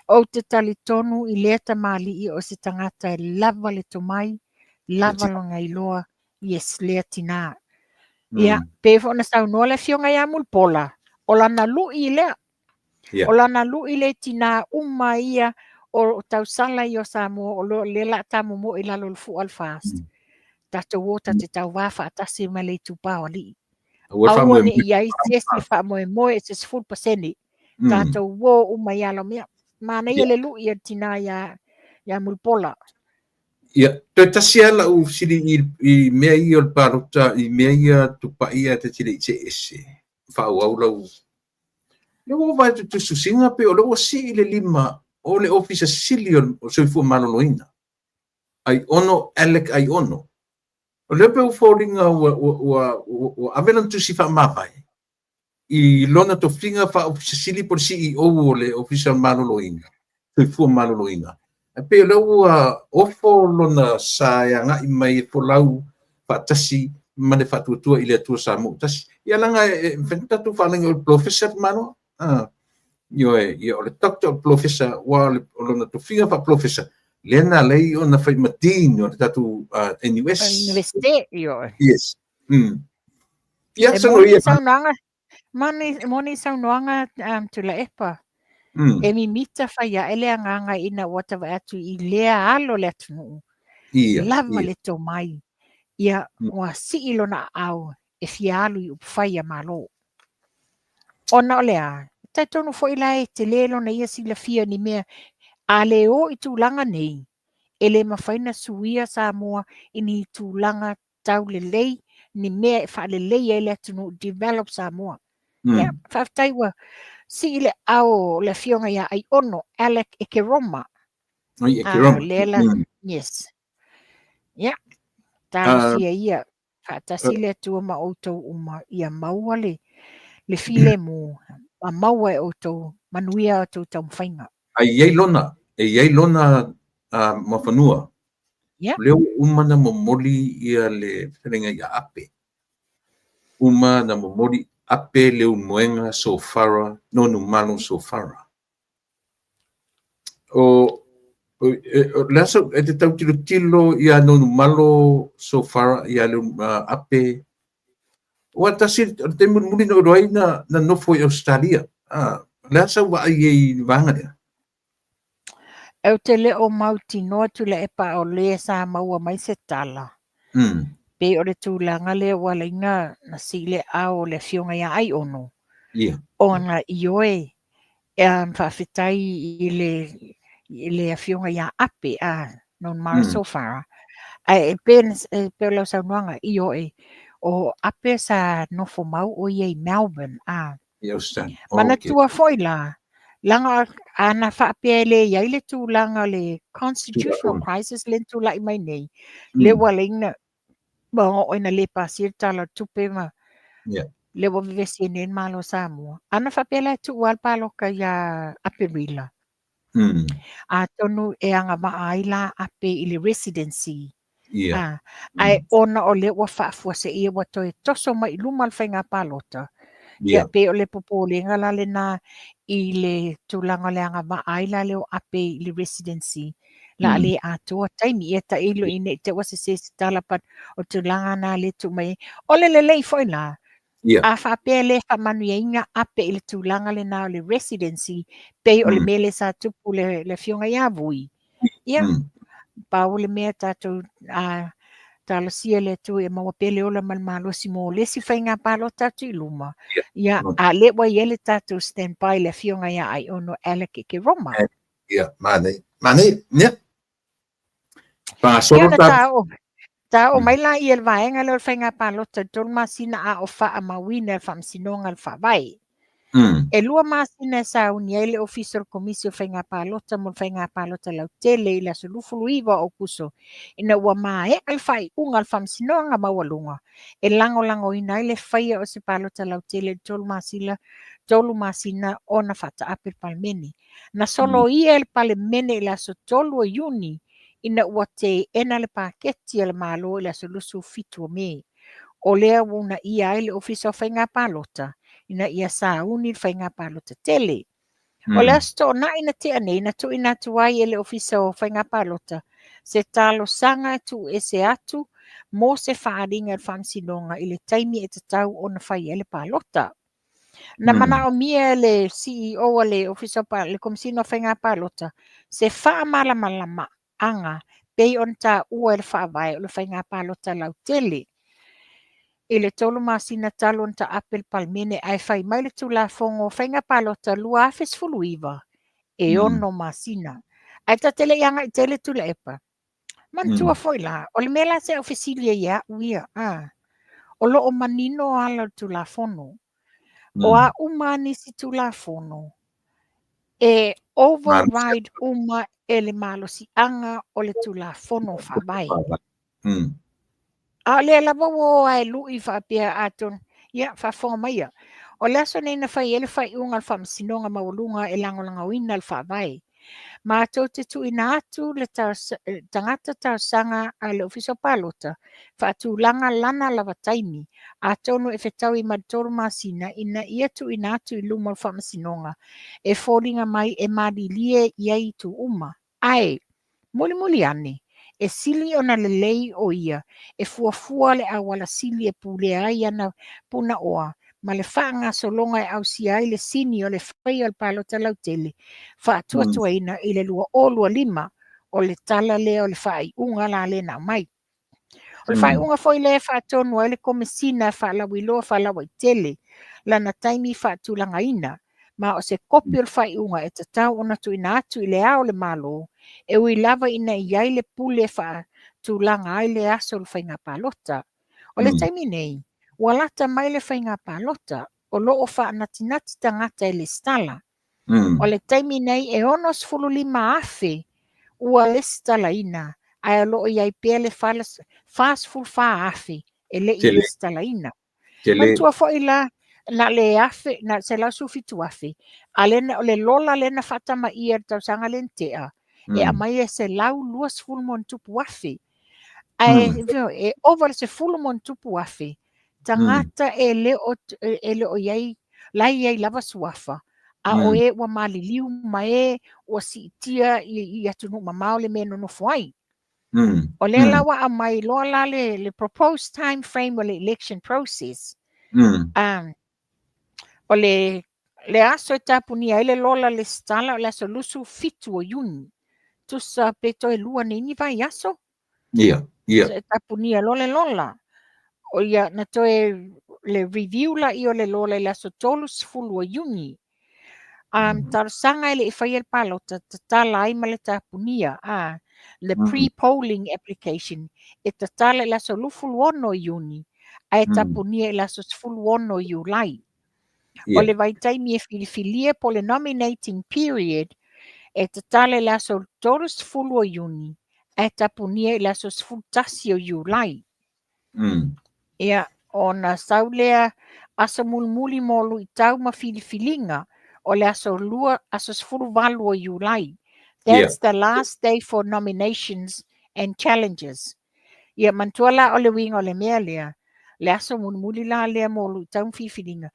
ou te talitonu i lea tamalii o se tagata e lava le tomai, lava lona iloa, yes, lea tinā. Ia, pei foi ona saunoa le afioga ia Mulipola, o lana lui lea. O lana lui le tinā uma ia o tausala ia o Samoa o lo lea la tamomoe i lalo o le fua o le FAST. Tatou o tatou tauvā faatasi ma le itupa o alii. Aua ne i i ai se isi faamoemoe i se 10%. Tatou o uma i ala o mea. Manaia le lui a le tinā ia Mulipola. Ia, toe tasi lava lau fesili i mea ia o le palota, i mea ia tupai ae ta te le i see ese, faaauau lau. Lea ua ou vaai atu i tusitusiga pei o lea ua sii le lima o le Ofisa Sili o le Soifua Maloloina, Aiono Alec Aiono. O lea pei ua foliga ua ave lana tusi faamavae i lona tofiga faa-Ofisa Sili po o le CEO o le Ofisa o Maloloina, Soifua Maloloina. Ae pei o lea ua ofo lona sa e agai mai e folau faatasi ma le Faatuatua i le Atua Samoa ua Tasi. Ia leaga e mafai ona tatou faalagi o le Polofesa le tamaloa. Ioe, ia o le Doctor o le Polofesa, aua o lona tofiga faa-Polofesa, lea na ala ai ona fai ma Dean o le tatou NUS. Universite, ioe. Yes. Ia, e moni saunoaga, moni saunoaga Tuilaepa. E mimita fai ae le agaga ina ua ta vaai atu i lea alo o le atunuu. Ia, lava le tomai. Ia, ua sii lona aao e fia alu i upufai a Malo. Ona o le a, talitonu foi la e tele lona ia silafia ni mea a le o i tulaga nei, e le mafai ona suia Samoa i ni tulaga taulelei, ni mea e faalelei ai le atunuu, develop Samoa. Ia, faafetai ua sii le aao o le afioga ia Aiono, Alec Ekeroma. Ai, Ekeroma. Lea la, yes. Ia, talosia ia, faatasi le Atua ma outou uma, ia maua le filemu, ma maua e outou, manuia a outou taumafaiga. A i ai lona, e i ai lona muafanua. O lea ua uma ona momoli ia le fetalaiga ia Ape. Uma ona momoli Ape Leulumoega Sofara, Nonumalo Sofara. O le aso e te tau tilotilo ia Nonumalo Sofara ia Ape. Ua tasi o le taimi mulimuli na ou iloa ai na nofo i Ausetalia. O le a sau vaai ai i le vaega lea? Ou te le o mautinoa Tuilaepa o le sa maua mai se tala. Pei o le tulaga lea ua ala ai ona sii le aao o le afioga ia Aiono. Ona ioe, faafetai i le afioga ia Ape, Nonumalo Sofara. Ae pei o lau saunoaga, ioe, o Ape sa nofo mau o ia i Melbourne. I Australia. Manatua foi la, leaga ana faapea e le i ai le tulaga o le constitutional crisis lea na tulai mai nei, lea ua ala ai ona oo ina le pasia le Tala o le Tupe ma lea ua vevesi ai nei le Malo o Samoa. Ana faapea la e tuu lava le palota ia Aperila. Atonu e agavaa ai la Ape i le residency. Yeah. Ae ona o lea ua faafuaseia ua toe toso mai i luma le faiga palota. Yeah. Ia, pei o le popolega la lena i le tulaga o le agavaa ai la lea o Ape i le residency la a le atoa taimi. Ia tailo ina i te ua sese se tala, but o tulaga na lea tuu mai ai. O le lelei foi la, a faapea e le faamanuiaina Ape i le tulaga lena o le residency, pei o le mea lea sa tupu le afioga ia Vui. Ia, pau le mea tatou talosia le Atua ia maua pea le ola ma le malosi mo le isi faiga palota atu i luma. Ia, a lea ua i ai le tatou stand by le afioga ia Aiono Alec Ekeroma. Ia, manaia. Manaia, ia. Ia, na ta o mai la ia le vaega lea o le faiga palota i le 3 masina a o faamauina e le Faamasinoga le Faavae. E 2 masina e sauni ai le Ofisa o le Komisi o Faiga Palota mo le Faiga Palota Lautele i le aso 29 o Aokuso ina ua maea le faaiuga a le Faamasinoga Maualuga e lagolagoina ai le faia o se palota lautele i le 3 masina, 3 masina ona faataape le Palemene. Na soloia e le Palemene i le aso 3 o Iuni ina ua teena le paketi a le Malo i le aso 27 o Me. O lea ua uunaia ai le Ofisa o Faiga Palota ina ia sauni le faiga palota tele. O le Aso Toonai na tea nei, na tuuina atu ai e le Ofisa o Faiga Palota se talosaga e tuuese atu mo se faaaliga i le Faamasinoga i le taimi e tatau ona fai ai le palota. Na manaomia e le CEO a le Ofisa o le Komesina o Faiga Palota se faamalamalamaga pei ona taua e le Faavae o le Faiga Palota Lautele i le 3 masina talu ona taape le Palemene, ae fai mai le Tulafono o Faiga Palota 2019 e 6 masina. Ae ta te le i agai tele Tuilaepa. Manatua foi la, o le mea la se au fesili ai ia au ia, o lo o manino ala o le Tulafono. O a uma nisi Tulafono, e override uma e le malosiaga o le Tulafono Faavae. A o lea lava ua o lava e lui faapea atonu, ia, faafofoga mai ia. O le aso nei na fai ai le faaiuga a le Faamasinoga Maualuga e lagolagoina le Faavae. Matou te tuuina atu le tagata talosaga a le Ofisa o Palota faatulaga lana lava taimi, atonu e fetaui ma le 3 masina ina ia tuuina atu i luma o le Faamasinoga e foliga mai e malilie i ai itu uma. Ae, mulimuli ane, e sili ona lelei o ia e fuafua le auala sili e pulea ai ana punaoa ma le faagasologa e ausia ai le sini o le faia o le palota lautele faatuatuaina i le 2025. O le tala lea o le faaiuga la lea na aumai. O le faaiuga foi lea e faatonu ai le Komesina e faalauiloa faalauaitele lana taimi faatulagaina, ma o se kopi o le faaiuga e tatau ona tuuina atu i le Ao o le Malo, e ui lava ina i ai le pule e faatulaga ai le aso o le faiga palota. O le taimi nei, ua lata mai le faiga palota, o lo o faanatinati tagata e lesitala. O le taimi nei e 65,000 ua lesitalaina, ae o lo o i ai pea le 44,000 e le i lesitalaina. Manatua foi la, na le afe, na le 117,000, a lea o le lola lea na faatamaia i le tausaga lea na tea, e aumai e 120 ma ona tupu afe. Ae e ova le 10 ma ona tupu afe tagata e le o i ai, la e i ai lava suafa, a o e ua maliliu ma e ua siitia i atunuu mamao le mea e nonofo ai. O lea la ua aumai loa la le proposed time frame o le election process. O le aso e tapunia ai le lola lesitala o le aso 27 o Iuni. Tusa pe toe 2 nei ni vaiaso. Ia. E tapunia loa le lola. O ia na toe le review la i o le lola i le aso 30 o Iuni. Talosaga e le i faia le palota, tatala ai ma le tapunia. Le pre-polling application e tatala i le aso 26 o Iuni, ae tapunia i le aso 16 o Iulai. O le vaitaimi e filifilia po le nominating period e tatala i le aso 30 o Iuni, ae tapunia i le aso 11 o Iulai. Ia, ona sau lea aso mulimuli mo luitau ma filifiliga o le aso 2, aso 18 o Iulai. That's the last day for nominations and challenges. Ia manatua la o le uiga o le mea lea, le aso mulimuli la lea mo luitau ma filifiliga,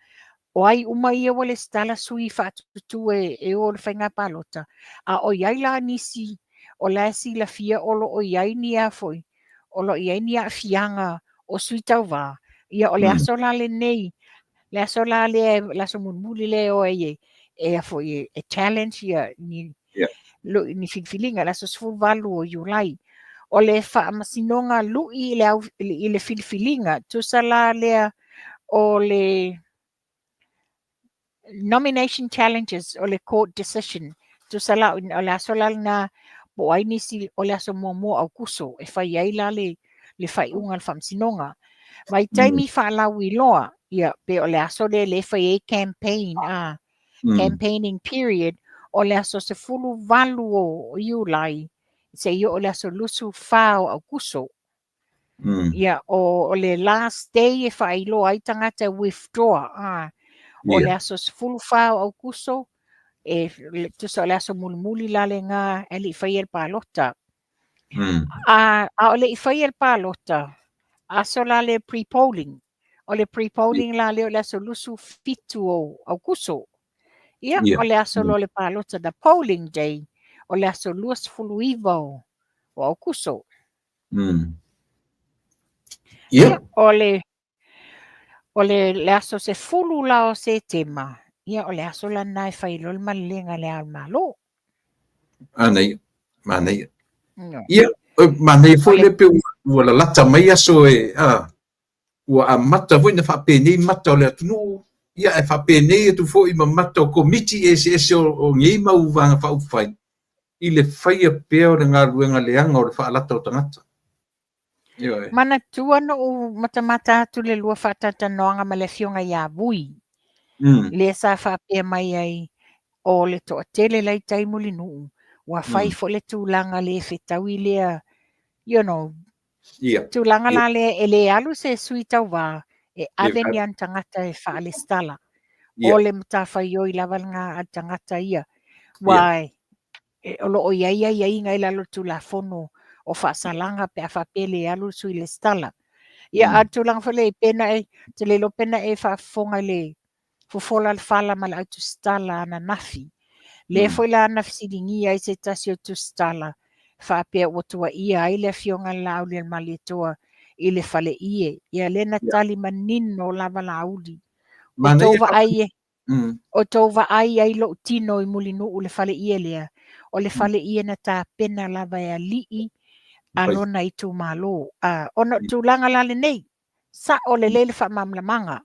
o ai uma ia ua lesitala sui faatutu e o i le faiga palota, a o i ai la nisi o la e silafia o lo o i ai ni a foi, o lo o i ai ni aafiaga o sui tauva, ia o le aso la lenei, le aso la lea, le aso mulimuli lea e o ai e a foi e challenge ia ni ni filifiliga, le aso 18 o Iulai. O le faamasinoga lui i le filifiliga, tusa la lea o le nomination challenges o le court decision, tusa la o le aso la lena po o ai nisi o le aso 1 o Aukuso e fai ai la le faaiuga a le faamasinoga. Vaitaimi faalauiloa, ia pe o le aso lea lea e fai ai campaign, campaigning period, o le aso 18 o Iulai seia oo i le aso 24 o Aukuso. Ia, o le last day e faailoa ai tagata e withdraw, o le aso 14 o Aukuso, e tusa o le aso mulimuli la lena e le i faia le palota. A o le i faia le palota, aso la le pre-polling. O le pre-polling la lea o le aso 27 o Aukuso. Ia, o le aso loa o le palota, the polling day, o le aso 29 o Aukuso. Ia, o le aso 10 la o Setema, ia o le aso la lena e fai loa le malelega i le Ao o le Malo. Manaia, manaia. Ia, manaia foi le pe ua lalata mai aso e, ua amata foi na faapenei mata o le atunuu, ia e faapenei atu foi ma mata o komiti eseese o nei mau vaega faaupufai i le faia pea o le galuega leaga o le faalata o tagata. Ioe. Manatua na ou matamata atu le lua faatalatalanoaga ma le afioga ia Vui, lea sa faapea mai ai o le toatele la i tai Mulinuu, ua fai foi le tulaga le fetaui lea, tulaga la lea e le alu se sui tauva e ave ni ana tagata e faalesitala. O le matafaioi lava lena a le tagata ia. Ua o lo o i ai aiaiga i lalo o le Tulafono o faasalaga pe a faapea le alu le sui lesitala. Ia, a o le tulaga foi lea pe na e, ou te le iloa pe na e faafofoga i le fofola le fala ma le autusitala ananafi. Lea foi la na fesiligia ai se tasi o tusitala faapea ua tuuaia ai le afioga i le Laaulialemalietoa i le faleie. Ia lea na tali manino lava Laauli. O tou vaai e, o tou vaai ai lou tino i Mulinuu le faleie lea, o le faleie na tapena lava e alii a lona itumalo. Ona o tulaga la lenei, sao lelei le faamalamalamaga.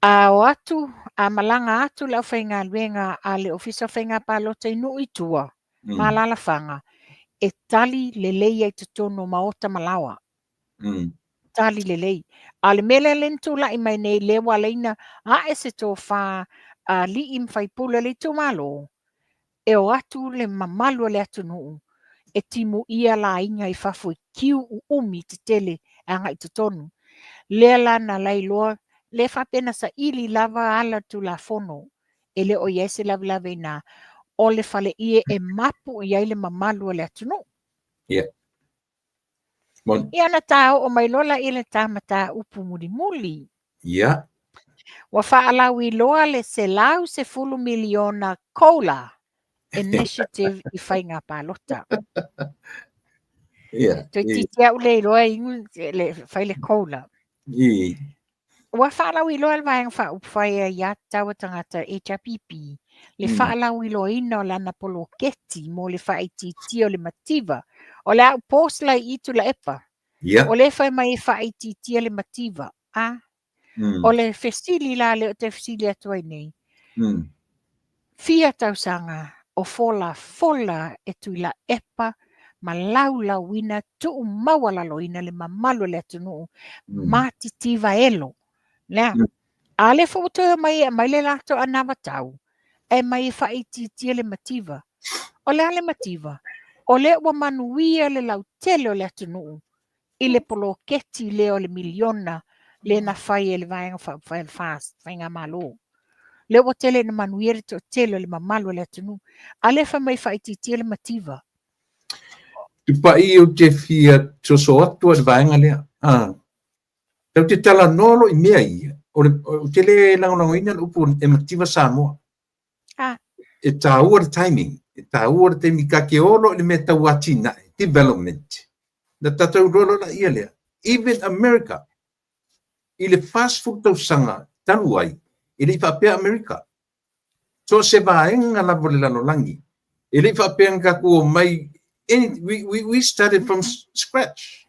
A o atu, a malaga atu le aufaigaluega a le Ofisa o Faiga Palota i nuu i tua, ma alaalafaga, e tali lelei ai totonu o maota ma laoa. Tali lelei. A o le mea lea lea na tulai mai nei, lea ua ala ai ona ae se tofa a alii ma faipule o le itumalo, e o atu le mamalu o le atunuu e timuia laiga i fafo i kiu uumi tetele e agai i totonu. Lea la na lailoa, lea faapea na saili lava ala o le Tulafono, e le o i ai se lavelave i ina, o le faleie e mapu i ai le mamalu o le atunuu. Ia na ta oo mai loa la i le ta mataupu mulimuli. Ua faalauiloa le 110 miliona COLA initiative i faiga palota. Toeitiiti au le iloa inu le fai le COLA. Ua faalauiloa le Vaega Faaupufai a Aiatatau a Tagata HRPP le faalauiloaina o lana poloketi mo le faaitiitia o le mativa. O le a ou post la i i Tuilaepa. O lea e fai mai e faaitiitia le mativa. O le fesili la lea ou te fesili atu ai nei, fia tausaga o folafola e Tuilaepa ma laulauina tuumaualaloina le mamalu o le atunuu matitiva elo. Lea. A lea foi ua toe omai e aumai le latou anavatau, e mai e faaitiitia le mativa. O le a le mativa? O lea ua manuia le lautele o le atunuu i le poloketi lea o le miliona lea na fai e le Vaega Faaupufai o le FAST, Faigamalo. Lea ua tele ina manuia le toatele o le mamalu o le atunuu. A lea fai mai faaitiitia le mativa. Tupai ou te fia soso atu i le vaega lea. Ah. Tatou te talanoa loa i mea ia, o le, ou te le lagolagoina le upu e mativa Samoa. Ah. E taua le timing, e taua le taimi ka te o loa i le mea tau atinae, development. Na tatou iloa loa laia lea. Even America, i le 40 tausaga talu ai, e le i faapea Amerika. So o se vaega lava o le lalolagi, e le i faapea na tatou omai, we started from scratch.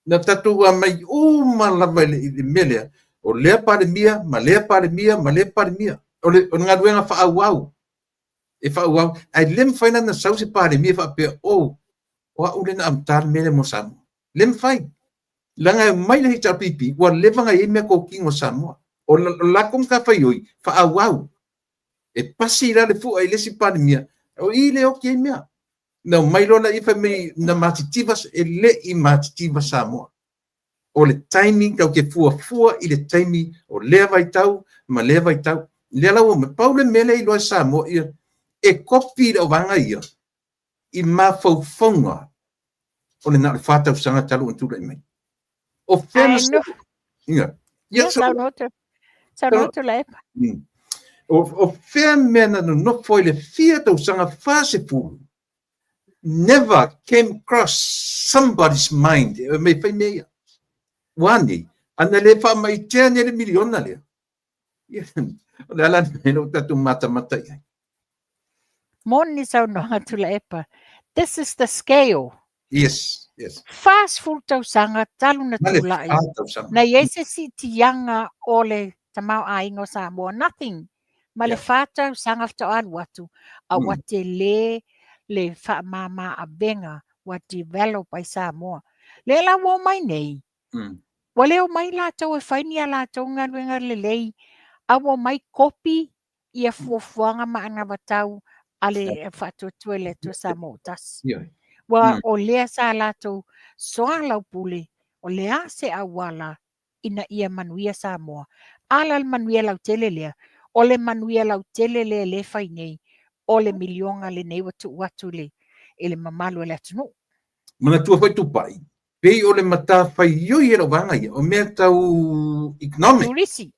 Na tatou amai uma lava i le mea lea, o lea Palemia, ma lea Palemia, ma lea Palemia. O le galuega faaauau, e faaauau, ae le mafai la ona sau se Palemia faapea, oh, o au lea na amata le mea lea mo Samoa. Le mafai. Leaga e omai le HRPP, ua leva ona i ai meatotino a Samoa. O le latou matafaioi, faaauau. E pasi la le fua i le isi Palemia, o i le oti ai mea. Na omai loa laia fai mai na matitiva, e le i matitiva Samoa. O le taimi, tatou te fuafua i le taimi o lea vaitau ma lea vaitau. Lea la ua omai, pau le mea lea e iloa e Samoa, ia, e kopi le auvaega ia i mafaufauga o le na o le 4 tausaga talu ona tulai mai. O fea na Ia. Ia, saunoa atu Tuilaepa. O fea mea na nonofo ai le fia tausaga 40, never came across somebody's mind e mei fai mea ia. Ua nei, ana le faamaitea nei le miliona lea. Ia, o le a la le mea ua tatou matamata i ai. Moni saunoaga Tuilaepa. This is the scale. Yes, yes. 40 tausaga talu na tulai. Na i ai se siitiaga o le tamaoaiga o Samoa. Nothing. Ma le 4 tausaga faatoa alu atu, a ua tele le faamama avega ua develop ai Samoa. Lea la ua omai nei, ua le omai latou e fai ni a latou galuega lelei, a ua omai kopi ia fuafuaga ma anavatau a le Faatuatua i le Atua Samoa ua Tasi. Ua o lea sa latou soalaupule, o le a se auala ina ia manuia Samoa. A la le manuia lautele lea, o le manuia lautele lea lea e fai nei, o le miliona lenei ua tuu atu i le mamalu o le atunuu. Manatua foi Tupai, pei o le matafaioi e lau vaega ia, o mea tau economic. Turisi.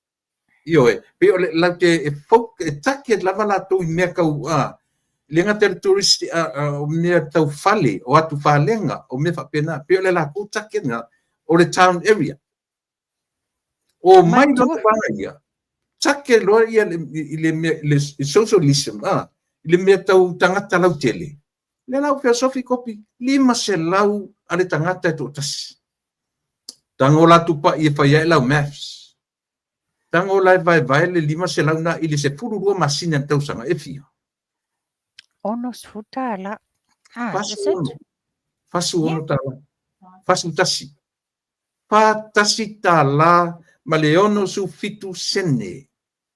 Ioe, pei o le latou te e e target lava latou i mea tau a le gata i le tourist o mea tau fale, o atu falega, o mea faapena. Pei o le latou target na o le town area. O mai loa vaega ia, target loa ia i le mea le socialism a i le mea tau tagata lautele. Lea la ua feosofi kopi 500 a le tagata e toatasi. Tago la Tupai e fai ai lau maths. Tago la e vaevae le 500 na i le 12 masina i le tausaga, e fia? $60 tala. Ah, 46. 46 tala. 41. 41 tala ma le 67 sene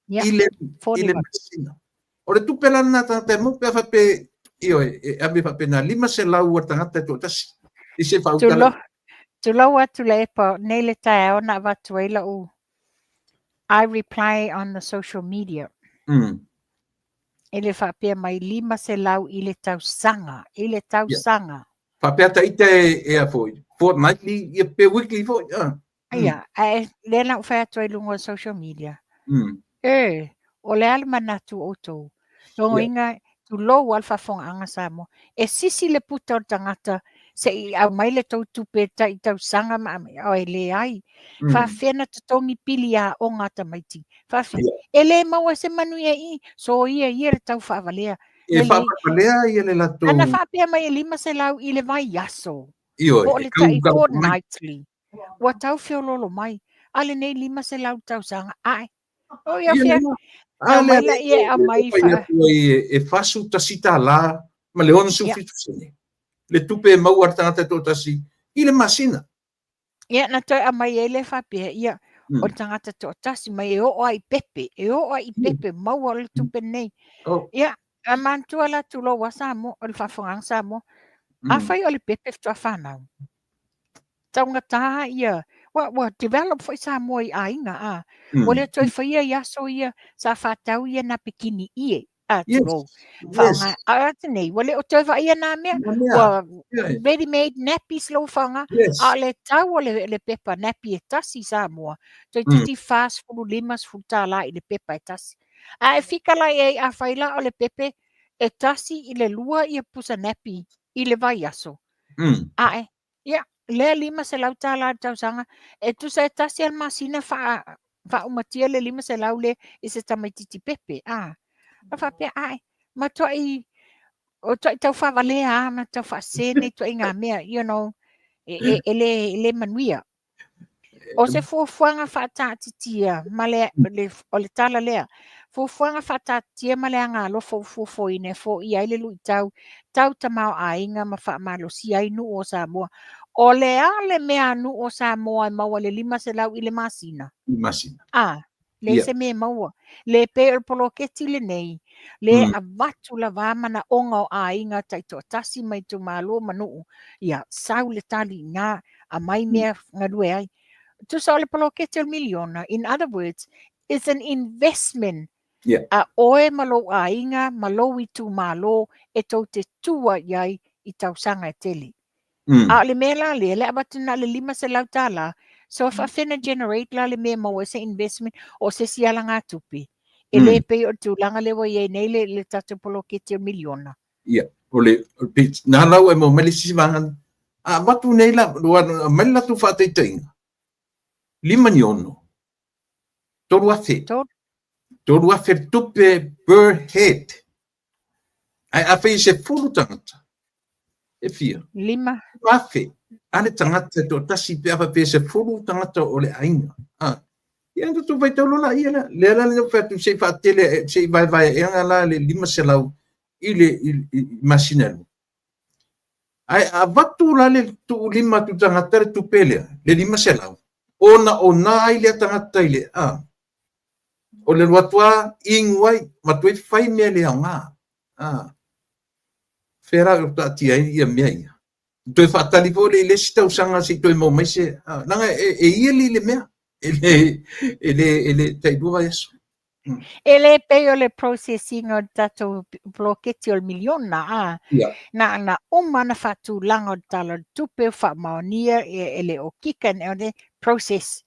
i le, i le masina. O le tupe la lena tagata e mau pe a faapea, ioe, e ave faapena 500 a tagata e toatasi. I se faautala. Tulou atu Tuilaepa, nei le taeao na avatu ai lau I reply on the social media. E le faapea mai 500 i le tausaga, i le tausaga. Yeah. Faapea ta ita e a foi, fortnightly, ia pe weekly foi. Ia, ae lea na ou fai atu ai i luga o social media. E, o le a le manatu o outou? Logoina, tulou lava le faafofogaaga Samoa. E sisi le puta o le tagata se i aumai le tou tupe tai tausaga ma aumai, e leai. Faafefea na totogi pili aoga a tamaiti? Faafefea? E le maua se manuia i i, soia ia le tau faavalea. E faavalea ia le latou... Ana faapea mai e 500 i le vaiaso. Ioe, Po o le tai fortnightly. Ua tau feoloolo mai. A lenei 500 tausaga, ae. O ia fea, aumai laia e aumai fa... E $41 ma le 67 sene. Le tupe e maua a le tagata e toatasi i le masina. Ia, na toe aumai ai lea faapea, ia, o le tagata toatasi mai e oo lava i pepe, e oo lava i pepe, maua le tupe lenei. Ia, a manatua la tulou a Samoa, o le faafofogaaga Samoa, afai o le pepe faatoa fanau, taugata ia. Ua, ua develop foi Samoa i aiga, a. Ua le toe faia i aso ia sa faatau ia napekini ie, a, tulou. Faaaoga, a o atu nei, ua le o toe vaaia na mea. Ua ready made nappies lou faaaoga. A o le tau o le pepa nappy e tasi i Samoa, toeitiiti $40, $50 i le pepa e tasi. A e fika la i ai, afai la o le pepe e tasi i le lua ia pusa nappy i le vaiaso. Ae, ia, lea $500 i le tausaga, e tusa e tasi lava le masina faaumatia le 500 lea i se tamaitiiti pepe, a. A faapea, ae, matuai, o tuai tau faavalea lava ma tau faasese nei ituaiga mea, you know, e le manuia. O se fuafuaga faataatitia ma le, le, o le tala lea, fuafuaga faataatitia ma le agaalofa ua fuafuaina e foia ai le luitau tau tamaoaiga ma faamalosia ai nuu o Samoa. O le a le mea a nuu o Samoa e maua i le 500 i le masina? I le masina. A, leai se mea e maua. Le pei o le poloketi lenei, le avatu lava manaoga o aiga taitoatasi ma itumalo ma nuu, ia sau le tali i ina, aumai mea galue ai. Tusa o le poloketi o le miliona, in other words, it's an investment a oe ma lou aiga ma lou itumalo e tou te tua i ai i tausaga e tele. A o le mea la lea, le avatu na o le $500, so e faafefea ona generate la le mea e maua ai se investment o se isi alagatupe. E le pei o le tulaga lea ua i ai nei le tatou poloketi o le miliona. Ia, o le, na la ua e maua mai le isi vaega. A avatu nei la, ua aumai le latou faataitaiga, 56, 3,000. 3,000 tupe per head. Ae afai e 10 tagata, e fia? 5,000. A le tagata e toatasi pe a faapea e 10 tagata o le aiga. A. Ia na tatou faitau loa laia lea. Lea la na fai atu se i faatele, se i vaevaeaga la le 500 i le i masina e lua. Ae a avatu la le tuulima atu tagata le tupe lea, le 500, ona ona ai lea tagata i le, a, o le alu atu lava inu ai, ma toe fai mea le aoga. A, fea la o taatia ai ia mea ia? Toe faatali foi le i le isi tausaga se i toe maua mai se, a, leaga e yearly le mea, e le tailua vaiaso. E le pei o le process ina o le tatou poloketi o le miliona, a. Na uma ona faatulaga o le Tala o le Tupe, ua faamaonia e le okika, o le process.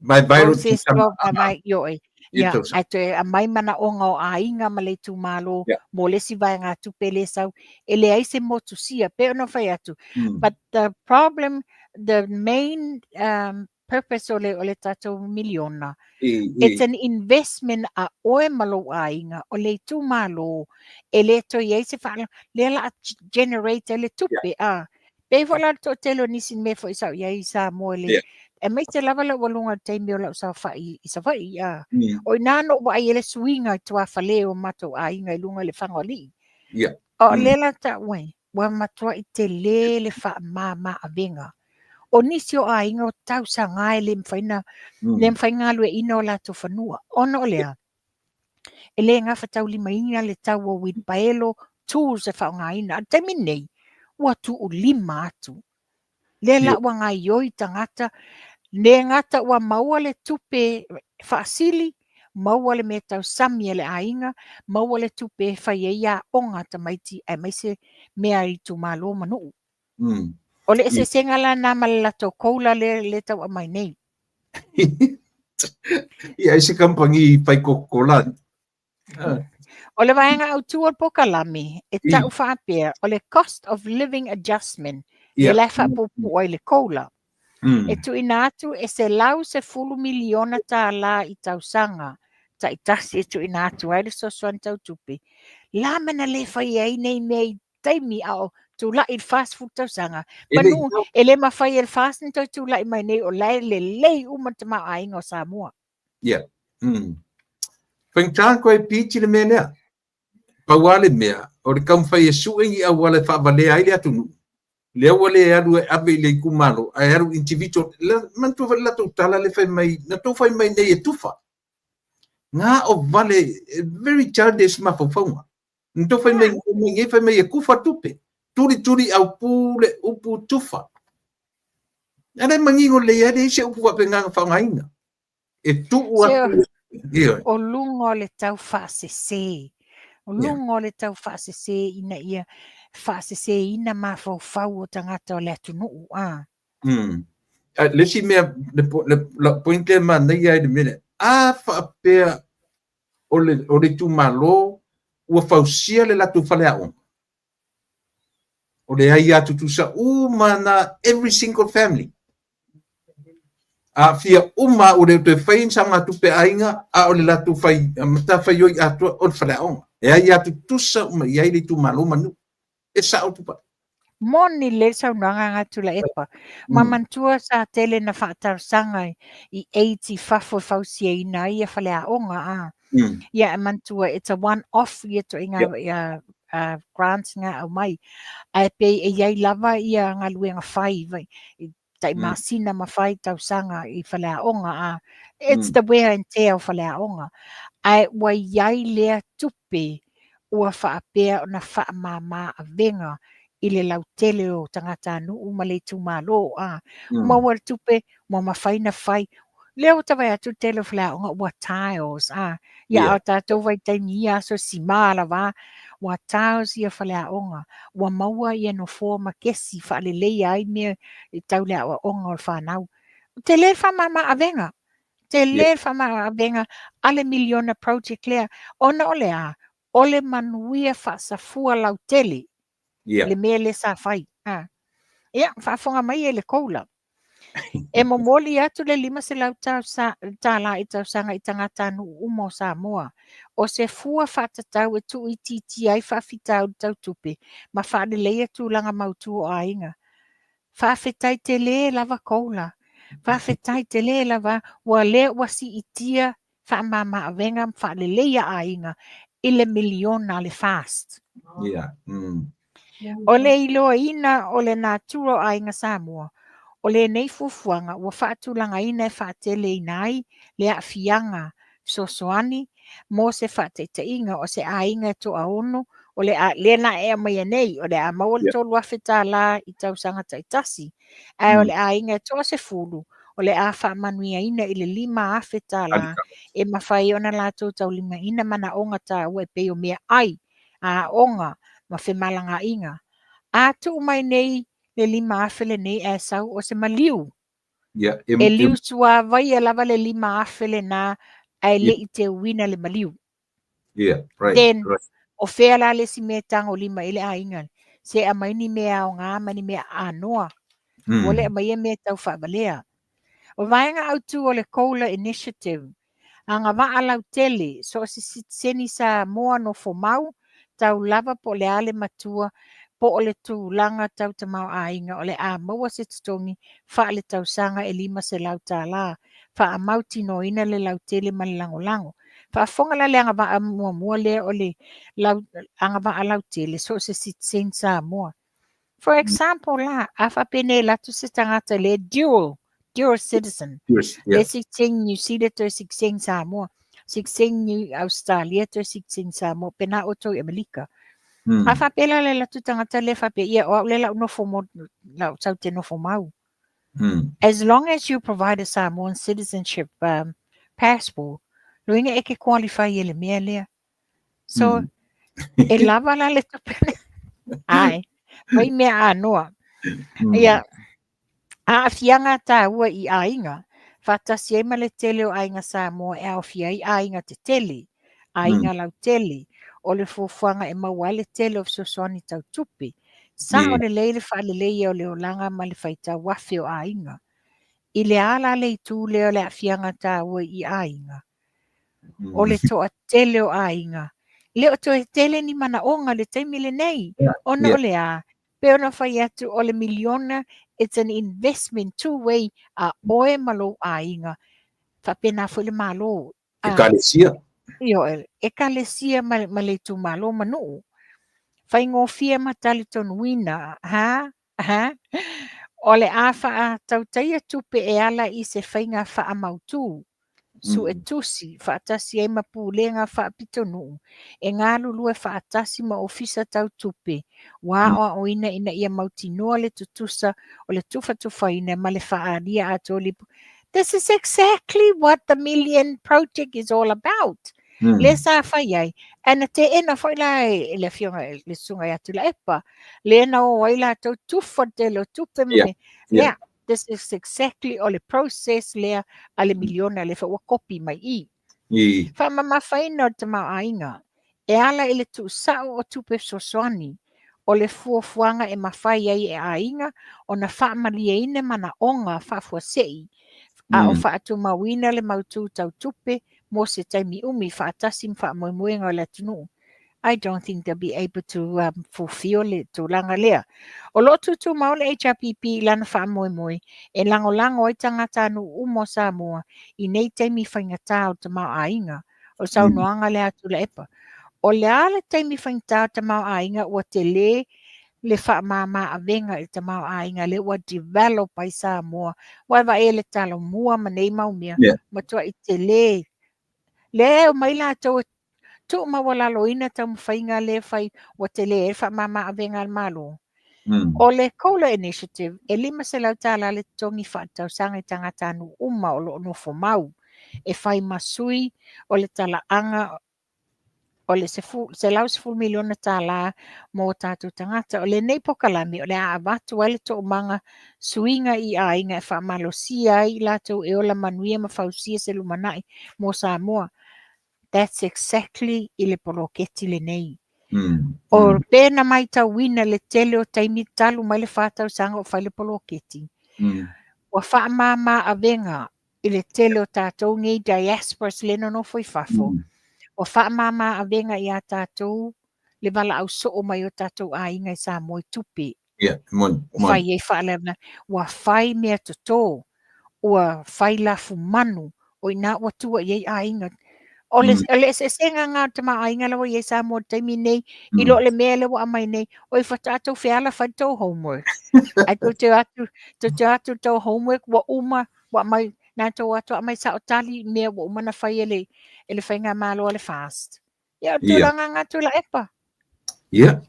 Process mai ioe. Ia, ae toe aumai manaoga o aiga ma le itumalo mo le isi vaegatupe le sau. E leai se motusia, pei ona fai atu. But the problem, the main purpose o le tatou miliona, it's an investment a oe ma lou aiga, o le itumalo, e le toe i ai se lea la generate ai le tupe. A. Pei foi la le toatele o nisi mea foi sa ou i ai i Samoa le, aemaise lava le ua luga o le taimi o lau saofai i Savaii. A. O ina na ou vaai ai le suiga i tuafale o matou aiga i luga i le Lefagaoalii. O lea la tau ai, ua matuai tele le faamama avega. O nisi o aiga o tausaga e le mafai na, le mafai galueaiina o latou fanua. Ona o lea, e le gafataulimaina le tau o uilipaelo, tools e faaaogaina. A le taimi nei, ua tuulima atu. Lea la ua gaioi tagata, le gata ua maua le tupe faasili, maua le mea tausami a le aiga, maua le tupe e fai ai aoga a tamaiti aemaise mea i itumalo ma nuu. O le eseesega la na ma le latou COLA le tau aumai nei. Ia, ai se kamupani fai Coca-Cola. O le vaega autu o le polokalame, e tau faapea, o le cost of living adjustment, le la e faapuupuu ai le COLA. E tuuina atu e $110 miliona i tausaga taitasi e tuuina atu ai le fesoasoani tau tupe. La ma na le fai ai nei mea i taimi a o tulai i le 40 tausaga. Manu, e le mafai e le FAST na toe tulai mai nei o la e lelei uma le tamaoaiga o Samoa. Ia. Faigata koe piti le mea lea. Pau lava le mea, o le taumafai e sue ni auala e faavalea ai le atunuu. Lea ua le alu e ave i le itumalo, ae alu individual. Manatua foi le latou tala le fai mai, na tou fai mai nei e tufa. Ngā o vale, very childish mafaufauga. Na tou fai mai nei, fai mai e tufa tupe. Tuli tuli au pu le upu tufa. A lea e manino lelei lava, e leai se upu faapena na faaaogaina. E tuu atu. Ioe. O luga o le tau faasese. O luga o le tau faasese ina ia faaseseina mafaufau o tagata o le atunuu. A. Le isi mea, le point lea e manaia ai le mea lea, a faapea o le itumalo ua fausia le latou faleaoga, o le aia tutusa uma na every single family. Aafia uma ua le toe faia ni saogatupe a aiga, a o le latou fai, matafaioi atoa o le faleaoga. E aia tutusa uma i ai le itumalo ma nuu. E sao Tupai. Moni lelei le saunoaga a Tuilaepa. Ma manatua sa tele na faatalosaga i aids i fafo e fausiaina ai ia faleaoga. A. Ia e manatua it's a one off ia ituaiga ia grants na aumai. Ae pei e i ai lava ia galuega fai i tai masina ma fai tausaga i faleaoga. A. It's the wear and tear o faleaoga. Ae ua i ai lea tupe ua faapea ona faamama avega i le lautele o tagatanuu ma le itumalo. A. Maua le tupe, ua mafai ona fai. Lea ua ta vaai atu le tele o faleaoga ua tiles. A. Ia, a o tatou vaitaimi i ia aso sima lava, ua tiles ia faleaoga, ua maua ia nofoa ma kesi faaleleia ai mea e tau le aoaoga o le fanau. Tele le faamama avega. Tele le faamama avega a le miliona project lea, ona o le a? O le manuia faasafua lautele. Le mea lea sa fai. A. Ia, faafofoga mai e le COLA. E momoli atu le $500 i tausaga i tagatanuu uma o Samoa. O se fua faatatau e tuuitiitia ai faafitauli tau tupe ma faaleleia tulaga mautu o aiga. Faafetai tele lava COLA. Faafetai tele lava, ua lea ua siitia faamama avega ma faaleleia aiga i le miliona a le FAST. O le iloaina o le natura o aiga Samoa, o lenei fuafuaga ua faatulagaina e faateleina ai le aafiaga fesoasoani mo se faataitaiga o se aiga e toaono, o le a, lea na e aumaia nei, o le a maua le $3,000 i tausaga taitasi, ae o le aiga e toasefulu, o le a faamanuiaina i le $5,000 e mafai ona latou taulimaina manaoga taua e pei o meaai, aoga ma femalagaaiga. A tuu mai nei le 5,000 lenei ae sau o se maliu. E liu suavaia lava le 5,000 lena ae le i teuina le maliu. Then, o fea la le isi mea e tagolima i le aiga? Se aumai ni mea aoga ma ni mea anoa. Ua le aumaia mea tau faavalea. O vaega autu o le COLA Initiative, agavaa lautele, so o se sitiseni Samoa nofo mau, tau lava po o le a le matua, po o le tulaga tau tamaoaiga, o le a maua se totogi faaletausaga e $500, faamautinoaina le lautele ma le lagolago. Faafofoga la le agavaa muamua lea o le agavaa lautele, so o se sitiseni Samoa. For example la, a faapea nei alu atu se tagata le dual citizen, le sitiseni New Zealand toe sitiseni Samoa, sitiseni Australia toe sitiseni Samoa, pe na outou i Amerika. A faapea la le alu atu tagata lea faapea, ia o au lea lau nofo mo, lau sau te nofo mau. As long as you provide a Samoan citizenship passport, loiga e ke qualify e le mea lea. So, e lava la le tupe. Ai, mai mea anoa. Ia, aafiaga taua i aiga, faatasi ai ma le tele o aiga Samoa e aofia ai aiga tetele, aiga lautele, o le fuafuaga e maua ai le tele o fesoasoani tau tupe. Sao lelei le faaleleia o le olaga ma le faitau afe o aiga. I le a la le itu lea o le aafiaga taua i aiga? O le toatele o aiga. Le o toe tele ni manaoga le taimi lenei. Ona o le a, pe ona fai atu o le miliona, it's an investment two way a oe ma lou aiga. Faapena foi le Malo. Ekalesia. Ioe, ekalesia ma le itumalo ma nuu. Faigofie ma talitonuina, ha? Ha? O le a faatautaia tupe e ala i se faiga faamautu. Suetusi, faatasi ai ma pulega faapitonuu e galulue faatasi ma ofisa tau tupe ua aoaoina ina ia mautinoa le tutusa o le tufatufaina ma le faaalia atoa o This is exactly what the million project is all about. Lea sa fai ai, ae na teena foi la e le afioga i le susuga ia Tuilaepa, lea na o ai latou tufa le tele o tupe ma mea. Lea, this is exactly o le process lea a le miliona lea foi ua kopi mai i i. Faamamafaina o le tamaoaiga e ala i le tuusao o tupe fesoasoani o le fuafuaga e mafai ai e aiga ona faamalieina manaoga faafuasei a o faatumauina le mautu tau tupe mo se taimi umi faatasi ma faamoemoega o le atunuu. I don't think they'll be able to fulfill le tulaga lea. O lo o tutumau le HRPP i lana faamoemoe e lagolago ai tagatanuu uma o Samoa i nei taimi faigata o le tamaoaiga. O le saunoaga lea a Tuilaepa. O le a le taimi faigata o le tamaoaiga ua tele le faamama avega i le tamaoaiga lea ua develop ai Samoa. Ua e vaai i le Talomua ma nei mau mea, matuai tele. Lea e omai latou e tuumaualaloina taumafaiga lea e fai ua tele ai le faamama avega a le Malo. O le COLA Initiative, e $500 le totogi faaletausaga i tagatanuu uma o lo o nofo mau, e fai ma sui o le talaaga o le $110 miliona mo tatou tagata. O lenei polokalame o le a avatu ai le toomaga suiga i aiga e faamalosia ai i latou e ola manuia ma fausia se lumanai mo Samoa. That's exactly i le poloketi lenei. O pe na matauina le tele o taimi talu mai le 4 tausaga o fai le poloketi. Ua faamama avega i le tele o tatou nei diasporas le nonofo i fafo. Ua faamama avega ia tatou le valaau soo mai o tatou aiga i Samoa i tupe. Ia, moni, moni. Fai ai faalavelave. Ua fai mea toto, ua fai lafumanu, o ina ua tua i ai aiga. O le, o le eseesega lena o le tamaoaiga la ua i ai Samoa i le taimi nei, i lo le mea lea ua aumai nei, oi faatoa tou feala fai le tou homework. Ae tou te o atu, tou te o atu i le tou homework ua uma, ua aumai, na tou o atu aumai sao tali mea ua uma ona fai e le, e le faigamalo a le FAST. Ia, o le tulaga lena Tuilaepa. Ia.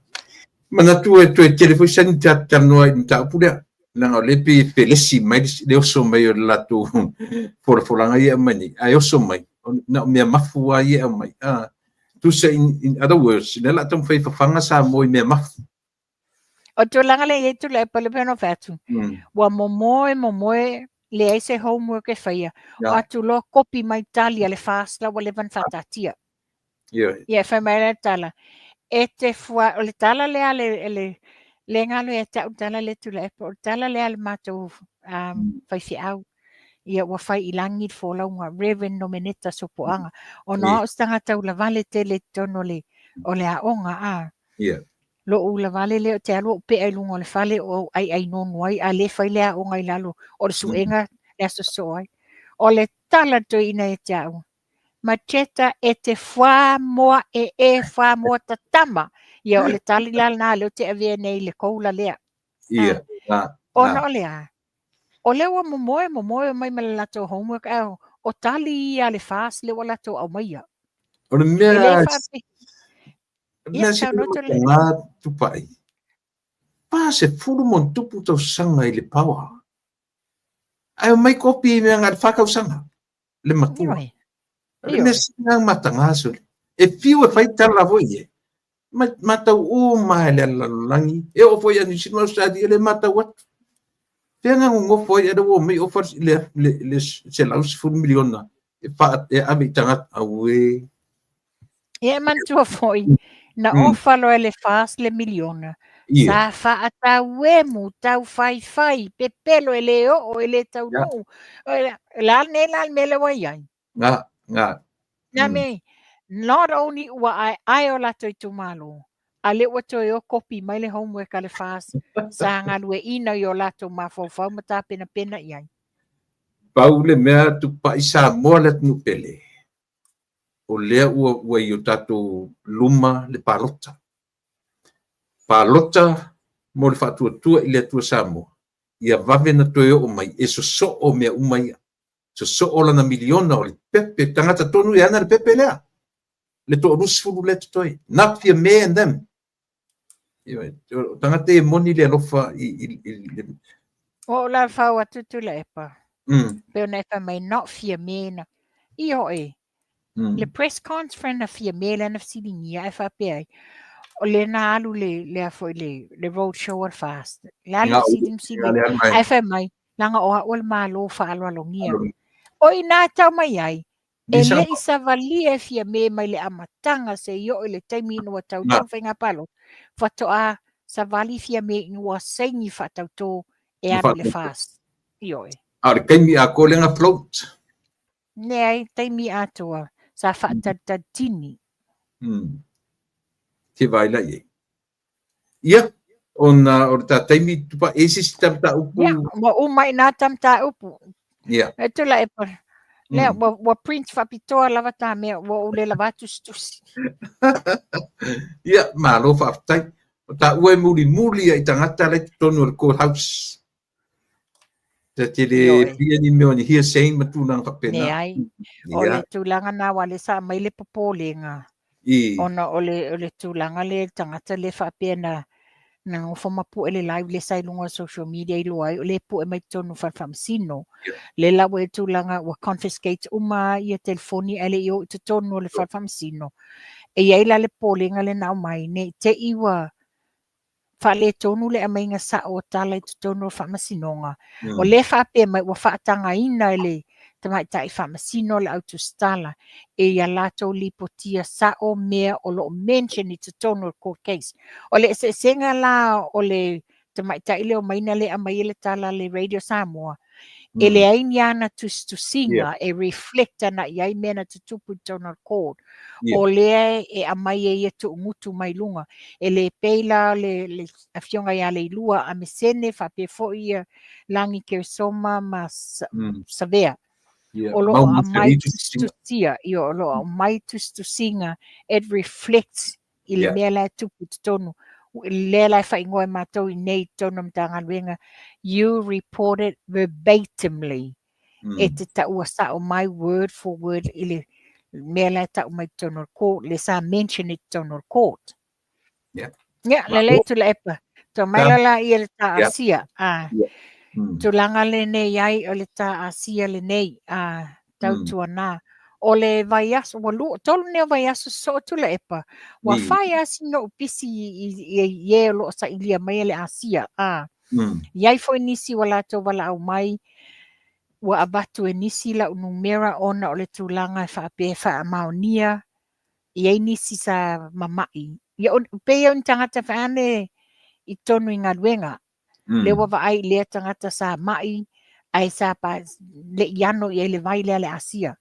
Manatu e toe tele foi saini talanoa i le mataupu lea. Leaga o lea pei e felesi mai le oso mai o le latou folafolaga ia e aumai nei, ae oso mai, na o mea mafu lava ia e aumai. Tusa in other words, lea o le a taumafai e fafaga Samoa i mea mafu. O le tulaga lea e i ai Tuilaepa, lea pei ona ou fai atu, ua momoe momoe, leai se homework e faia. O atu loa kopi mai tali a le FAST la ua leva ona faataatia. Ia, e fai mai le tala, e te fua, o le tala lea a le, le, le galo ia te au le tala lea Tuilaepa, o le tala lea a le matou faifeau. Ia ua fai i lagi le folauga, Reverend Nomeneta Sopoaga. Ona o au se tagata ulavale tele i totonu o le, o le aoga, a. Lou ulavale lea ou te alu ou pea i luga o le fale o ou aiai nonu ai, a le fai le aoga i lalo o le suega le aso sosoo ai. O le tala a le toeaina ia te au, Macheta e te fuamoa e e fuamoa tatama. Ia o le tali la lena lea ou te avea nei i le COLA lea. Ia, Ona o le a? O lea ua momoe, momoe mai ma le latou homework, ae o tali ia a le FAST lea ua latou aumaia. O le mea, E le faape... o le mea sili ona tupai, 40+ tausaga i le power. Ae omai kopi i mea na o le 4 tausaga. Le matua. O le mea sili ona mataga sole. E fiu e fai tala foi e. Matau uma e le lalolagi. E oo foi ia New Zealand ma Australia le matau atu. Fea na nonofo ai a lea ua omai ofa le $110 miliona e e ave i tagata. Auē. Ia e manatua foi, na ofa loa e le FAST le miliona, sa faatauemu, taufaifai, pepelo e le oo, e le taunuu. O le a lenei la le mea lea ua i ai? Nga, nga. Nā mea, not only ua aeae o latou itumalo, a lea ua toe o kopi mai le homework a le FAST sa galueaiina i o latou mafaufau ma tapenapena i ai. Pau le mea tupai Samoa le atunuu pele, o lea ua i o tatou luma le palota. Palota mo le faatuatua i le Atua Samoa, ia vave na toe oo mai e sosoo mea uma ia. Sosoo lana miliona o le pepe, tagata tonu e ana le pepe lea. Le 20 lea totoe. Not Fiame and them. O tagata e moni le alofa i le. Ua ou la fau atu Tuilaepa. Pei ona e fai mai, not Fiame na. Ioe. Le press conference na Fiame lea na fesiligia ae faapea ai, o lea na alu le, le a foi le, le road show a le FAST. Le alu fesili ma fesili ae fai mai, leaga o au o le Malo faaaloalogia. O i ina e tau mai ai, e le i savalia e Fiame mai le amataga seia oo i le taimi ina ua tauto le faiga palota, faatoa savali Fiame ina ua saini faatauto e alu i le FAST. Ioe. A o le taimi atoa lea na float. Leai, taimi atoa, sa faatalitali tini. Te vaai la i ai. Ia, ona o le ta taimi tupa e se isi ta mataupu. Ia, ua uma i nā ta mataupu. Ia. E Tuilaepa. Lea, ua print faapitoa lava ta mea, ua ou le lava tusitusi. Ia, malo faafetai. O taua e mulimuli ai i tagata la i totonu o le court house. Ta te le fia ni mea o ni hearsay ma tulaga faapena. Leai. O le tulaga na aua lea sa aumai le popolega. Ona o le tulaga lea i le tagata lea faapea na nofo ma pue le live lea sa i luga o social media iloa ai o lea e pue mai totonu o fale faamasino. Lea la ua i ai le tulaga ua confiscate uma ia telefoni ae le i o i totonu o le fale faamasino. E i ai la le popolega lea na aumai ne i te i ua faaletonu le aumaiga sao o tala i totonu o faamasinoga. O lea faapea mai ua faatagaina e le tamaitai faamasino le au tusitala e ia latou lipotia sao mea o lo o mention i totonu o le court case. O le eseesega la o le tamaitai lea o Maina lea e aumaia le tala a le Radio Samoa, e leai ni ana tusitusiga e reflect ana i ai mea na tutupu i totonu o le court. O lea e aumai e ia tuugutu mai luga. E le pei la le afioga ia Leilua Amesene faapea foi ia Lagi Keresoma ma Savea. O lo o aumai tusitusia, o lo o aumai tusitusiga, it reflects i le mea la e tupu i totonu. Lea la e faaigoa e matou i nei i totonu o Matagaluega, you report it verbatimly. E te taua sao mai word for word i le mea la e tau mai i totonu o le court, le sa mention i totonu o le court. Ia, lelei Tuilaepa. Tau mai la la ia le tā Asia. Tulaga lenei ai o le tā Asia lenei, tautuana. O le vaiaso, ua lua, tolu nei o vaiaso sosoo Tuilaepa, ua fai lava sina ou pisi i e o lo o sailia mai le Asia. I ai foi nisi ua latou valaau mai, ua avatu e nisi lau numera ona o le tulaga e faapea e faamaonia, i ai nisi sa mama'i. Ia, pei o ni tagata fai ane i totonu i galuega. Lea ua vaai i lea tagata sa ma'i, ae sa pa, le i ano i ai le vai lea le Asia.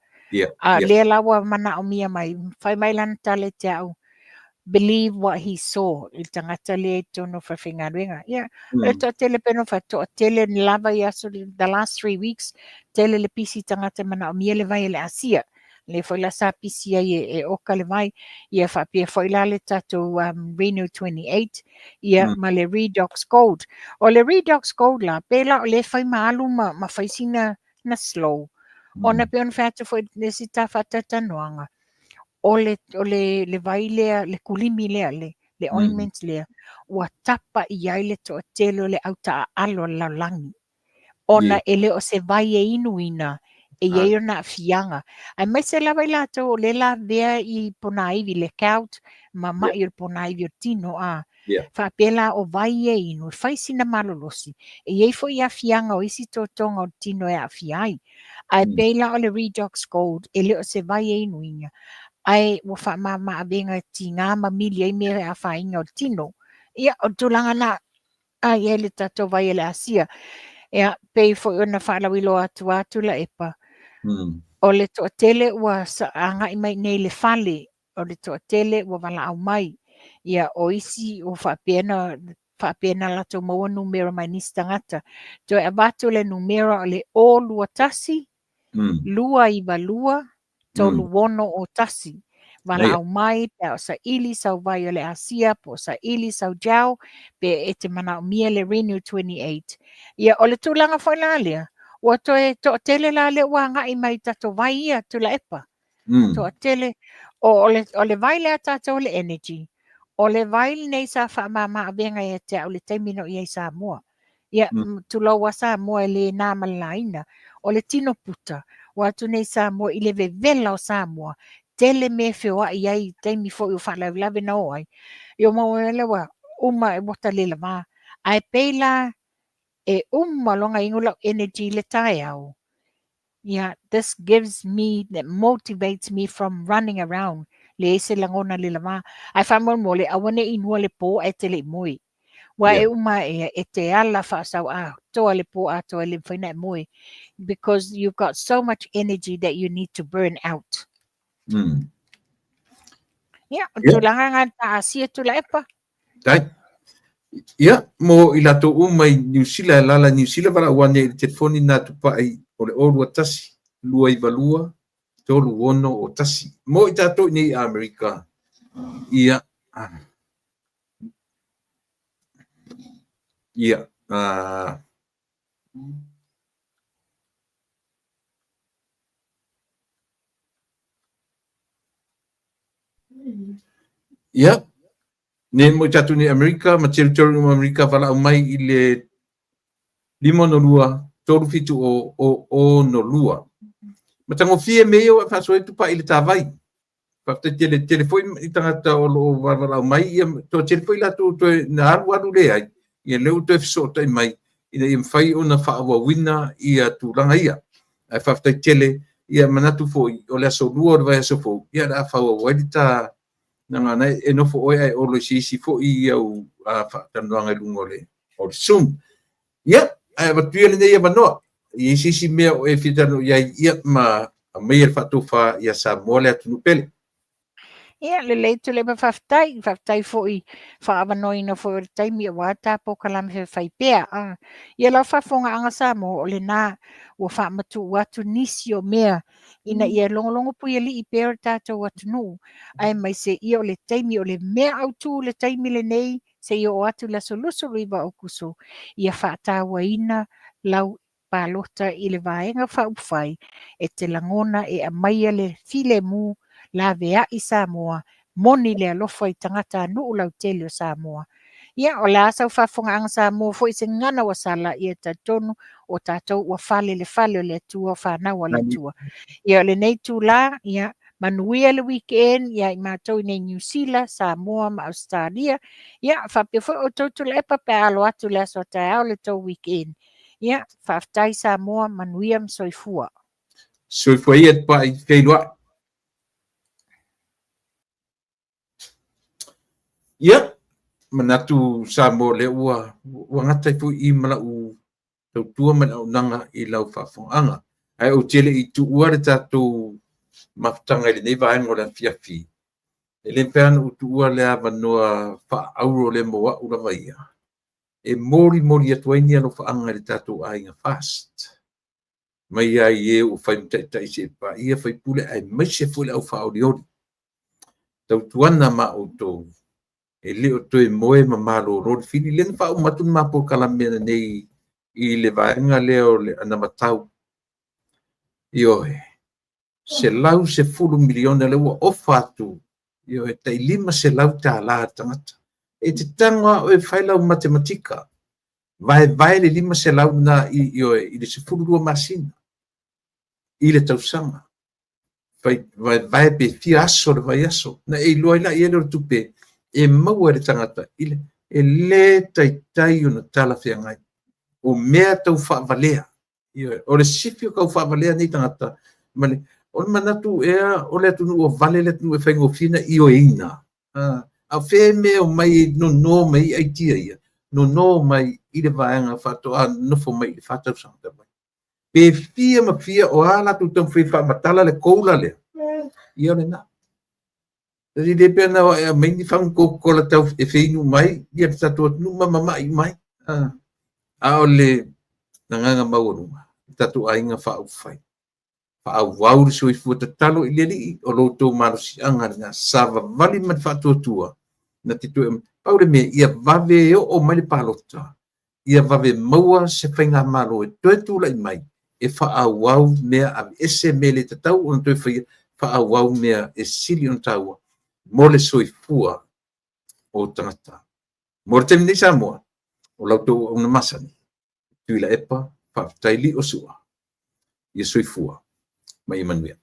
A lea la ua manaomia mai, fai mai lana tala i te au, believe what he saw i le tagata lea i totonu o fale faigaluega. Ia, o le toatele pei ona fai atu, toatele lava i aso, the last 3 weeks, tele le pisi tagata e manaomia le vai e le Asia. Lea foi la sa pisi ai e oka le vai. Ia faapea foi la le tatou Reno 28, ia ma le Redox Gold. O le Redox Gold la, pe la o lea fai ma alu ma fai sina na slow. Ona pei ona fai atu foi le isi ta faatalatalanoaga, o le vai lea, le kulimi lea, le ointment lea, ua tapa i ai le toatele o le au taaalo a le lalolagi. Ona e le o se vai e inuina, e i ai ona aafiaga. Aemaise lava i latou o lea e lavea i ponaivi, le gout, ma mai o le ponaivi o le tino. A faapea la o vai e inu, e fai sina malolosi. E i ai foi aafiaga o isi totoga o le tino e aafia ai. Ae pei la o le Redox Gold, e le o se vai e inuina, ae ua faamama avega e tiga ma mili ai mea e afaina o le tino. Ia, o le tulaga na a i ai le tatou vai e le Asia. Ia, pei foi ona faalauiloa atu a Tuilaepa, o le toatele ua agai mai nei le fale, o le toatele ua valaau mai. Ia, o isi ua faapea na latou maua numera mai nisi tagata. Toe avatu le numera o le 021 292 3601. Valaau mai pe a o saili sau vai o le Asia, po o saili sau gel, pe e te manaomia le Renew 28. Ia, o le tulaga foi la lea, Ua toe toatele la lea ua agai mai i tatou vai ia Tuilaepa. Toatele, o le vai lea tatou le energy, o le vai lenei sa faamama avega ia te au i le taimi na ou i ai i Samoa. Ia, tulou a Samoa e le na ma le laina. O le tino puta, ua atu nei Samoa i le vevela o Samoa, tele mea e feoai ai i taimi foi o faalavelave na o ai. Ia maua mai lea ua uma ua ta le lava. Ae pei la e uma loa ona inu lau energy i le taeao, yeah, this gives me, that motivates me from running around. Leai se lagona le lava. Ae faamolemole, aua ne i inua le po ae te le i moe. Ua e uma ae e te ala faasau atoa le po atoa e le mafai ona e moe. Because you've got so much energy that you need to burn out. Ia, o le tulaga lena ta asia Tuilaepa. Tai. Ia, mo i latou uma i Niu Sila, e alaala i Niu Sila, valaau ane i le telefoni na tupai o le 021 292 361. Mo i tatou i nei i Amerika, ia, ia, ia, nei mo i tatou nei Amerika ma territory uma Amerika valaau mai i le 562 370 062. Matagofie mea ia ua e faasoa ai Tupai i le ta vai. Faafetai tele, tele foi i tagata o lo o valaau mai, ia toatele foi latou toe na alu alu leai, ia lea ua toe fesootai mai ina ia mafai ona faaauauina ia tulaga ia. Ae faafetai tele, ia manatu foi o le aso 2 o le vaiaso fou, ia o le a faaauau ai le ta gagana e nofo oe ae olo i se isi foi i au faatalanoaga i luga o le Zoom. Ia, ae avatu ia lenei avanoa, i ai se isi mea o e fia talanoa i ai, ia ma aumaia le faatofa ia Samoa le atunuu pele. Ia, lelei Tuilaepa, faafetai. Faafetai foi faaavanoaina foi o le taimi aua ta polokalame faifai pea. Ia lau faafofogaaga Samoa, o lena ua faamatuu atu nisi o mea ina ia logologo puialii pea o le tatou atunuu, aemaise ia o le taimi, o le mea autu le taimi lenei, seia oo atu i le aso 29 o Aokuso, ia faatauaina lau palota i le Vaega Faaupufai e te lagona e aumaia le filemu laveai Samoa, moni le alofa i tagatanuu lautele o Samoa. Ia, o le a sau faafofogaaga Samoa foi se gagana ua sala, ia talitonu o tatou ua fale le fale o le Atua, o fanau a le Atua. Ia, o lenei itula, ia, manuia le weekend ia i matou i nei Niu Sila, Samoa ma Ausetalia. Ia, faapea foi outou Tuilaepa pe a alo atu le aso a taeao le tou weekend. Ia, faafetai Samoa, manuia ma soifua. Soifua ia Tupai, feiloai. Ia, manatu Samoa lea ua ua gata ai foi i ma lau tautua ma le auaunaga i lau faafofogaaga. Ae ou te le i tuua le tatou mafutaga i lenei vaega o le afiafi, e le mafai lava ona ou tuua le avanoa faaauro lea mo au lava ia, e molimoli atu ai ni alofaaga i le tatou aiga FAST, mai lava i e ua fai ma taitai seia paia faipule aemaise foi le au faaolioli. Tautuana ma outou, e le o toe moe ma malolo le fili. Lea na faauma atu le ma polokalame ananei i le vaega lea o le anavatau. Ioe, $110 miliona lea ua ofa atu, ioe, tai $500 le tagata. E te tago lava oe e fai lau matematika, vaevae le 500 lena i, ioe, i le 12 masina i le tausaga. Fai vaevae pe fia aso le vaiaso, na e iloa ai laia lea o le tupe e maua e le tagata i le, e le taitai ona talafeagai. O mea tau faavalea, ioe, o le sifi o tau faavalea nei tagata, ma le, o le manatu ea o le atunuu ua vale le atunuu e faigofie ona ioeina. A o fea mea e omai e nono mai ai aitia ia? Nono mai i le vaega faatoa nofo mai i le 4 tausaga talu ai. Pe fia ma fia o a latou taumafai e faamatala le koula lea, ia o lena. E le pei ona e aumai ni fagu Coca-Cola tau e feinu mai ia le tatou atunuu ma mama'i uma ai. A o le agaga maualuga, le tatou aiga faaupufai, faaauau le soifua tatalo i le Alii, o lo outou malosiaga lena, savavali ma le faatuatua, na te toe pau le mea, ia vave oo mai le palota, ia vave maua se faigamalo e toe tulai mai, e faaauau mea, aveese mea le tatau ona toe faia, faaauau mea e sili ona taua mo le soifua o tagata. Mo le taimi nei Samoa, o la outou auauna masani, Tuilaepa, faafetai Liosua, ia soifua ma ia manuia.